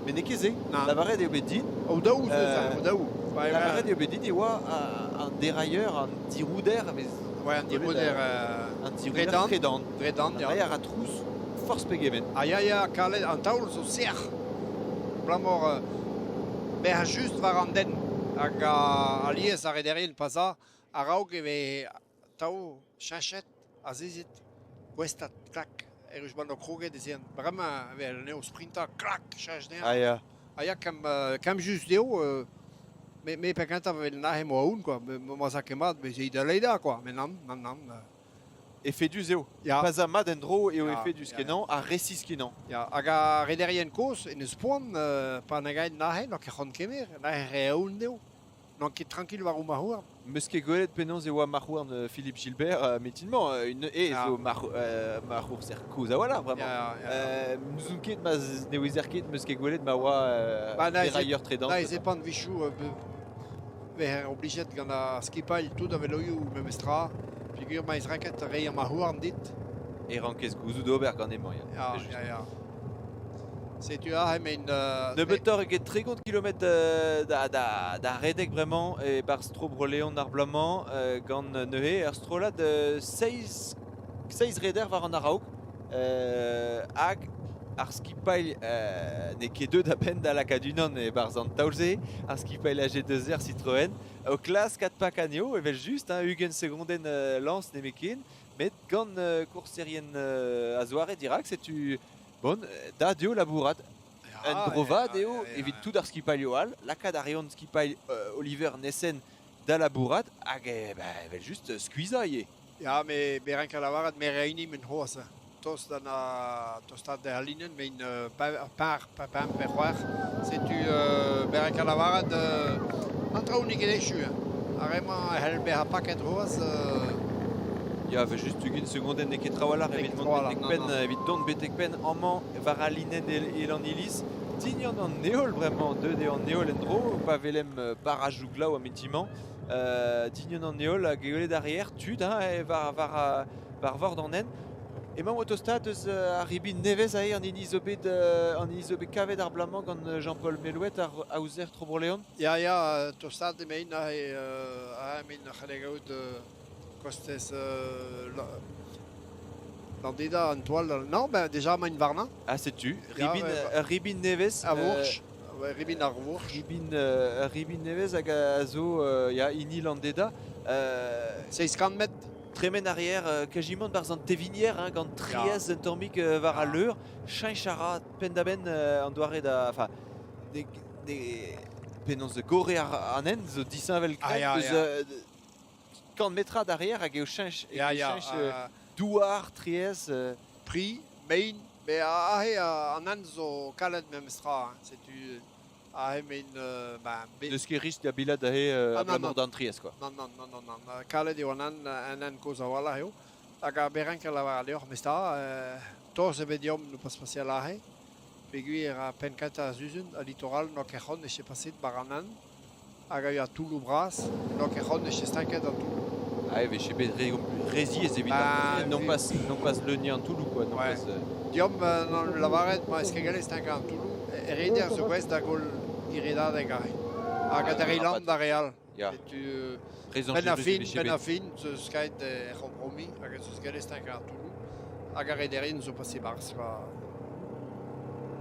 met n'eo ket se. Lavaret eo bet din. O-daou o-daou. Lavaret eo bet din e oa an derailleur, an dirouder, mais Ouais, an dirouder an dirouder tredan. Tredan, ya. A ra trouz. forzh pegement. Ah ya, ya, kalet, an taol zo sec'h. Abalamour bezañ just war an den. Hag alies ar rederien pa 'z a a-raok e vez atav cheñchet, azezet, gouestad, klak. Erru emañ kroget ez eant. Bremañ e vez anezho sprintañ, klak, cheñch dezhañ. Ah ya. Ah ya, kemm just eo. Me penn-kentañ evel neuze 'moa aon quoi. Ma 'z a ket mat, me 'z da ledañ quoi. Mais nann, nann, nann. Efedus eo. Ya. Pa'z a mat en-dro eo Ya, efedus-kenañ ha resis-kenañ. Ya, hag ar rederien kozh en deus poan pa na gaint neuze, n'ont ket c'hoant kemer, neuze re aon dezho. N'on ket tranquille war o marc'h-houarn. Meus ket gwelet penaos e oa marc'h-houarn Philippe Gilbert metin-mañ. Une e zo marc'hourser kozh a-walc'h bremañ. Ya, ya. N'ouzon ket ma ne ouezer ket, meus ket gwelet ma oa Ba, derailleur tredan. Na, ez epant vichoù vezer oblijet gant ar skipailh tout a veloioù memestra peogwir ma ez ranket reiñ ma houarn dit. E rankez gouzout ober gant emañ, ya. Ya, ya, ya. Setu aze mein... Nebeutoc'h eget 30 kilometr da redek bremañ e-barzh tro Bro-Leon ar bloaz-mañ gant neuze ur strollad seizh reder war an a-raok hag ar skipailh n'eo ket deuet a-benn da lakaat unan e-barzh an taol-se, ar skipailh AG2R Citroën, o klask adpakañ anezho evel-just, hein, 20 segondenn lañs nemetken, met gant kourserien a-zoare dirak, setu bon, da dezho labourat. Un dro vat eo evit tout ar skipailhoù all, lakaat a reont skipailh Oliver Nessen da labourat hag evel-just skuizhañ ivez. Ya, me renk lavaret me reini men c'hoazh. Tost d'an tostaat d'ar linenn, mein par, pemp pe c'hwec'h. Setu me renk lavaret an traoù n'eo ket echu. Ar re-mañ a c'hell bezañ paket c'hoazh. Ya, evel-just 20 segondenn n'eo ket trawalc'h evit mont betek penn, evit dont betek penn amañ war al linenn e Lanniliz. Tignan an heol bremañ, deuet eo an heol en-dro pa welemp barrajoù glav a-mintin-mañ. Dignon an heol hag gwelet arrière tud hein, war vord an hent. Emañ o tostaat eus ar ribin nevez aze, an hini zo bet, an hini zo bet kavet ar bloaz-mañ gant Jean-Paul Melouet, ar aozer Tro-Bro-Leon. Ya, ya, tostaat emaint aze, aze emaint c'halle gaout kostez Landeda an toal. Non, ben déjà emaint warnañ. Ah, setu, ribin, ribin nevez. A Vourch. Ribin ar Vourch. Ribin nevez hag a zo ya, hini Landeda. 700 metr. Tremen arrière quasiment barzh an tevinier hein, gant triez un tammig war al leur. Cheñch a ra penn-da-benn an doare da... Enfin, penaos gorre an hent zo disheñvel ah, eus kant metrad arrière hag eo cheñch, cheñch douar, triez. Pri, mein, mais aze an hent zo kalet memestra. Hein. Setu aze mein... ben, N'eus ket risk da bilat aze abalamour d'an triez quoi. Non, non, non, non, non. Kalet eo an hent, an hent kozh a-walc'h eo. Hag a berenk a lavar deoc'h mestra, toz ebet deomp no pas paseal aze. Peogwir ar penn-kentañ a Suzun, al littoral n'oa ket c'hoant e che paset war an hent. Hag a yoa toulloù bras, n'oa ket c'hoant e che stanket an toulloù. Ah, e vije bet re ziaes evit Bah, non pas leuniañ an toulloù quoi. Non Ouais. pas, Deomp n'on lavaret ma eus ket gallet stankañ an toulloù. Reder zo gouest da goll diredadeg aze. Hag da reiñ lamm d'ar re all. Ya. Setu Re benn ar zañjerus e fin, vije benn bet. ar fin, zeus kaet er c'hompromis hag ez eus gallet stankañ an toulloù. Hag ar rederien zo pase 'barzh kwa.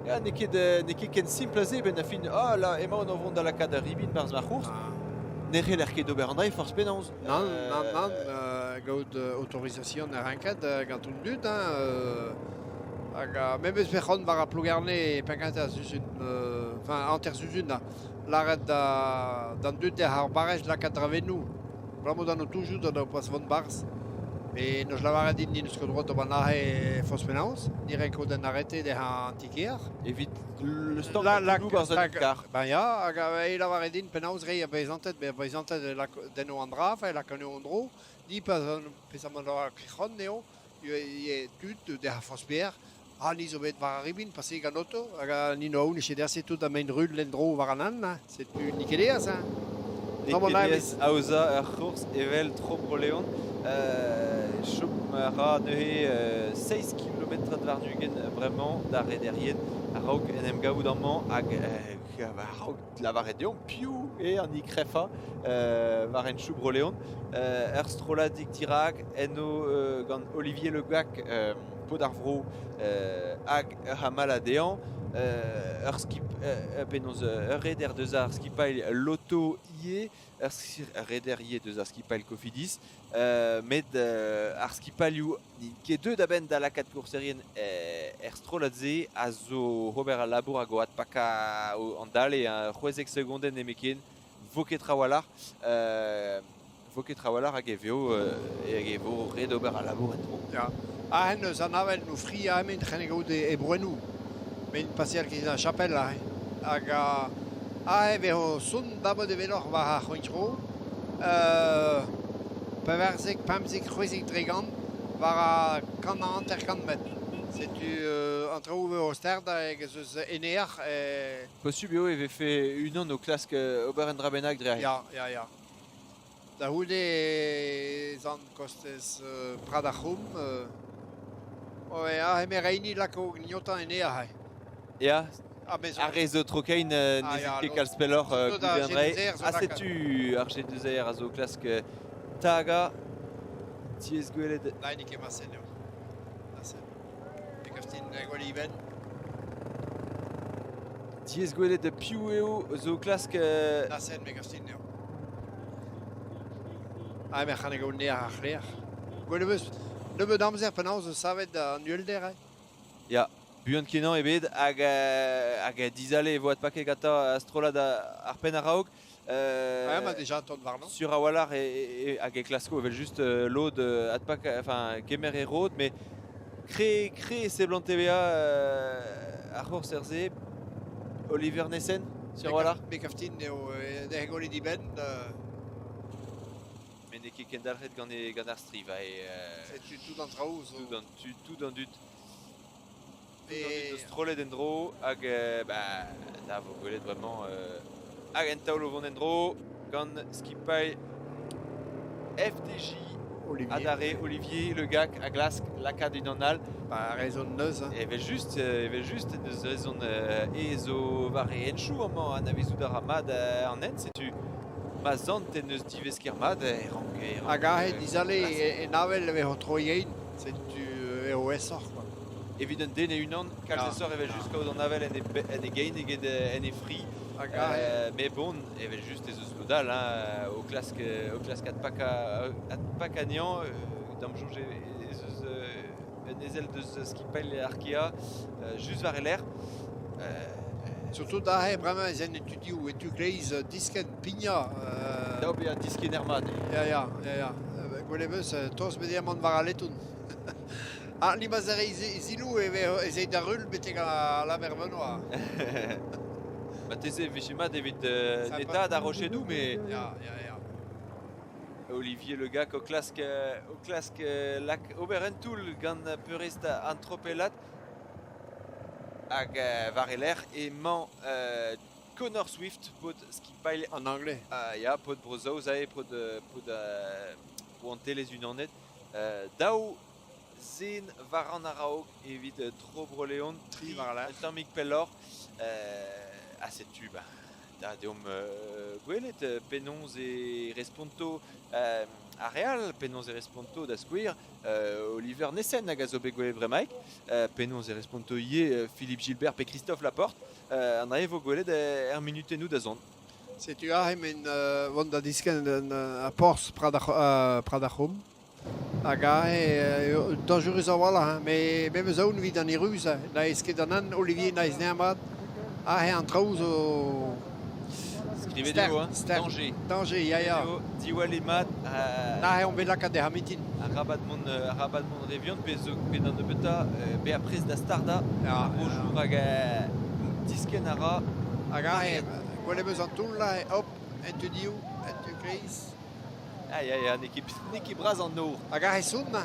Ya, n'eo ket ken simpl a se benn ar fin. Ah là, emaon o vont da lakaat ar ribin 'barzh ma c'hourz. Ah. Ne c'heller ket ober an dra forzh penaos. Nann, nann, nann, gaout autorisation a ranket gant an dud, hein, hag memes pe c'hoant war ar Plougerne e penn-kentañ ar sizhun, enfin hanter-sizhun da lâret d'an dud ec'h ar barrez lakaat dravennoù. Abalamour d'an otojoù da daou pas vont 'barzh. Met n'eus lavaret din n'eus ket droad d'ober aze forzh penaos. Ni renko d'en arrêter dezhañ an ti-kêr. Evit le stank toulloù 'barzh an karr. Ben ya, hag e lavaret din penaos reiñ ar beizanted, met ar beizanted e lak denno an dra, enfin e lak anezho en-dro. Ni pesamant oa ket eo, eo tud dezhañ forzh berr. Ha ni zo bet war ar ribin, pase gant oto, hag ni no aon e derse tout a maen rul en-dro war an an, hein. Setu n'eo ket aes, hein. N'eo ket aes aozañ ur c'hours evel Tro Bro-Leon. Chom a ra neuze 7 kilometrad warn-ugent bremañ d'ar rederien a-raok en em gavout amañ hag a-raok lavaret deomp piv eo an ICREFA war henchoù Bro-Leon. Ur strolladig dirak enno gant Olivier Le Gac. paotr ar vro hag ur c'hamalad dezhañ. Ur skip penaos ur reder deus ar skipailh Lotto ivez, ur reder ivez deus ar skipailh Cofidis. Met ar skipailhoù n'int ket deuet a-benn da lakaat kourserien er strollad-se a zo ober al labour hag o adpakañ an dale, hein, 16 segondenn nemetken, vo ket trawalc'h. Vo ket trawalc'h hag e vezo hag e vo ret ober al labour en-dro. Ya. Ahen eus an avel no fri amen c'henne gaout e broennoù. Met paseal ket ar chapel aze. Hag aze vezo son dabot eveloc'h war ar c'hoiñ-tro. 14, 15, 16% war ar 150 metr. Setu an traoù eo start hag ez eus eneac'h. Posubl eo e vefe unan o klask ober un dra bennak dre aze. Ya, ya, ya. Da c'houde ez an kostez Prad ar C'houmm. Aze me reini lako gnotañ ene aze. Ya, ar re zo tro-kein n'ez ket kalz pelloc'h goude an dra. Ha setu ar G2R a zo klask tagañ tiez gwelet. N'eo ket ma eo. Me gav din gwall iven. Diaes gwelet piv eo zo klask... Nasen, me gav din eo. Ah, me c'han eo neac'h ar c'hlec'h. Gwell eus nebeut amzer penaos eus savet an uhelder, eh? Ya, buan-kenañ eo bet hag, hag dizale e vo adpaket gantañ strollad ar penn a-raok. Ouais, ma déjà tont warnañ. Sur a-walc'h hag e klasko evel-just lod adpak, enfin kemer e rod, met kre, kre e seblant bezañ ar c'hourser-se. Oliver Nessen, sur a-walc'h. Me gav din eo derc'h golet dibenn. Met n'eo ket kendalc'het gant, e, gant ar striv. Setu tout an traoù zo. Tout an, tout an dud. Tout strollet en-dro hag bah, da vo gwelet bremañ hag en taol o vont en-dro gant skipailh FDJ Olivier. Adarre Olivier Le Gac a glask lakaat unan all. Ba rezon neus. Hein. Evel-just, evel-just, neus rezon e zo war e henchoù amañ anavezout a ra mat an hent, setu ma zant en deus divesker mat e rank e rank Hag aze dizale en avel e vezo troiein, setu eo aesoc'h quoi. Evit un den e-unan, kalz aesoc'h evel-just kaout an avel en e, en e gein eget en e fri. Met bon, evel-just ez eus lod all hein, o klask adpakañ, adpakañ anezhañ. Da'm soñj ez eus un ezel deus skipailh Arkea just war e lerc'h. Surtout aze bremañ ez en tu div, e tu kleiz diskenn pignañ. Dav bezañ diskenner mat. Ya, ya, ya, ya. Gwelet 'm eus tost bet eo mont war al leton. Ah, limañ ziloù e ez eo da rull betek la mer Benoît. Marteze e vije mat evit netaat ar rochedoù, mais... Ya, ya, ya. Olivier Le Gac o klask lak ober un toull gant peurrest an tropellad. Hag war e lerc'h emañ Connor Swift, paotr skipailh... En anglais. Ya, paotr Bro-Saoz aze, paotr rouantelezh unanet. Daou zen war an a-raok evit Tro Bro-Leon, tri war-lerc'h. Un tammig pelloc'h. Ha setu, bah, da deomp gwelet penaos e responto ar re all, penaos e responto da skouer Oliver Nessen hag a zo bet gwelet bremaik, penaos e responto ivez Philippe Gilbert pe Christophe Laporte. An dra e vo gwelet er munutennoù da zont. Setu aze men vont da diskenn a porzh Prad ar C'houmm. Hag aze dañjerus a-walc'h, hein, met me 'meus aon evit an eruz, na ez ket an hent, Olivier na ez mat. Aze an traoù zo... Skrivet eo, hein, danger. Danger, ya, ya. Diwallit mat. Aze on bet lakaat da mitin. Arabat mont re vihan, pe zo pe d'an nebeutañ bezañ prest da stardañ ar rojoù hag diskenn a ra. Hag aze, gwelet 'meus an toull là, hop, en tu div, en tu kleiz. Ah ya, ya, n'eo ket bras an nor. Hag aze sonn,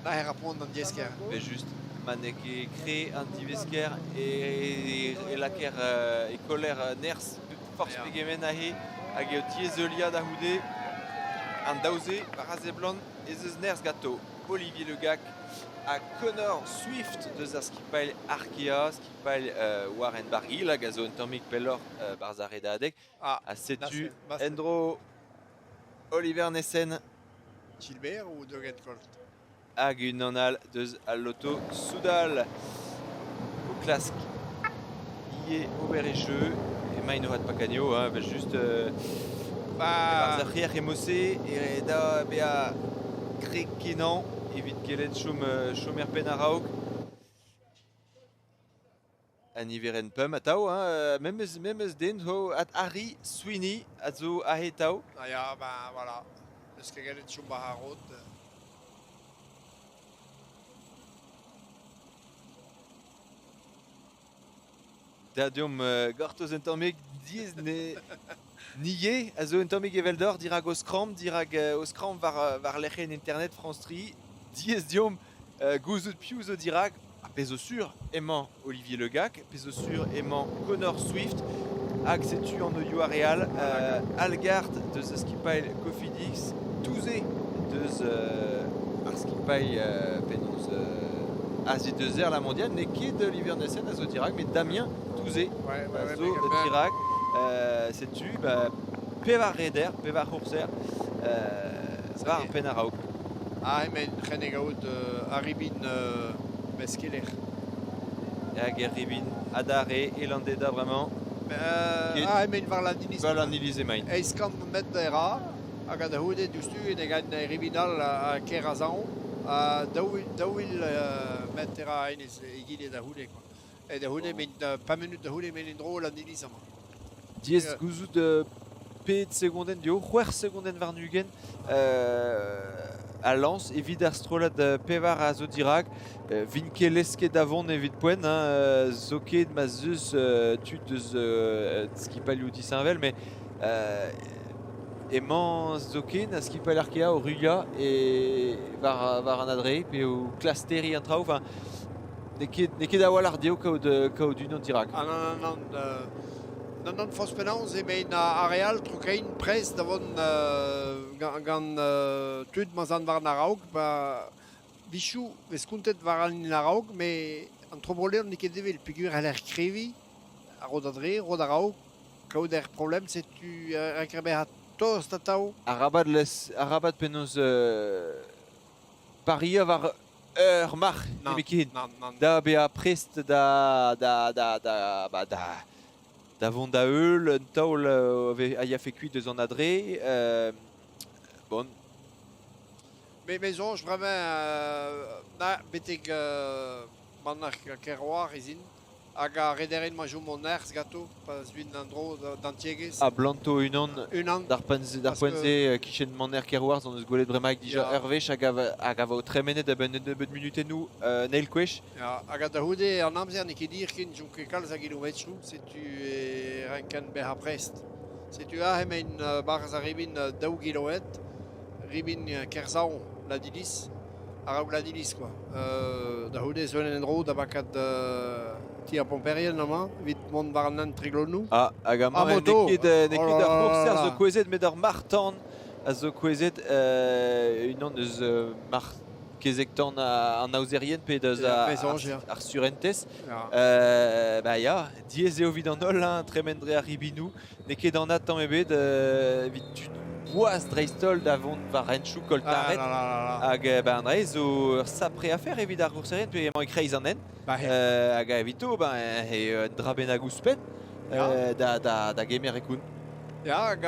aze ra poan d'an divesker. Pe just, ma n'eo ket kre an divesker e lakaer e koller nerzh forzh pegement aze hag eo diaes heuliañ da c'houde an daou-se war a seblant ez eus nerzh ganto. Olivier Le Gac ha Connor Swift deus ar skipailh Arkea, skipailh Warren Barguil hag a zo un tammig pelloc'h barzh ar redadeg. Ah, Ha setu en-dro Oliver Nessen. Gilbert ou Degenkolb? Hag unan all deus al loto Soudal o klask ivez ober e jeu. Emaint o adpakanio, hein, evel-just. Ba... E-barzh ar c'hrec'h emo-se e da bezañ krek-kenañ evit gellet chom er penn a-raok. An niverenn pemp atav, hein, memes den zo at Harry Sweeney a zo aze atav. Ah ya, ben voilà. N'eus ket gallet chom war ar rod. Da deomp gortoz un tammig diaes ne nie a zo un tammig eveldoc'h dirak o skramm, dirak o skramm war lec'hienn internet France 3. Diaes deomp gouzout piv zo dirak. Ha pezh zo sur emañ Olivier Le Gac, pezh zo sur emañ Connor Swift, hag setu an oioù ar re all, Algard deus ar skipailh Cofidis, Touzé deus ar skipailh penaos AZ2R la mondiale, n'eo ket Olivier Nassen a zo dirak, met Damien Touzé a zo dirak. Setu ba, pevar reder, pevar c'hourser war ar penn a-raok. Ah, emaint c'hennek gaout ar ribin meskeler. Hag er ribin adarre e Landeda bremañ. Ah, emaint war an iliz. War an iliz emaint. Eizh kant metr e ra, hag a c'houde diouzhtu e gant ribin all a Kêr-Azañv, ha 2000 metr e ra hennezh egile da c'houde. Quoi. E da c'houde, emaint pemp munut da c'houde emaint en-dro an iliz amañ. Diaes gouzout pet segondenn eo, c'hwec'h segondenn warn-ugent a lañs evit ar strollad pevar a zo dirak. Vint ket lesket da vont evit poent, hein, zoken ma 'z eus tud eus skipailhoù disheñvel, met emañ zoken ar skipailh Arkea o ruilhañ e war an adre pe o klask terriñ an traoù. Enfin, n'eo ket a-walc'h dezho kaout unan dirak. Ah non, non, non, non, non, forzh penaos emaint ar re all tro-kein prest da vont gant tud ma 'z an war an a-raok. Ba 'Wichoù 'vez kontet war an a-raok, met an tro-bro-leon n'eo ket evel peogwir c'heller kreviñ ar rod a-dre, rod a-raok, kaout ar problem setu renker bezañ tost atav. Arabat penaos pariañ war ur marc'h nemetken da bezañ prest da da da da ba da da vont da heul un taol a yafe kuit eus an adre. Bon. Me soñj bremañ na betek manac'h Kerwar ez int. Hag ar rederien ma chom an nerzh ganto pa zuint en-dro d'an tiegezh. A blanto unan, unan. D'ar poent-se kichen maner Kerwars on eus gwelet bremaik dija ur wech hag a vo tremenet a-benn un nebeud munutennoù un eil kwech. Ya, hag da c'houde an amzer n'eo ket hir ken, chom ket kalz a gilometroù, setu e renkan bezañ prest. Setu aze emaint 'barzh ar ribin 2 gilometr, ribin Kersaon, Ladilis. A-raok Ladilis kwa. Da c'houde ez en-dro da bakat ti ar pomperien amañ evit mont war an hent Treglonou. Ah, hag amañ n'eo ket, n'eo ket ar c'hourser zo kouezhet met ar marc'h-tan a zo kouezhet unan eus marc'h kezeg-tan an aozerien pe deus ar surentez. Ba ya, diaes eo evit an holl hein, tremen dre ar ribinoù. N'eo ket anat tamm ebet evit tud boas dreist-holl da vont war henchoù koltaret. Hag ben, an dra zo ur sapre afer evit ar gourserien pe emañ e-kreiz an hent. Hag evito ben, eo un dra bennak ouzhpenn da gemer e koun. Ya, hag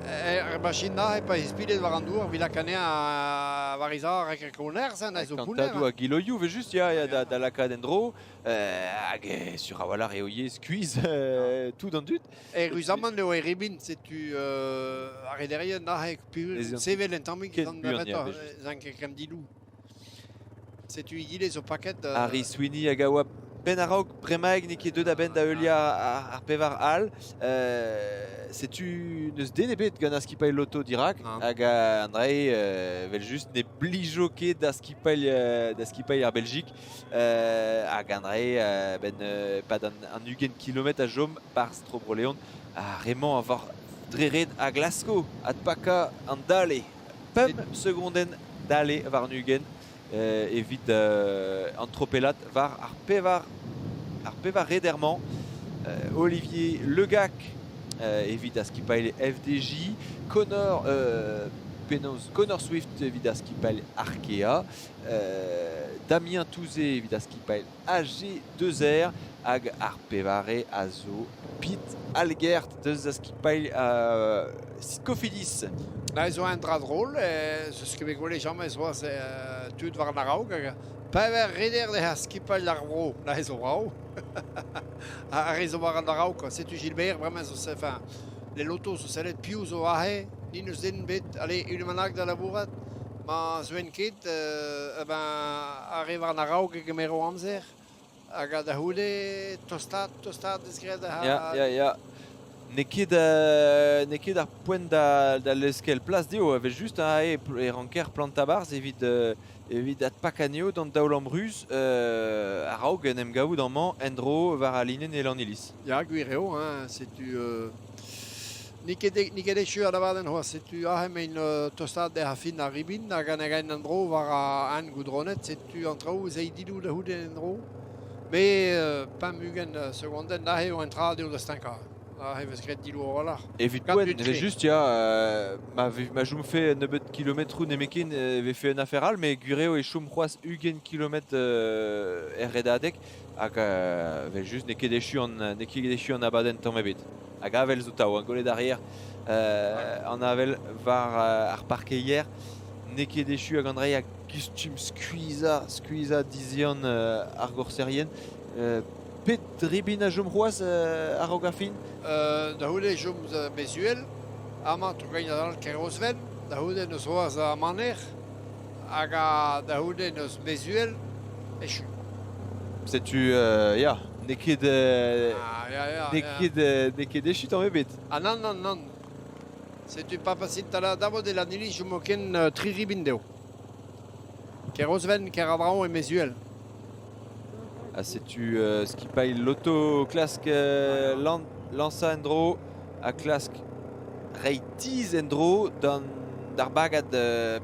er machin aze pa ez pilet war an dour evit lakaat anezhañ war he zar hag konerz, hein, zo pounner. Kantadoù a giloioù evel-just, ya, ya, da lakaat en-dro. Hag sur a-walc'h eo ivez skuizh tout an dud. Eüruzamant eo e ribin, setu ar rederien aze sevel un tammig Ken buan, ya, ken dilou. Setu egile zo paket. Harry Sweeney hag a oa penn a-raok bremaik n'eo ket deuet a-benn da heuliañ ar pevar all. Setu n'eus den ebet gant ar skipailh Lotto dirak hag an dra-se evel-just ne blijo ket da skipailh ar Belgique. Hag an dra-se benn pad an 20 kilometr a chom 'barzh Tro Bro-Leon. Ar re-mañ a vor dre ret a glasko adpakañ an dale. Pemp segondenn dale warn-ugent evit an tropellad war ar pevar reder-mañ. Olivier Le Gac evit ar skipailh FDJ. Connor penaos Connor Swift evit ar skipailh Arkea, Damien Touzé evit ar skipailh AG2R hag ar pevare a zo Pete Algert deus ar skipailh Cofidis. Na ez oa un dra drol, eus ket bet gwelet james c'hoazh tud war an a-raok. Hag pevar reder d'he skipailh ar vro, na ez zo brav. Ar re zo war an a-raok, setu Gilbert bremañ zo enfin, le loto zo sellet piv zo aze, ni n'eus den bet, allez, unan bennak da labourat, ma zoen ket, eh ben, ar re war an a-raok e gemero amzer. Hag da c'houde tostaat, tostaat deus graet Ya, ya, ya. N'eo ket, n'eo ket ar poent da, da leuskel plas dezho, evel-just hein, e, e ranker plantañ barzh evit, evit adpakañ anezho d'an daoulamm ruz a-raok en em gavout amañ en-dro war al linenn e Lanniliz. Ya, gwir eo, hein, setu n'eo ket, n'eo ket echu an abadenn c'hoazh, setu aze emaint tostaat dezhañ fin ar ribin hag an hag en dro war an goudronet, setu an traoù zeididoù da c'houde en-dro. Me 25 segondenn aze eo an tra dezho da stankañ. Aze e vez graet dilour a-walc'h. Evit poent, evel-just, ya, ma, ma chomfe un nebeud kilometroù nemetken e vefe un afer all, met gwir eo e chom c'hoazh 20 kilometr er redadeg hag evel-just n'eo ket echu an, n'eo ket echu an abadenn tamm ebet. Hag avel zo tav, gwelet arrière an avel war ar parkeier n'eo ket echu hag an dra a gustum skuizhañ, skuizhañ dizehan ar gorserien. Pet ribin a chom c'hoazh a-raok ar fin? Da c'houde e chom Mezuel, amañ Tougain adal Kerosven, da c'houde n'eus c'hoazh ar Maner, hag da c'houde n'eus Mezuel, echu. Setu, ya, n'eo ket, Ah, ya, ya, n'eo ya. ket, n'eo ket echu tamm ebet. Ah nann, nann, nann. Setu papa Sintala davod e Lanniliz chomo ken tri ribin dezho. Kerosven, Keradraoñ e Mezuel. Ha setu skipailh Lotto klask lan lañsañ en-dro ha klask reiñ tizh en-dro d'ar bagad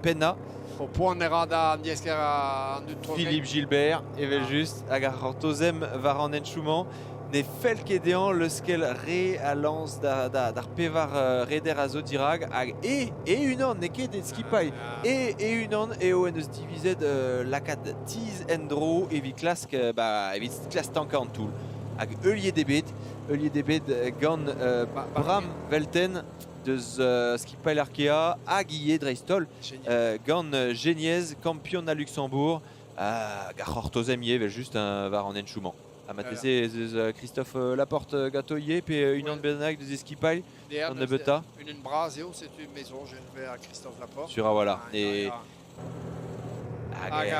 pennañ. O poan e ra da an diesker an dud tro Philippe Gilbert, evel-just, hag ar c'hortozem war an henchoù-mañ. Ne fell ket dezhañ leuskel re a lañs d'ar pevar reder a zo dirak hag e e-unan n'eo ket e skipailh. E e-unan eo en deus divizet lakaat tizh en-dro evit klask ba, evit klask stankañ an toull. Hag heuliet eo bet, heuliet eo bet gant Bram Velten deus skipailh Arkea hag ivez dreist-holl gant Geniez, kampion a Luxembourg hag ar c'hortozem ivez evel-just war an henchoù-mañ. Ha marteze ez eus Christophe Laporte ganto ivez pe unan bennak deus e skipailh an nebeutañ. Unan bras eo, setu me soñj eo Christophe Laporte. Sur a-walc'h. E... Hag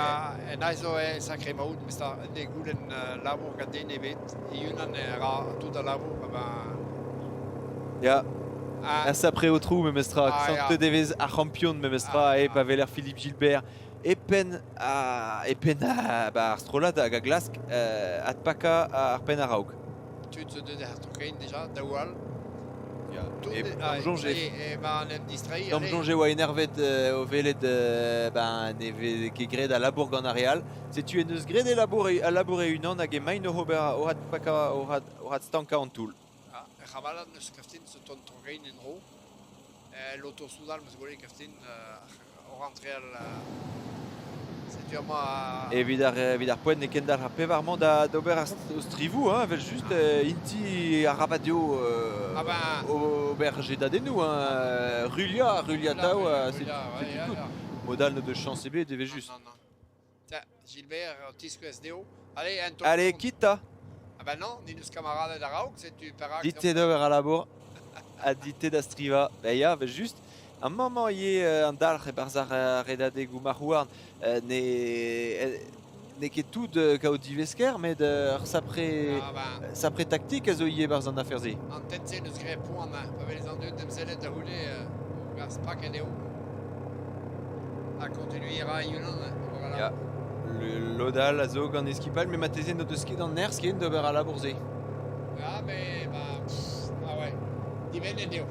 en zo e sacré maout, mes ne goulenn labour gant den ebet. E-unan e ra tout al labour. Ben... Ya, un sapre aotrou memestra. Ah, Santet e vez ar c'hampion memestra, ah, e pa weler Philippe Gilbert E penn e penn ba ar strollad hag a glask adpakañ ar penn a-raok. Tud zo deuet er trokein deja, daou all. Ya, e da'm soñj e, emañ en em distreiñ. Da'm soñj e oa enervet o welet ben ne veze ket graet al labour gant ar re all. Setu en deus graet e labour al labour e-unan hag emaint oc'h ober oc'h adpakañ oc'h adstankañ an toull. Ah, er c'hamalad n'eus kaftin zo ton trokein en-dro. L'auto soudal 'm eus gwelet kaftin o rentreal setu amañ Evit ar, evit ar poent e kendalc'h ar pevar-mañ da, d'ober ar o strivoù, hein, evel-just, int-i arabat dezho Ah ben ober jedadennoù, hein, ruilhañ, ruilhañ atav, c'est c'est tout. Mod all n'o deus chañs ebet, evel-just. Non, non. Tiens, Gilbert, tiskouez dezho. Allez, un tour. Allez, quitte Ah ben non, ni n'eus kamaraded a-raok, setu perak. Dit-te d'ober al labour ha dit-te da strivañ. Ben ya, evel-just. Amañ emañ ivez an dalc'h e-barzh ar redadegoù marc'h-houarn. Ne n'eo ket tout kaout divesker, met ur sapre, Ah ben, sapre taktik a zo ivez e-barzh an afer-se. An tenn-se n'eus graet poan, hein. Pa vez an dud emsellet da c'houde, ar spaket eo. Ha continuiñ a ra e-unan, hein, voilà. Ya. Lod all a zo gant e skipailh, met marteze n'o deus ket an nerzh ken d'ober al labour-se. Ah, mais bah, pff, ah ouais, dibennet eo.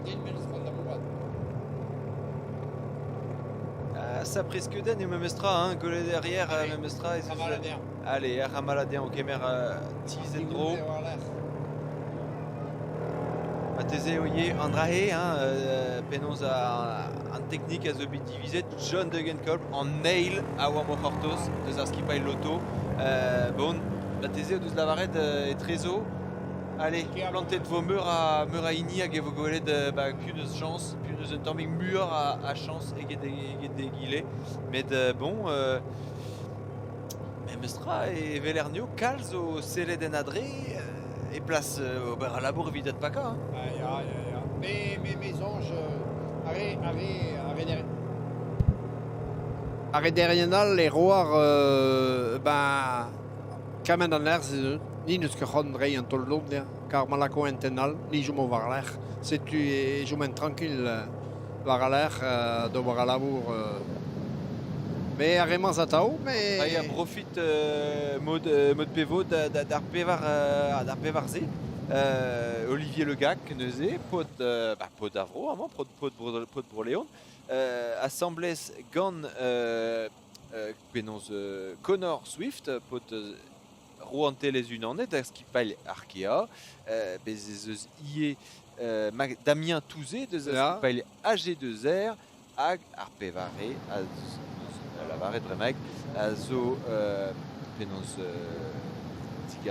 Den memes c'hoant labourat. Ah, sapre skeudenn eo memestra, hein, gwelet derrière memestra. Ez eus, Allez, ar Ramaladien o kemer tizh en-dro. Marteze eo ivez an dra-se, hein, penaos an teknik a zo bet divizet. John Degenkolb, an eil a oa o c'hortoz deus ar skipailh Lotto. Bon, marteze o deus lavaret etrezo, allez, plantet vo meur a hini hag e vo gwelet ba, piv deus chañs, piv deus un tammig muioc'h a chañs eget egile. Met bon, memes tra e weler anezho kalz o sellet en adre e plas ober al labour evit adpakañ. Hein. Ah, ya, ya, ya. Me soñj ar rederien all e roar ben kement an nerzh ez eus. Ni n'eus ket c'hoant reiñ an taol lod dezhañ, kar ma lako un tenn all, ni chomo war-lerc'h. Setu e chomen tranquil war al lec'h d'ober al labour. Mais ar re-mañ atav, mais... Ah, ya, profit mod pe vod d'ar pevar-se. Olivier Le Gac neuze, paotr, bah, paotr ar vro amañ, paotr Bro-Leon, asambles gant penaos Connor Swift, paotr Rouantelezh-Unanet ar skipailh Arkea. Bez' ez eus ivez Damien Touzé deus ar skipailh AG2R hag ar pevare a lavaret bremaik a zo penaos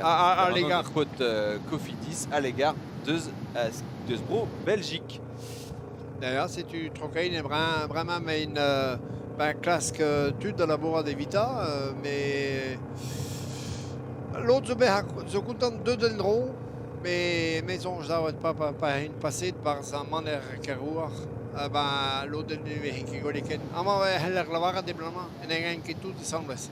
a l'égard. Paotr Cofidis a l'égard deus bro Belgique. D'ailleurs, setu trokein e bremañ mein ben klask tud da labourat evitañ, mais lod zo bet zo kontant deut en-dro, mais me soñj da pa int paset barzh ar maner Kerouar, ben lod en ne vez ket gwelet ken. Amañ e c'heller lavaret e blamañ, en en ket tout asambles.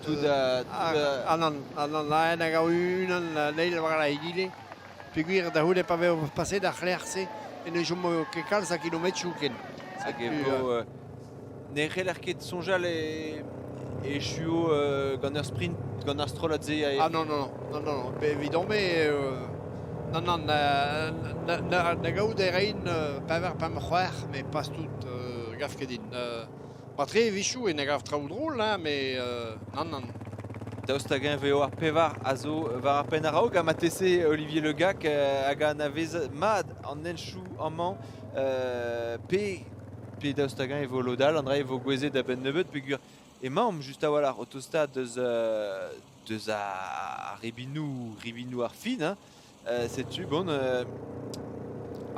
Tout a, tout a... An an hag a unan leil war la egile. Peogwir da c'houde pa vezo paset ar c'hlec'h-se e ne chomo ket kalz a kilometroù ken. Hag e vo ne c'heller ket soñjal e echuo gant ur sprint gant ar strollad-se. Ah non, non, non, non, non. Evidon-me, non, non, na gaout e rein pevar pemp c'hwec'h, mais pas tout, gav ket din. Matre e-wechoù e ne gav traoù drol, hein, mais nann, nann. Daoust hag-eñ eo ar pevar a zo war ar penn a-raok ha marteze Olivier Le Gac hag a anavez mat an henchoù amañ pe daoust hag-eñ e vo lod all, an dra e vo gouezet a-benn nebeut peogwir emaomp just a-walc'h o tostaat deus ar ribinoù ar fin. Hein. Setu bon.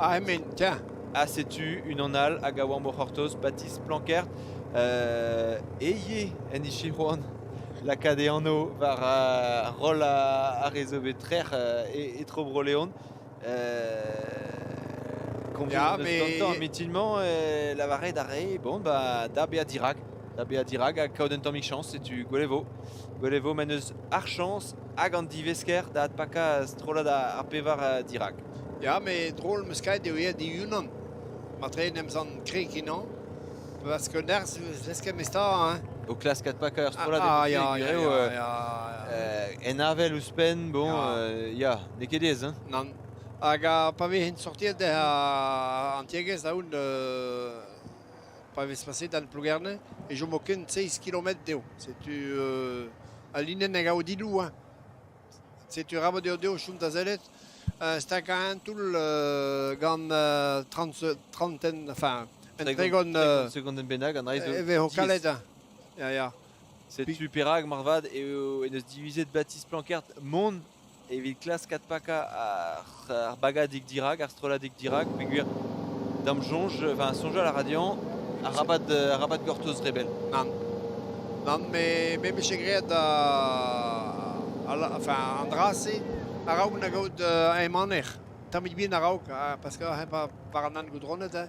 Ah mais tiens. Ha setu unan all hag a oa o c'hortoz, Baptiste Planckaert. E ivez en ichi c'hoant lakaat e anv war roll ar re zo bet trec'h e tro Bro-Leon. Komzet Ya, hon eus mais gantañ mitin-mañ, lavaret a rae, bon, ba, da bezañ dirak, da bezañ dirak ha kaout un tammig chañs, setu gwell e vo. Gwell e vo ma n'eus ar chañs hag an divesker da adpakañ strollad ar pevar dirak. Ya, mais drol 'm eus kaet eo aet e-unan. Matre en em sant krek-kenañ. Parce que nerzh vez ket mesta, hein. O klask adpakañ ur strollad Ah, e ya, ya, eo, ya, ya, en avel ouzhpenn, bon, Ya. ya, n'eo ket aes, hein. Nann. Hag pa vez sortiet an tiegezh aoun pa vez paset an Plougerne e chomo ken 6 kilometr dezho. Setu al linenn hag aodilou, hein. Setu rabat eo dezho chom da sellet. Stakañ un toull gant trentaine, enfin, un tregont segondenn bennak, an dra zo e vezo diaes. kalet, hein. Ya, ya. Setu perak marvat eo en deus divizet Baptiste Planckaert mont evit klask adpakañ ar bagadig dirak, ar strolladig dirak, peogwir da'm soñj, enfin soñjal a ra dezhañ arabat gortoz re bell. Nann. Nann, me 'mije graet enfin, an dra-se a-raok na gaout emaner. Tammig bihan a-raok, parce que hein, pa war an goudronet, hein,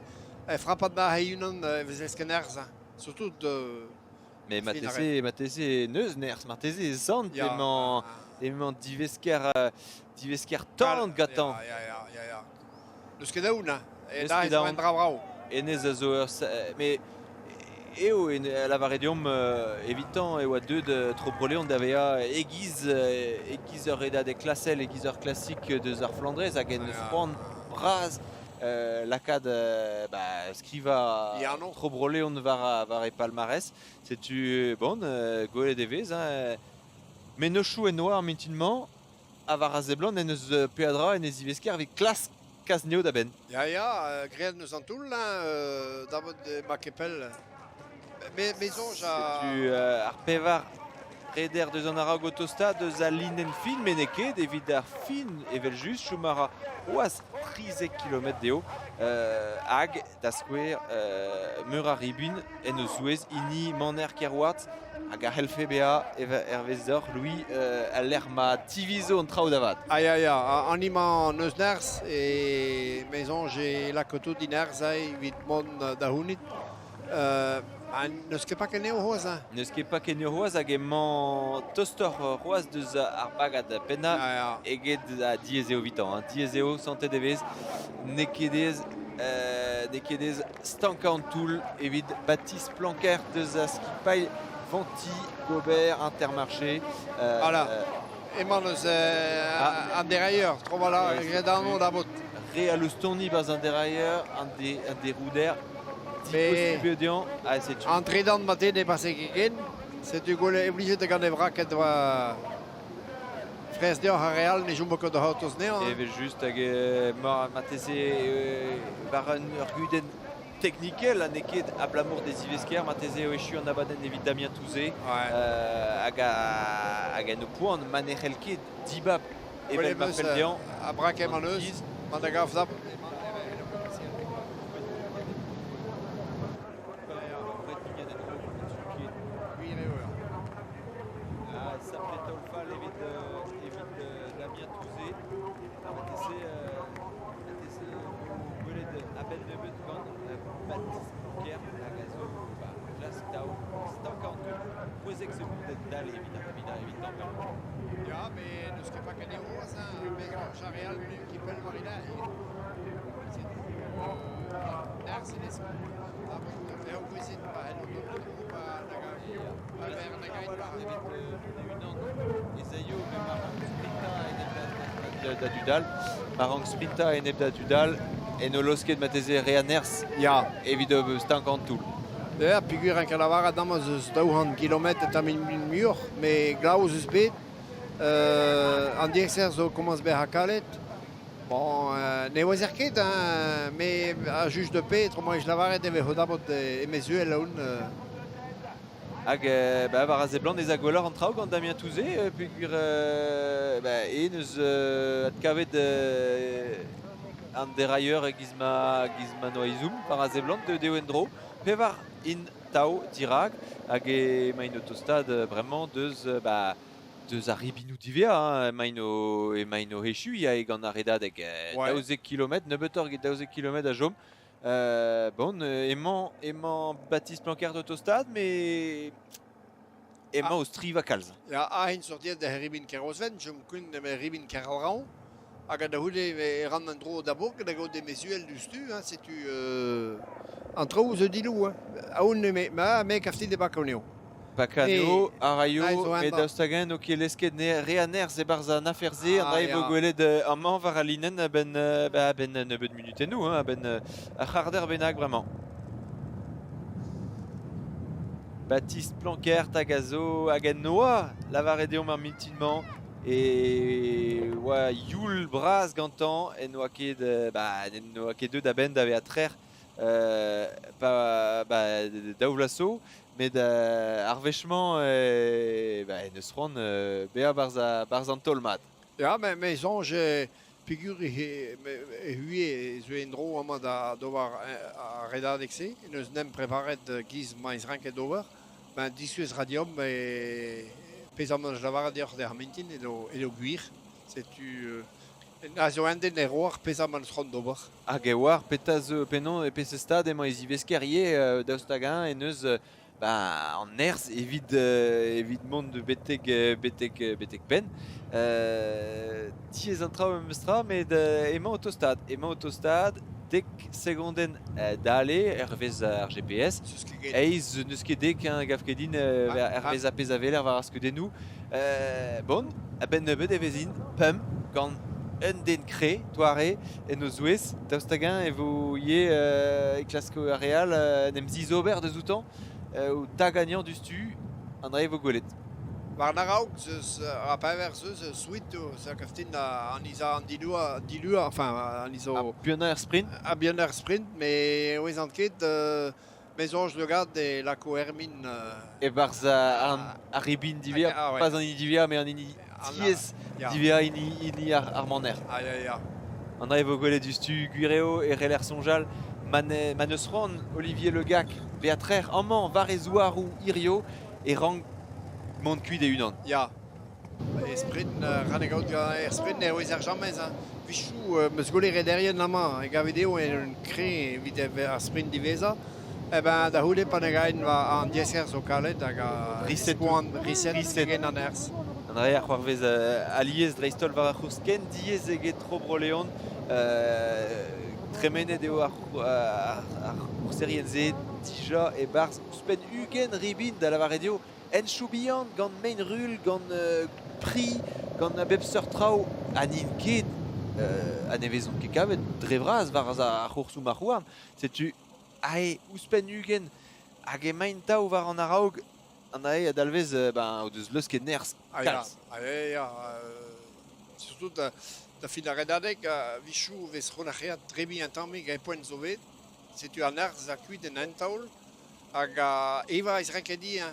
e frapat ba e-unan e vez kenerzh. Hein. Surtout Mais fin marteze neus nerzh, marteze e sant ya, emañ divesker tan gantañ. Ya, ya, ya, ya. N'eus ket aon, hein. E N'eus da ket ez aon. un dra brav. Hennezh a zo ur mais eo en a lavare deomp evitañ e oa deuet tro Bro-Leon da vezañ e-giz ur redadeg klasel, e-giz ur klasik deus ar Flandrez hag en deus c'hoant bras lakaat bah, skrivañ Ya, non. tro Bro-Leon war e palmarès. Setu bon, gwelet e vez. Hein, mennozhioù en noa ar mintin-mañ ha war a seblant en deus peadra en e zivesker evit klask kas neo da benn. Ya, ya, graet 'neus an toull, hein, dabot emañ ket pell. Me, me soñj a... Setu ar pevar reder deus an araok o tostaat deus al linenn fin, met n'eo ket evit ar fin evel-just. Chom a ra c'hoazh 13 kilometr dezho. Hag, da skouer, meur a ribun en o zouez hini Maner Kerouat hag a c'hellfe bezañ, hervez deoc'h, Louis, al lec'h ma tivizo an traoù da vat. Ah ya, ya, an emañ n'eus nerzh e me soñj e lako tout dinerzh evit mont da c'hounit. N'eus ket paket anezho c'hoazh hein. N'eus ket paket anezho c'hoazh hag emañ tostoc'h c'hoazh deus ar bagad pennañ eget diaes eo evitañ. Hein. Diaes eo, santet e vez. N'eo ket aes, n'eo ket aes stankañ an toull evit Baptiste Planquer deus ar skipailh Vanti Gobert Intermarché. Voilà. Emañ eus an derailleur, tro-walc'h, graet anv da vot. Re a loustoni 'barzh an derailleur, an derouder. Diposubl dezhañ. Ah, setu. An tredan matin ne pase ket ken. Setu gwell oblijet da gant e vraket war Frez deoc'h ar re all ne chom ket da c'hortoz anezhañ. Evel-just hag marteze war ur gudenn teknikel ha n'eo ket abalamour d'e zivesker marteze eo echu an abadenn evit Damien Touzé hag hag en ho poan ma ne c'hell ket dibab evel ma fell dezhañ. Ha braket man eus, ma da gav zap. Sapre taol-fall evit, evit Damien Touzé. Marteze, marteze gwelet a-benn nebeut gant Baptiste Bouquer hag a zo ba, klask daou stankañ an toull. 16 segondenn dale evit evit evit tamm. Ya, met n'eus ket paket eo c'hoazh, hein. Me gav ar re all ket pell war e lerc'h. Nerzh e vez. Eo gouezet pa c'hello dont pa Da dudal, ma rank sprintañ enep da dudal, en o losket marteze re a nerzh Ya. evit stankañ an toull. Ya, peogwir en lavaret amañ ez eus 200 kilometr tamm muioc'h, met glav ez eus bet. An diaester zo komañs bezañ kalet. Bon, ne ouezer ket, hein, me a juge de paix, autrement je lavaret e vezo dabot e-maez on. Hag ba, war a seblant ez a gwelloc'h an traoù gant Damien Touzé, peogwir ba, e neus adkavet an derailleur e-giz ma, giz ma noa izhomm, war a seblant deuet eo en-dro. Pevar int tav dirak hag emaint o tostaat bremañ deus ba, deus ar ribinoù diwezhañ, hein, emaint o, emaint o echuiñ aze gant ar redadeg. 12 kilometr, nebeutoc'h eget 12 kilometr a chom. Bon, emañ, emañ Baptiste Plancard o tostaat, met emañ o strivañ kalz. Ya, aze sortiet da ribin Kerosven, chom kunt eme ribin Keralraoñ. Hag da c'houde e ran an dro da bourk da gaout emezuel diouzhtu, hein, setu an traoù zo dilou. Hein. Aon eme, ma, me kaftit e bak anezho. Pakano a raio, met daoust hag-eñ n'eo ket lesket ne re a nerzh e-barzh an afer-se, an dra e vo gwelet amañ war al linenn a-benn ba, a-benn nebeut munutennoù, hein, a-benn ur c'harter bennak bremañ. Baptiste Plancart hag a zo hag en noa lavaret deomp ar mintin-mañ e oa youl bras gantañ en oa ket ba, en oa ket deuet a-benn da vezañ trec'h pa, ba, daou vloaz zo. Met ar wech-mañ ba, en deus c'hoant bezañ barzh an taol-mat. Ya, met me soñj peogwir e huie ez eus en-dro amañ da d'ober ar redadeg-se, n'eus nem preparet giz ma ez ranket d'ober, ben diskouez ra deomp e pezh am eus lavaret deoc'h dec'h mintin edo, edo gwir. Setu a zo un den e roar pezh am eus c'hoant d'ober. Hag e oar petra zo penaos e peseurt stad emañ e zivesker ivez daoust hag-eñ en deus ba, an nerzh evit, evit mont betek, betek, betek penn. Diaes an traoù memestra, met emañ o tostaat. Emañ o tostaat dek segondenn dale hervez ar GPS. Eizh n'eus ket dek, hein, gav ket din, hervez ar pezh a weler war ar skeudennoù. Bon, a-benn nebeut e vezint pemp gant un den kre, doare, en o zouez. Daoust hag-eñ e vo ivez e klasko ar re all en em zizober deus outañ, o tagañ diouzhtu, an dra e vo gwelet. War an a-raok zeus ar pever zeus suite eo sa kaftin an iza an dilua dilua enfin an izo Ha buanañ er sprint? Ha buanañ er sprint mais ouezan ket me soñj logad e lako Hermine E-barzh an ar ribin divea, ah, ouais. pas an hini divea mais an hini tiez divea hini, hini ar, ar maner. Ah, ya, ya. An dra e vo gwelet diouzhtu gwir eo e c'heller soñjal ma n'eus c'hoant Olivier Le Gac bezañ trec'h amañ war e zouaroù hirio e rank mont kuit e-unan. Ya, e sprint, ran gaout gant er sprint ne ouezer james. Hein. Vichou, meus gwelet rederien amañ, e gave dezho en kreñv evit ar sprint diwezhañ. Eh ben, da c'houde pa ne gaen war an diesker zo kalet hag a Reset. poan reset, Reset. gen an nerzh. An dra a c'hoarvez alies dreist-holl war ar c'hourz ken diaes eget tro Bro-Leon. Tremenet eo ar, ar, ar c'hourserien-se dija e-barzh ouzhpenn 20 ribin da lavaret eo henchoù bihan gant mein-rul, gant pri, gant a bep seurt traoù ha n'int ket ha ne vezont ket kavet dre vras war ar c'hoursoù marc'h-houarn. Setu ae ouzhpenn 20 hag emaint tav war an a-raok. An ae a dalvez ben, o deus leusket nerzh Ah ya, kalz. ah ya, ya, surtout da, da fin ar redadeg, a-wechoù e vez c'hoant drebiñ un tammig e poent zo bet. Setu an nerzh ha kuit en hent-taol. Hag evañ ez renket di, hein,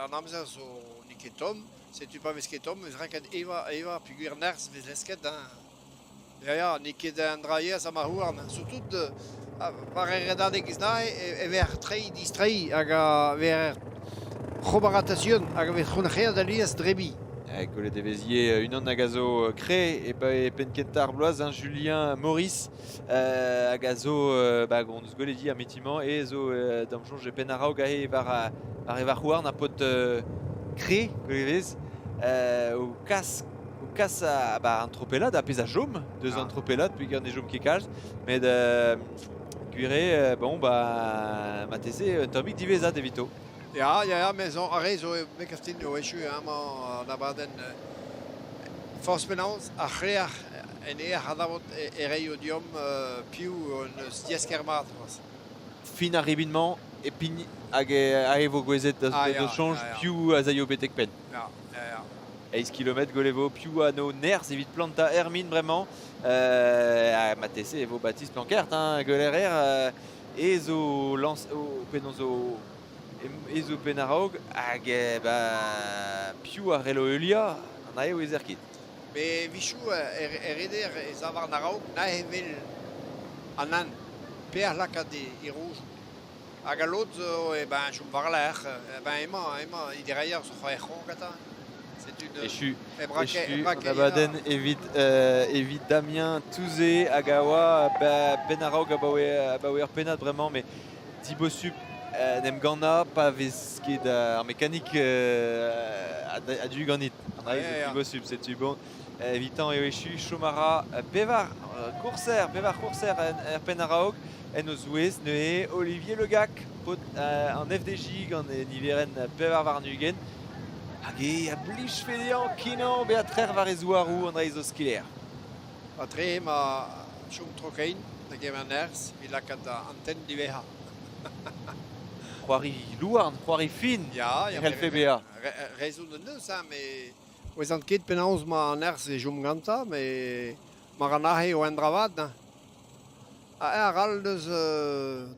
an amzer zo n'eo ket tomm. Setu pa vez ket tomm, ez renket evañ, evañ peogwir nerzh vez lesket, hein. Ya, ya, n'eo ket un dra aes ha ma houarn. Surtout war ar redadeg ez e vez treiñ, distreiñ hag a vez c'hobaratasion hag a vez c'hounac'heet alies drebiñ. Gwelet e vez ivez unan hag a zo kre e penn kentañ ar bloaz, hein, Julien Maurice, hag a zo, bah, on eus gwelet ivez ar meti-mañ, e zo da'm soñj e penn a-raok aze war, war e varc'h-houarn ha paotr kre, gwelet e vez, o kas o kas ba, an tropellad, ar pezh a chom deus an tropellad, peogwir ne chom ket kalz, met gwir eo, bon, ba, marteze un tammig diwezhat evito. Ya, ya, ya, mais ar re zo me gav din eo echu amañ an abadenn. Forzh penaos, ar c'hleac'h en aer adavot e reio deomp piv hon eus diasker mat c'hoazh. Fin ar ribin-mañ e pign hag e vo gouezet da, Ah, ya, da soñj ya, ya. piv a zaio betek penn. Ya, ya, ya. Eizh kilometr gwell e vo piv a no nerzh evit plantañ Hermine bremañ. Ha marteze e vo Baptiste Plancart, hein, gwell er e zo lañs o penaos zo e zo penn a-raok hag ba piv a c'hello heuliañ an ae ouezer ket. Mais vichou er, er reder ez a war an a-raok na evel an an pear lakaat e, e rouge. Hag al lod zo eh ben chom war-lerc'h, eh ben emañ, emañ, e derailher zo c'hoari c'hoant gantañ. C'est une Echu, e brake, e echu brake, an abadenn evit, evit Damien Touzé hag a oa ba, penn a-raok abaoe, abaoe ur pennad bremañ, mais dibosupl en em gannañ pa vez ket ar mekanik a-du ganit. An dra zo dibosupl, setu bon. Evitañ eo echu, chom a ra pevar kourser, pevar kourser er penn a-raok. En o zouez neuze Olivier Le Gac, paotr an FDJ gant e niverenn 24. Hag e a blijfe dezhañ kenañ bezañ trec'h war e zouaroù an dra zo sklaer. Ha tre ma chom tro-kein da gemer nerzh evit lakaat an tenn diwezhañ. C'hoari louarn, c'hoari fin Ya, e ya, c'hellfe bezañ. Rezon en deus, hein, mais ouezan ket penaos ma nerzh e chom gantañ, mais mar an aze eo un dra vat, hein. Ah, ar all deus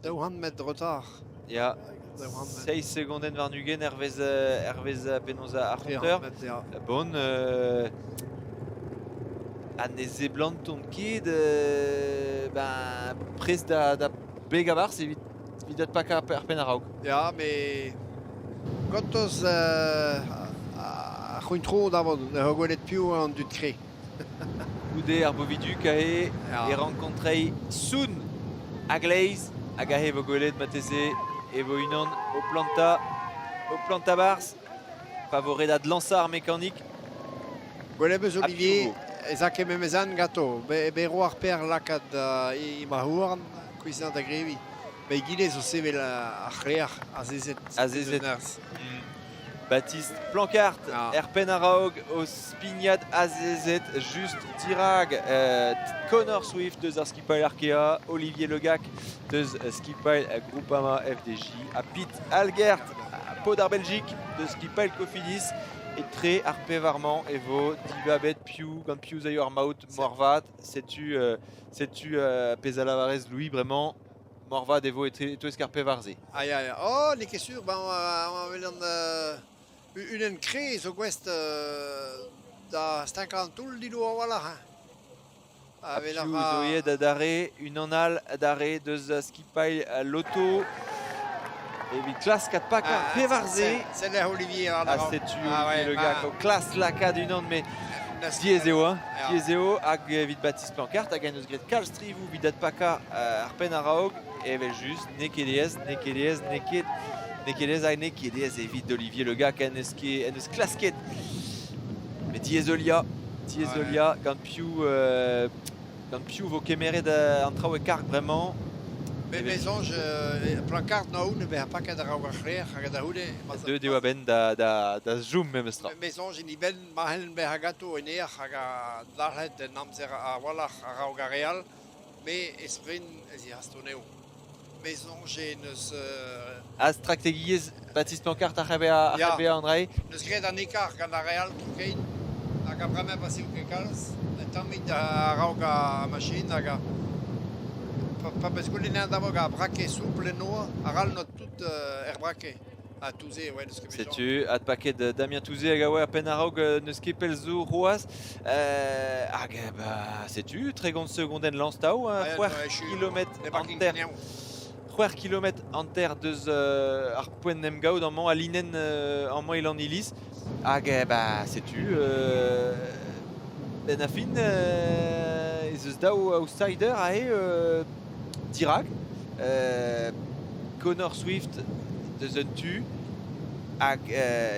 200 metr retard. Ya, 200 metr. 6 segondenn warn-ugent hervez, hervez penaos ar 300 c'honteur. metr, ya. Bon, ha ne seblantont ket ben, prest da, da beg a-barzh evit, evit adpakañ ar penn a-raok. Ya, mais gortoz ar c'houn-tro da vont, da gwelet piv an dud kre. Goude ar Boviduc aze e rankontrei Soun a-gleiz hag aze e vo gwelet marteze e vo unan o plantañ o plantañ 'barzh pa vo ret adlañsañ ar mekanik. Gwelet 'm eus Ha Olivier piv vo? ez a ket memes an ganto. Be ro ar per lakaat e ma houarn kouezhañ da greviñ. Met egile zo sevel ar c'hleac'h azezet. Azezet. Nerzh. Baptiste Plancart, er penn a-raok o spignat azezet just dirak Connor Swift deus ar skipailh Arkea, Olivier Le Gac deus skipailh Groupama FDJ ha Pete Algert, paotr ar Belgique deus skipailh Cofidis. Etre ar pevar-mañ e vo dibabet piv gant piv 'z aio ar maout moarvat. Setu, setu pezh a lavarez Louis bremañ. Moarvat e vo e-touesk ar pevar-se. Ah ya, ya. Oh, n'eo ket sur, ben, on welan unan kre zo gouest da stankañ an toull dido a-walc'h hein. Ha piv zo aet adarre, unan all adarre deus skipailh Lotto evit klask adpakañ ar pevar-se. C'est Olivier. Ha setu Olivier Le Gac o klask lakaat unan, met diaes eo, hein. Diaes eo, hag evit Baptiste Plancart, hag en deus graet kalz strivoù evit adpakañ ar penn a-raok, evel-just, n'eo ket aes, n'eo ket aes, n'eo ket n'eo ket aes hag n'eo ket aes evit Olivier Le Gac en deus, ket, en deus klasket. Met diaes heuliañ, diaes heuliañ gant piv gant piv vo kemeret an traoù e karg bremañ. Me me soñj Plancart n'aoun e vezañ paket a-raok ar c'hrec'h hag da c'houde. Deuet eo a-benn da, da, da zoom memes tra. Me soñj en ibenn ma c'hellen bezañ ganto en aer hag a dalc'het en amzer a-walc'h a-raok ar re all, me e sprint ez hasto anezho. Me soñje n'eus... A strategiezh Baptiste Plancart a c'hell bezañ an dra N'eus graet an ekar gant ar re all tro-kein hag a bremañ pa eo ket kalz, un tammig a-raok ar machin hag a... Pa bez gwelet anezhañ d'abord ar braquet soupl en noa, ar all n'oa tout er braquet. Ha Touzé, ouais, n'eus ket Setu, adpaket Damien Touzé hag a oa penn a-raok n'eus ket pell zo c'hoazh. Hag bah, setu, 30 segondenn lañs-tav, c'hwec'h kilometr hanter. C'hwec'h kilometr hanter deus ar poent emgaout amañ, al linenn amañ e Lanniliz. Hag bah, setu, benn ar fin, ez eus daou outsider aze dirak. Connor Swift deus un tu hag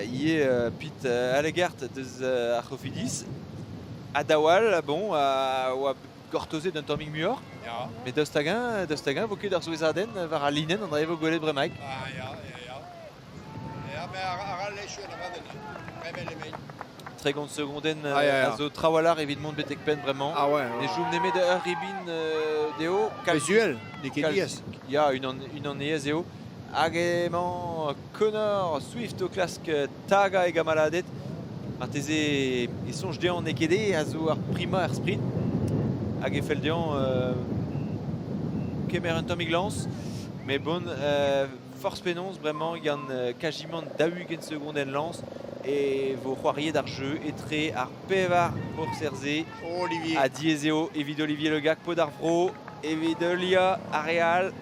ivez Pete Allegert deus ar C'hofidis. Ha daou all, bon, a oa gortozet un tammig muioc'h. Ya. Met daoust hag-eñ, daoust hag-eñ vo ket ar souezhadenn war al linenn an dra e vo gwelet bremaik. Ah ya, ya, ya. Ya, mais ar, ar al echu an abadenn, rebel emaint. 30 segondenn a zo trawalc'h evit mont betek penn bremañ. Ah ouais, ouais. Ne chom nemet ur ribin dezho. Kalz-uhel, n'eo ket diaes. Ya, unan, unan aes eo. Hag emañ Connor Swift o klask tagañ e gamaladed. Marteze e soñj dezhañ n'eo ket eo a zo ar primañ er sprint. Hag e fell dezhañ kemer un tammig lañs. Mais bon, forzh penaos bremañ gant kazimant 40 segondenn lañs e vo c'hoariet ar jeu etre ar pevar bourser-se. Olivier. Ha diaes eo evit Olivier Le Gac, paotr ar vro, evit heuliañ ar re all.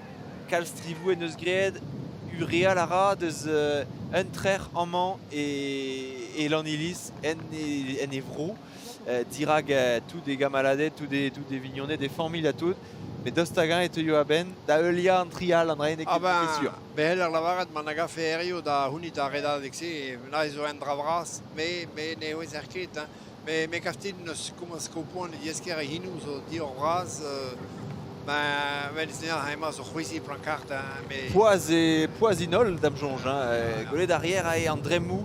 Kalz strivoù en deus graet, ureal a ra deus un trec'h amañ e, e Lanniliz, en e, en e vro, dirak tout e gamaladed, tout e, tout e vignoned, e familh ha tout. Met daoust hag-eñ e teuio a-benn da heuliañ an tri all an dra n'eo Ah ket ben, sur. me c'heller lavaret ma na gafe hiziv da c'hounit ar redadeg-se, na zo un dra vras, me, me ne ouezer ket. Hein. Me, me gav din n'eus komañs ket poan e diasker e hinoù zo dior bras. Ben, well, hemañ zo c'hwezhiñ plankart. Hein, mais... Poaz e poaz int holl da'm soñj. Hein. Gwelet arrière aze an dremmoù,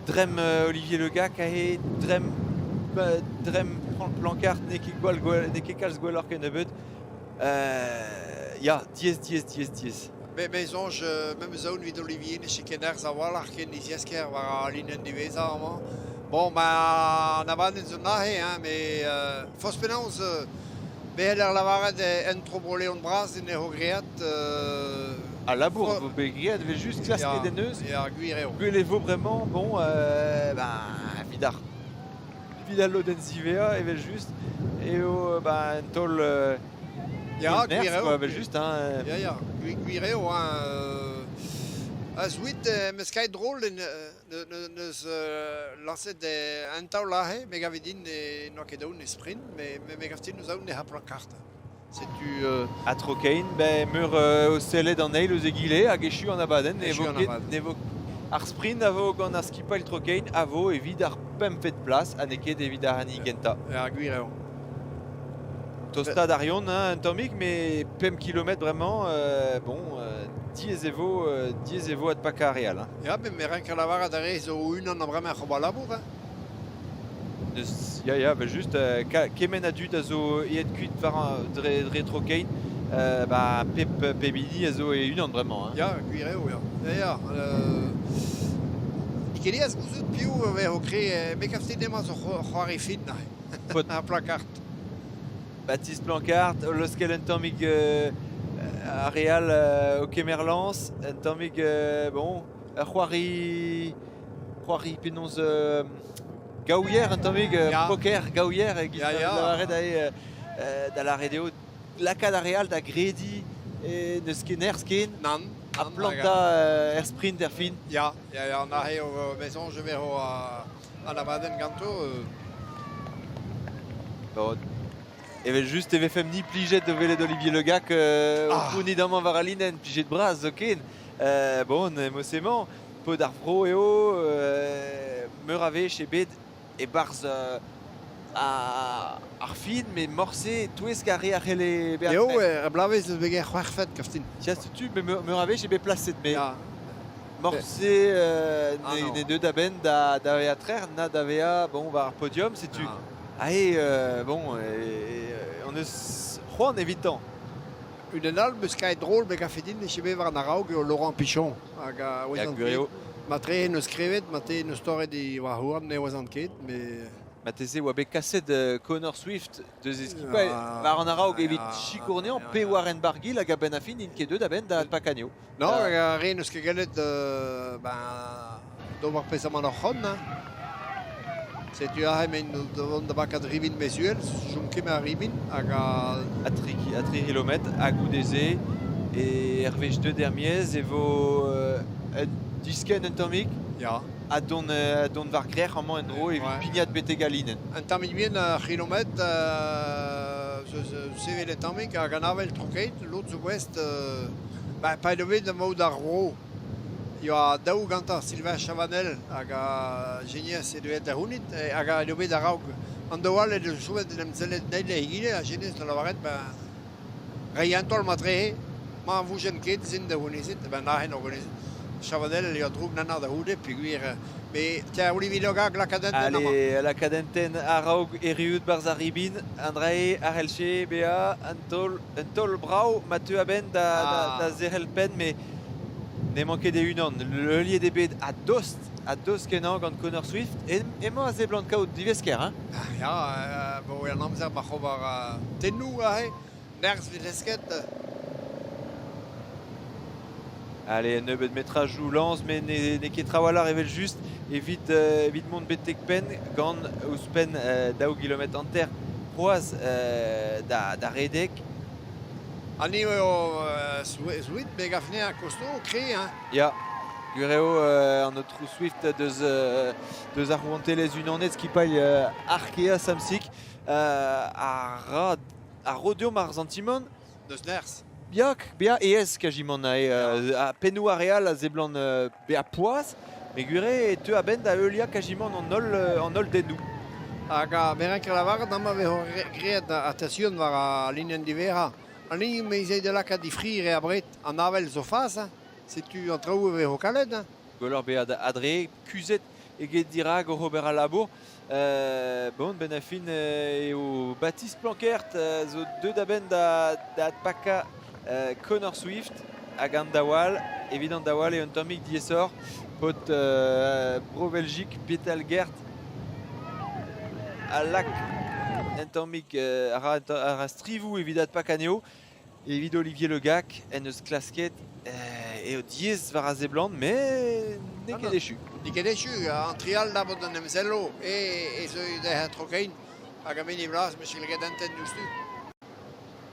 dremm Olivier Le Gac aze, dremm dremm Plancart n'eo ket gwall gwell, n'eo ket kalz gwelloc'h kennebeut. Ya, diaes, diaes, diaes, diaes. Me, me soñj, memes aon evit Olivier, ne ket ken nerzh a-walc'h ken e zesker war al linenn diwezhañ amañ. Bon, ma an abadenn zo neuze, hein, met forzh penaos, me c'heller lavaret en tro Bro-Leon bras en eo graet. Al labour vo bet graet evel-just, klasket en deus. Ya, gwir eo. Gwell e vo bremañ, bon, ben, evit ar evit al lodenn ziwezhañ evel-just, eo ben, un taol Ya, gwir nerzh eo. quoi, evel-just. Hein. Ya, ya, gwir eo. Hein. A zouit, meus kaet drol neus lañset un taol aze, me gave din ne n'oa ket aon e sprint, mais me gav din n'eus aon ne ha plankart. Setu... Ha tro-kein, ben, meur o sellet an eil eus egile hag echu an abadenn. Ne vo ket, ne vo ar sprint a vo gant ar skipailh tro-kein a vo evit ar pempvet plas ha n'eo ket evit ar hini gentañ. Ya, gwir eo. Tostaat a reont hein, un tammig, mais 5 km bremañ, bon, diaes e vo, diaes e vo adpakañ ar re all. Hein. Ya, met me renk lavaret ar re zo unan bremañ c'hober labour. Hein. Neus, ya, ya, ben just, kement a dud a zo aet kuit war dre, dre tro-kein, bah, pep, pep hini a zo e-unan bremañ. Hein. Ya, gwir eo, ya. Ya, ya. ket aes gouzout piv a vezo kre, me gav din emañ zo c'hoari fin neuze. Paotr. Ar Plancart. Baptiste Plancart, o leuskel un tammig ar re all o kemer lañs, un tammig bon, ur c'hoari c'hoari penaos gaouier un tammig, poker gaouier e-giz lavaret aze da lâret eo lakaat ar re all da grediñ n'eus ket nerzh ken. Nann. Ha plantañ er sprint er fin. Ya, ya, ya, an aze eo me soñj e vezo an abadenn ganto. Bon, evel-just e vefemp-ni plijet o welet Olivier Le Gac o c'hounit amañ war al linenn, plijet bras zoken. Bon, emañ paotr ar vro eo, meur a wech eo bet e-barzh ar fin, met morse e-touesk ar re a c'helle bezañ Eo, er bloavezh eus bet c'hwec'hvet, kaftin. Tiens, setu, meur a wech eo bet plaset, mais morse ne deu da benn da vezañ trec'h na da vezañ bon, war ar podium, setu. Ae, bon, on eus c'hoant evitañ. Unan all 'meus kaet drol bet kafe din e bet war an araok eo Laurent Pichon hag a ouezan ket. Matre en deus krevet, matre en deus torret e war-houarn, ne ouezan ket, mais... Marteze oa bet kaset Connor Swift deus e skipailh war an araok evit sikour anezhañ pe Warren Barguil hag a-benn ar fin n'int ket deuet a-benn da Pacanio. Non, hag ar re n'eus ket gallet ben, d'ober pezh amañ ar c'hont. Hein. Setu aze emaint da vont da bakat ribin mezuel, chom ket ma ribin hag a... A tri kilometr ha goude-se e er wech deuet er-maez e vo un diskenn un tammig. Ya. Ha dont war grec'h amañ en-dro evit pignat betek al linenn. Un tammig bihan ar c'hilometr sevel un tammig hag an avel troket, lod zo gouest ba, pa eo bet emaout ar vro. Ya daou gantañ Sylvain Chavanel hag a Geniez e deuet da c'hounit hag a eo bet a-raok an daou all e deus chomet en em sellet eil egile ha Geniez da lavaret ben reiñ un taol matrehe ma voujen ket sin da c'hounezit ben aze n'o gounezit Chavanel eo droug nanna da c'houde peogwir mais tiens Olivier Le Gac lakaat un tenn amañ. Allez, lakaat un tenn a-raok erruout 'barzh ar ribin Andrei Arelche bezañ un taol brav ma teu a-benn da zerc'hel penn met n'emañ ket e-unan. Heuliet eo bet a-dost, a-dost kenañ gant Connor Swift. Emañ a seblant kaout divesker. Hein? Ya, bon, an amzer ma c'hober tennoù aze, nerzh 'vit lesket. Allez, un nebeud metrajoù lañs, met n'eo ket trawalc'h evel-just evit mont betek penn gant ouzhpenn 2 kilometr hanter c'hoazh da redek. An eo Swift me gav anezhañ kosto kre hein. Ya, gwir eo an aotrou Swift deus ar rouantelezh unanet skipailh Arkea Samsic a ra a ro deomp ar santimant Deus nerzh. Ya, bezañ aes kazimant ha pennoù ar re all a seblant bezañ poazh, met gwir eo e teu a-benn da heuliañ kazimant an holl dennoù. Hag a me rank lavaret amañ vezo graet attention war al linenn diverrañ. An hini me da lakaat difri re abred, an avel zo fas, hein. Setu an traoù e vezo kalet. Hein. Gwelloc'h bezañ adre, kuzhet eget dirak oc'h ober al labour. Bon, ben ar fin eo Baptiste Plancart zo deuet a-benn da adpakañ Connor Swift hag an daou all. Evit an daou all eo un tammig diaesoc'h. Paotr Bro-Veljik, Petal Gert a lak un tammig a ra strivoù evit adpakañ anezho. Evit Olivier Le Gac en deus klasket eo diaes war a seblant, met n'eo ket echu. N'eo ket echu, an tri all da vont en em zello e zeu dezhañ tro-kein hag a meni vras monsieur Le Gac diouzhtu.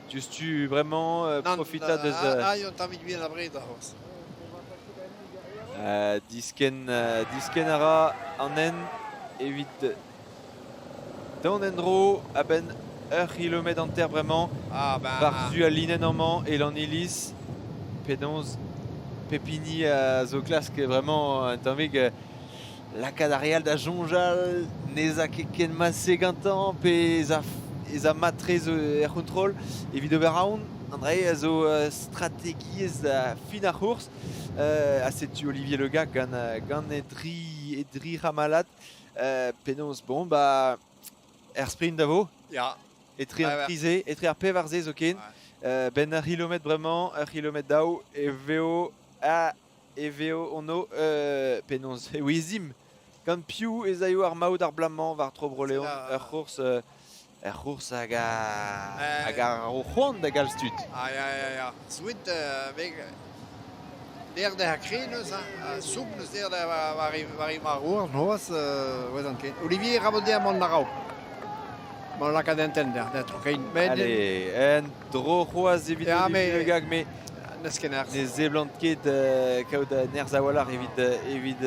Diouzhtu bremañ profitañ deus... Ah, un tammig bihan abred c'hoazh. Diskenn a ra an hent evit Dont en-dro a-benn ur c'hilometr hanter bremañ Ah ben... war-zu al linenn amañ e Lanniliz. Penaos pep hini a zo klask vraiment un tammig lakaat ar re all da soñjal n'ez a ket ken mat-se gantañ pe ez a mat-tre zo er c'hontrol evit ober aon. An dra-se a zo strategiezh fin ar c'hours. Ha setu Olivier Le Gac gant e dri c'hamalad. Penaos, bon, ba, er sprint da vo. Ya. Etre ar tri-se, etre ar pevar-se zoken. Ben ur c'hilometr bremañ, ur c'hilometr daou, e vezo a e vezo ono penaos e ouezimp. Gant piv ez aio ar maout ar bloaz-mañ war Tro Bro-Leon? Ah. Ur c'hours, ur c'hours hag a, hag a ro c'hoant da galz tud. Ah, ya, ya, ya. Zouit, veg, der da kre neus, hein. Soup neus der da war war war c'hoazh, ouezan ket. Olivier Rabaudet mont a-raok. Mont lakaat enten der, der trokein. Met Allez, en dro c'hoazh evit Ya, Olivier mais- Le Gag, mais N'eus ket nerzh. ne seblant ket kaout nerzh a-walc'h evit, evit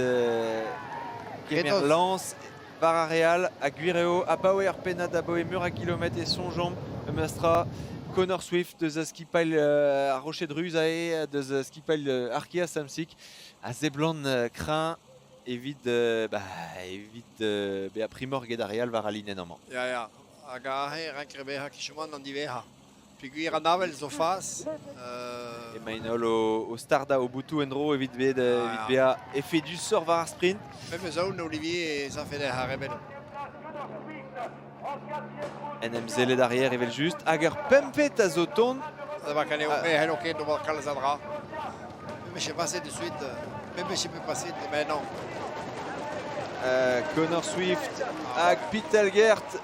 kemer Retoz. lañs war ar re all ha gwir eo abaoe ar pennad abaoe meur a kilometr e soñjomp memestra Connor Swift deus a skipailh ar Roched Ruz aze deus a skipailh Arkea Samsic a seblant kreñv evit bah, evit bezañ primoc'h get ar re all war al linenn amañ. Ya, ya. Hag aze renker bezañ kichomant an diwezhañ. Peogwir an avel zo fas. Emaint holl o, o stardañ o boutoù en-dro evit, bet, evit bezañ efedusoc'h war ar sprint. Memes aon Olivier ez afe d'ar rebell. En em sellet arrière evel-just. Hag ur pempet a zo tont. Ça va qu'elle est hello ket ober kalz a dra. Même je passé de suite, même je peux passer, mais non. Connor Swift hag Pete Elgert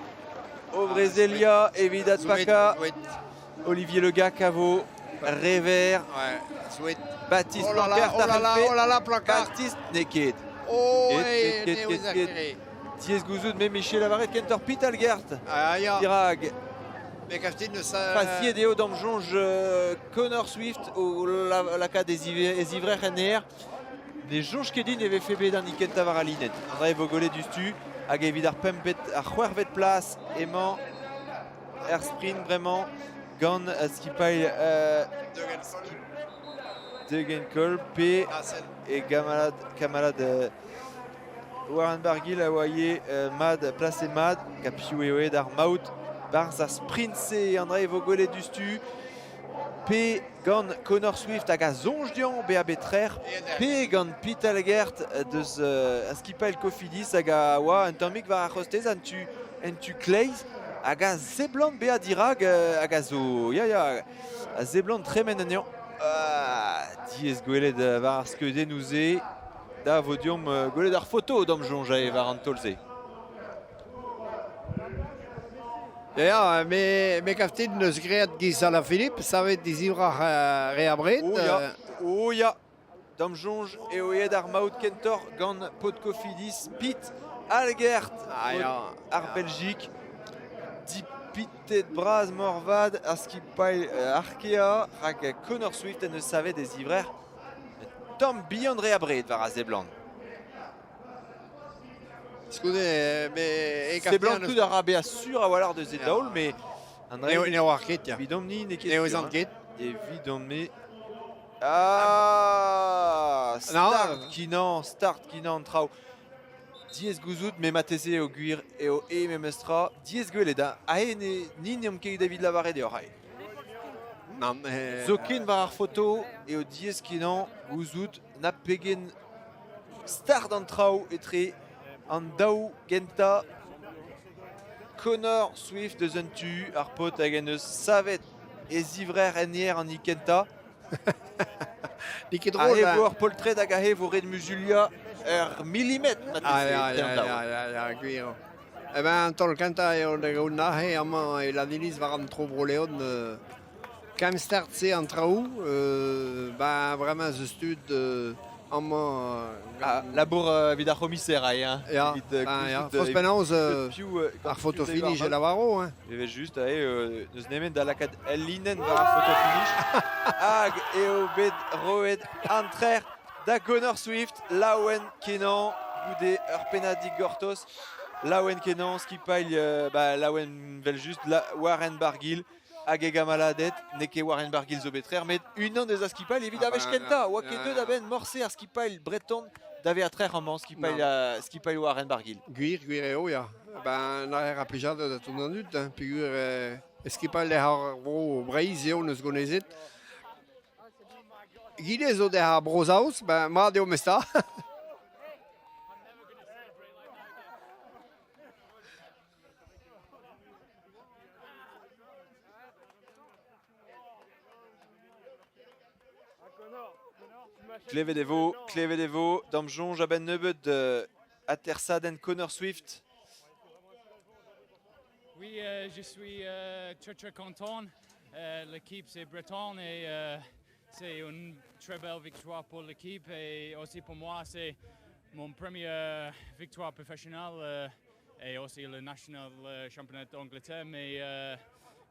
o brezelia evit adpakañ Olivier Le Gac a vo rever. Ouais, Sweet. Baptiste Oh là là, Plancart oh là là, a oh là là, Plancart. Baptiste n'eo ket. Oh, Et- et, et- et- et- Diaes gouzout me Michel Lavaret kentoc'h Pete Algert Ah, ya. dirak. Mais Kaftin ne sa... Faziet eo d'am soñj Connor Swift o lakaat e zivrec'h en aer. Ne soñj ket din e vefe bet an kentañ war al linenn. An dra e vo gwelet diouzhtu hag evit ar pempvet, ar c'hwec'hvet plas emañ er sprint bremañ gant skipailh Degenkolb pe e gamalad, kamalad Warren Barguil a oa ivez mat, plaset mat, gant piv eo aet ar maout barzh ar sprint-se. An dra e vo gwelet diouzhtu pe gant Connor Swift hag a soñj dezhañ bezañ bet trec'h, pe gant Pete Algert deus a skipailh Cofidis hag a oa un tammig war ar c'hostez en tu, en tu kleiz hag a seblant bezañ dirak hag a zo ya ya a seblant tremen anezhañ. Ah, diaes gwelet war ar skeudennoù-se. Da vo deomp gwelet ar foto d'am soñj eo war an taol-se. Ya, me, me gav din n'eus graet giz Alaphilippe, savet dizivrar re abred. Oh ya, oh ya. D'am soñj eo aet ar maout kentoc'h gant paotr Kofidis, Pete Algert, Ah, ya, ar Belgique. Dipitet bras moarvat ar skipailh Arkea rak Connor Swift en deus savet e zivrec'h tamm bihan re abred war a seblant. Skoude, me e Seblant tout a ra bezañ sur a-walc'h deus e daol, mais an dra Ne oar ket, ya. Evidomp-ni n'eo ket Ne sûr. ouezan ket. Evidon-me... Ah Start kenañ, start kenañ an traoù. Diaes gouzout, me marteze eo gwir eo e memestra. Diaes gwelet, hein. Aze ne, ni n'eomp ket evit lavaret deoc'h aze. Nann, Zoken war ar foto eo diaes kenañ gouzout na pegen start an traoù etre an daou gentañ. Connor Swift deus un tu, ar paotr hag en deus savet e zivrec'h en aer an hini kentañ. N'eo ket drol. Aze vo ur poltred hag aze vo ret muzuliañ ur milimetr marteze. Ah, ya, ya, ya, ya, ya, gwir eo. Eh ben, an taol kentañ eo da gaout aze amañ e Lannilis war an tro Bro-Leon. Kalz start-se an traoù, ben vraiment eus tud amañ... Ah, labour evit ar c'homiser aze, hein. Ya, Evit, ben, ya. gouzout, Forzh penaos, piv, ar photo finish e lavaro, hein. Evel just, aze, n'eus nemet da lakaat el linenn war ar photo finish. Hag eo bet roet an trec'h da Connor Swift, laouen kenañ goude ur pennadig gortoz. Laouen kenañ, skipailh, bah, laouen vel just, la, Warren Barguil hag e gamaladed, n'eo ket Warren Barguil zo bet trec'h, met unan deus ar skipailh evit Ah ar wech ben, kentañ. Oa ket ya, deuet ya. a-benn morse ar skipailh breton da vezañ trec'h amañ, skipailh, skipailh Warren Barguil. Gwir, gwir eo, ya. Ben, n'ar a plijadur da tont an dud, hein, peogwir skipailh ar vro Breizh eo neus gonezet. Gilez zo der Bro-Saoz, ben mat eo mesta. Klevet e vo, klevet e vo, d'am soñj a-benn nebeut Atersadenn Connor Swift. Oui, je suis très très content. L'équipe c'est breton et c'est une très belle victoire pour l'équipe et aussi pour moi c'est mon première victoire professionnelle et aussi le national championnat d'Angleterre. Mais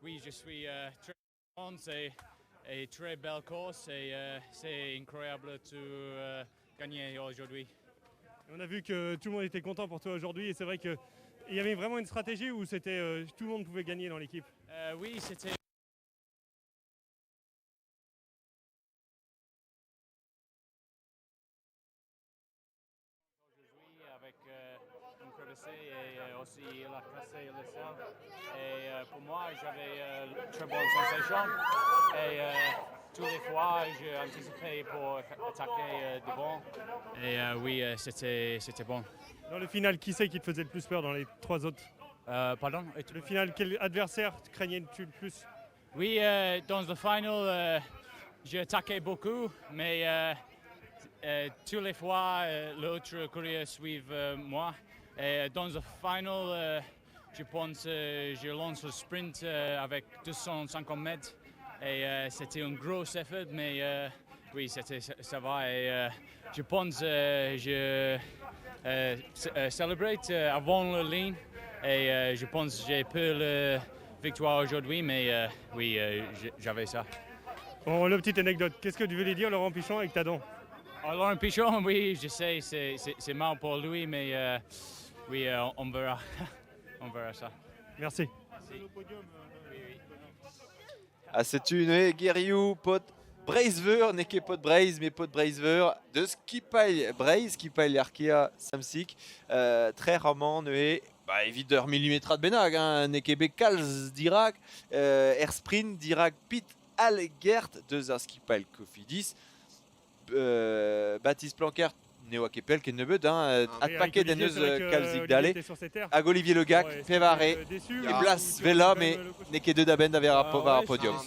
oui, je suis très content. C'est une très belle course et c'est incroyable de gagner aujourd'hui. On a vu que tout le monde était content pour toi aujourd'hui et c'est vrai qu'il y avait vraiment une stratégie où c'était tout le monde pouvait gagner dans l'équipe. Oui, c'était avec une crevasse et aussi il a cassé le sel. Et pour moi, j'avais une très bonne sensation. Et toutes les fois, j'ai anticipé pour attaquer devant. Et oui, c'était bon. Dans le final, qui c'est qui te faisait le plus peur dans les trois autres? Pardon? Le final, quel adversaire craignais-tu le plus? Oui, dans le final, j'ai attaqué beaucoup, mais toutes les fois, l'autre courrier suit moi. Et dans le final, je pense que je lance le sprint avec 250 mètres. Et c'était un gros effort, mais oui, ça va. Et je pense que je célèbre avant la ligne. Et je pense que j'ai peur la victoire aujourd'hui, mais oui, j'avais ça. Bon, la petite anecdote, qu'est-ce que tu voulais dire, Laurent Pichon, avec ta dent? Ah, Laurent Pichon, oui, je sais, c'est mal pour lui, mais oui, on verra. On verra ça. Merci. Merci. Ah, c'est une gerioù pot Breizh-Veur, n'eo ket pot Breizh, met pot Breizh-Veur, deus skipailh Breizh, skipailh Arkea Samsic, trec'h amañ neuze, ba evit ur milimetrad bennak, hein, n'eo ket bet kalz dirak, er sprint dirak Pit Algert deus ar skipailh Cofidis, Baptiste Planckaert ne oa ket pell ken nebeut, hein, adpaket en deus kalzik dale. Hag Olivier Le Gac, pevare, e blas wellañ, met n'eo ket deuet a-benn da vezañ war ar podium.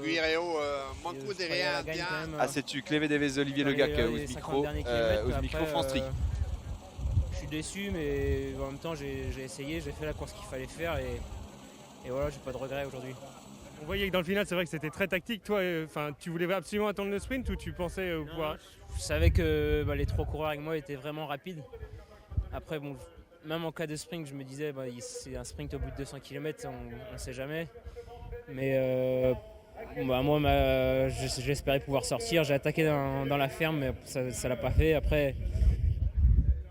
Gwir eo, mankout e rea bien. Ha setu klevet e vez Olivier Le Gac ouzh mikro, ouzh mikro France Tri. Je suis déçu, mais en même temps j'ai essayé, j'ai fait la course qu'il fallait faire et voilà, j'ai pas de regrets aujourd'hui. On voyait que dans le final, c'est vrai que c'était très tactique. Toi, tu voulais absolument attendre le sprint ou tu pensais pouvoir... Je savais que les trois coureurs avec moi étaient vraiment rapides. Après, bon, même en cas de sprint, je me disais, c'est un sprint au bout de 200 km, on ne sait jamais. Mais moi, j'espérais pouvoir sortir. J'ai attaqué dans la ferme, mais ça ne l'a pas fait. Après,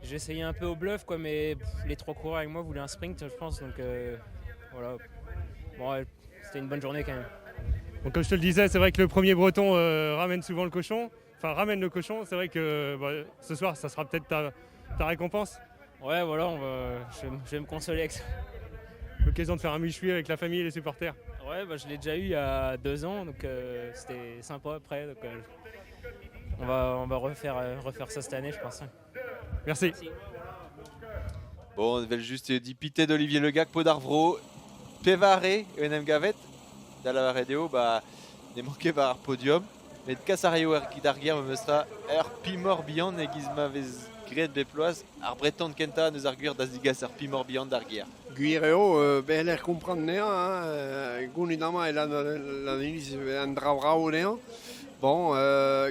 j'ai essayé un peu au bluff, quoi, mais les trois coureurs avec moi voulaient un sprint, je pense. Donc voilà. Bon, ouais, c'était une bonne journée quand même. Bon, comme je te le disais, c'est vrai que le premier breton ramène souvent le cochon. Enfin, ramène le cochon. C'est vrai que ce soir, ça sera peut-être ta récompense. Ouais, voilà, je vais me consoler avec ça. L'occasion de faire un méchoui avec la famille et les supporters. Ouais, je l'ai déjà eu il y a 2 ans, donc c'était sympa après. Donc, on va refaire ça cette année, je pense. Merci. Merci. Bon, on va juste dipiter d'Olivier Le Gac, Podarvro, Pevare, en em gavet, da la radio, ne manquait war ar podium. Met kas ar eo ar d'ar ger meus tra ur pimor bihan egiz ma vez graet bep bloaz, ar breton kentañ neus ar gwir da zigas ur pimor bihan d'ar gêr. Gwir eo, beheller kompran anezhañ, hein, gounit amañ e lan iliz an dra brav anezhañ. Bon,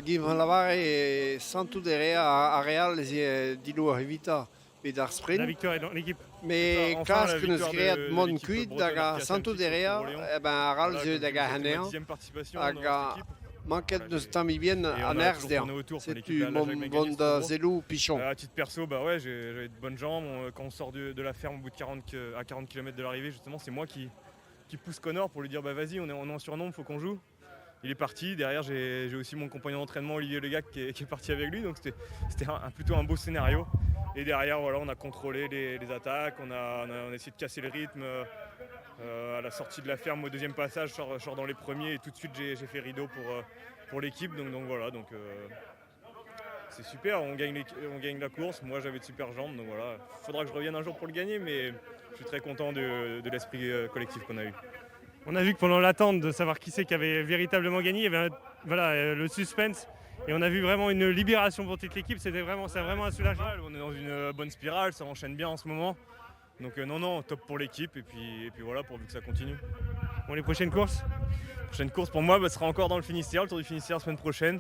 giv an lavar e santout e rea ar real ez eo dilour evitañ bet ar sprint. La victoire est dans l'équipe. Mais Enfin, la klask neus victoire graet de mont l'équipe kuit bretonne hag a Arkea santout Samsic e rea, pour Léon. eh ben ar Voilà, al comme zeu je da disais, c'était ma anezhañ. dixième participation Hag dans a cette équipe. manket Voilà, deus tamm bien Et on an a erz toujours dezhañ. tourné autour, enfin, l'équipe Setu de la mont Jacques Magalhães, bon da Strasbourg. zelou Pichon. À titre perso, j'avais de bonnes jambes. Quand on sort de la ferme au bout de à 40 kilomètres de l'arrivée, justement, c'est moi qui pousse Connor pour lui dire vas-y, on est en surnombre, faut qu'on joue. Il est parti. Derrière, j'ai aussi mon compagnon d'entraînement, Olivier Le Gac, qui est parti avec lui. Donc c'était plutôt un beau scénario. Et derrière, on a contrôlé les attaques, on a essayé de casser le rythme. À la sortie de la ferme, au deuxième passage, je sors dans les premiers et tout de suite, j'ai fait rideau pour l'équipe. C'est super, on gagne la course. Moi, j'avais de super jambes, donc faudra que je revienne un jour pour le gagner, mais je suis très content de l'esprit collectif qu'on a eu. On a vu que pendant l'attente de savoir qui c'est qui avait véritablement gagné, il y avait voilà, le suspense. Et on a vu vraiment une libération pour toute l'équipe. C'était vraiment, c'est vraiment un soulagement. On est dans une bonne spirale, ça enchaîne bien en ce moment. Donc non, top pour l'équipe et puis voilà, pourvu que ça continue. Bon, les prochaines courses ? Prochaine course pour moi, sera encore dans le Finistère, le Tour du Finistère la semaine prochaine.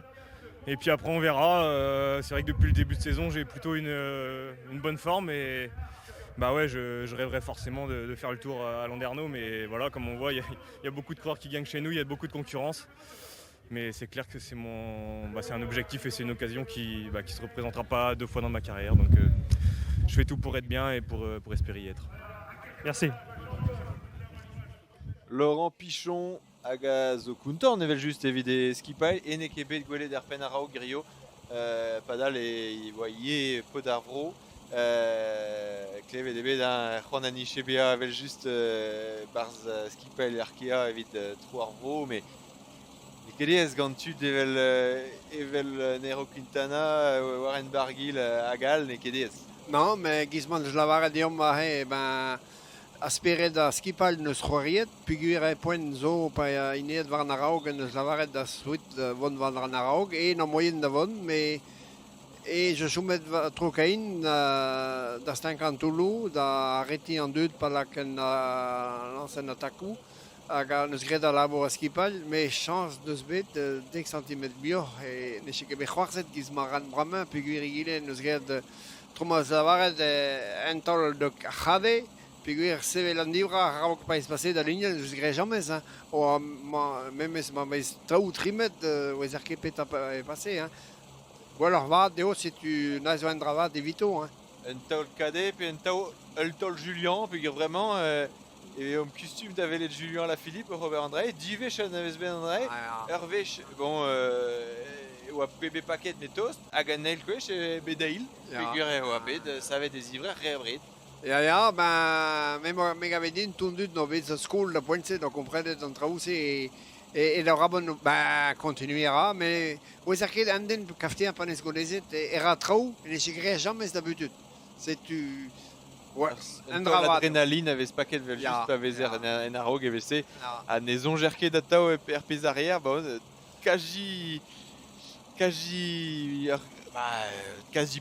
Et puis après on verra. C'est vrai que depuis le début de saison, j'ai plutôt une bonne forme et je rêverais forcément de faire le tour à Landerneau. Mais voilà, comme on voit, il y a beaucoup de coureurs qui gagnent chez nous, il y a beaucoup de concurrence. Mais c'est clair que c'est un objectif et c'est une occasion qui ne se représentera pas 2 fois dans ma carrière. Donc je fais tout pour être bien et pour espérer y être. Merci. Laurent Pichon hag a zo kountant evel just evit e skipailh, ene ket bet gwelet er penn a-raok Grio, padal e oa ivez paotr ar vro. Klevet eo bet c'hoant an ICBA evel just barzh skipailh Arkea evit tro ar vro, met n'eo ket aes gant tud evel Nairo Quintana, Warren Barguil hag all, n'eo ket aes. Non, mais gizman je lavaret deomp aze, a spered a skipal neus c'hoariet, peogwir e poent zo pa ineet war an araog neus lavaret da souit vont war an araog, e n'am moyen da vont, mais e je soumet tro kain da stank an toulou, da arreti an deud pa lak en lans en atakou, hag neus graet a labour a skipal, mais chañs deus bet 10 cm bioc'h, e ne ket bet c'hoarzhet giz ma ran bramañ, peogwir egile neus graet tro ma lavaret en taol dok c'hade, peogwir sevel an divra a-raok pa ez pase da lignel, neus graet jamez, hein. O memes ma mez traoù trimet, oez ar ket petra e pase, hein. Gwelloc'h vat eo, setu naz zo un dra vat evito, hein. Un taol cadet, pe un taol Julien, peogwir vraiment e omp kustum da welet Julien Alaphilippe, Robert André, divech an avez ben André, ur wech, bon, oa bet paket met tost, hag an eil kwech e bet dail, peogwir e oa bet savet e zivrec'h re abred. Ya, ben, me gave din tondut no bet skol da poent-se, da komprenet an traoù-se e da rabon, ben, continuer a ra, met oez ar ket an den kafte an panez gonezet, e ra traoù, ne se graet jamez da butut. Setu... Ouais, un dra vat. Adrénaline a vez paket vel just pa vezer en a-raok e vez-se. Ha ne soñjer ket atav er pezh arrière, bon, kaji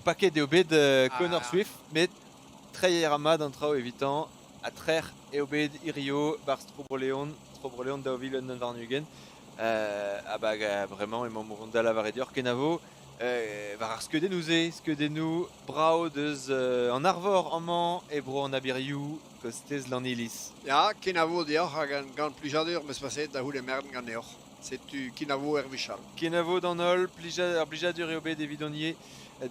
paket eo bet Connor Swift, met treier amad an traoù evitan, a trer eo bet Irio, barz Tro-Bro-Leon, Tro-Bro-Leon daou vil un warn-ugent. Ha bag vraiment emañ mont da lavaret deoc'h kenavo. War ar skeudennoù se, skeudennoù brao deus an arvor amañ e bro an Abirioù, kostez Lannilis. Ya, kenavo deoc'h hag gant plijadur meus paset da c'houde mern ganeoc'h. Setu kenavo er Vichal. Kenavo d'an holl, ar blijadur eo bet evit on ivez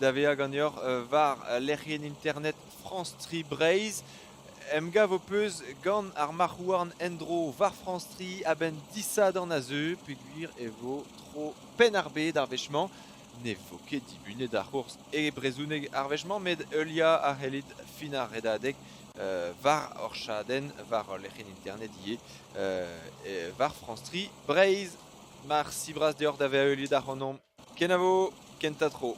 da vezañ ganeoc'h war lec'hienn internet France Tri Breizh. Emgav ho peus gant ar marc'houarn endro war France Tri a-benn disadorn a zeu, peogwir e vo tro penn ar bed ar wech-mañ. Ne vo ket dibunet ar c'hourz e brezhoneg ar wech-mañ, met heuliañ a c'hellit fin ar redadeg war hor chadenn, war hor lec'hienn internet ivez, war France Tri Breizh. Mar sibras deoc'h da vezañ heuliet ac'hanomp. Kenavo, kentañ tro.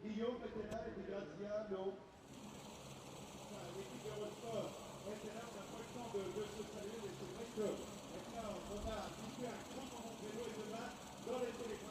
Guillaume était là et puis Graziano. L'équipe d'Eurosport était là, on n'a pas eu le temps de se saluer, mais c'est vrai que maintenant on a vécu un grand moment de vélo et demain dans les télécrochets.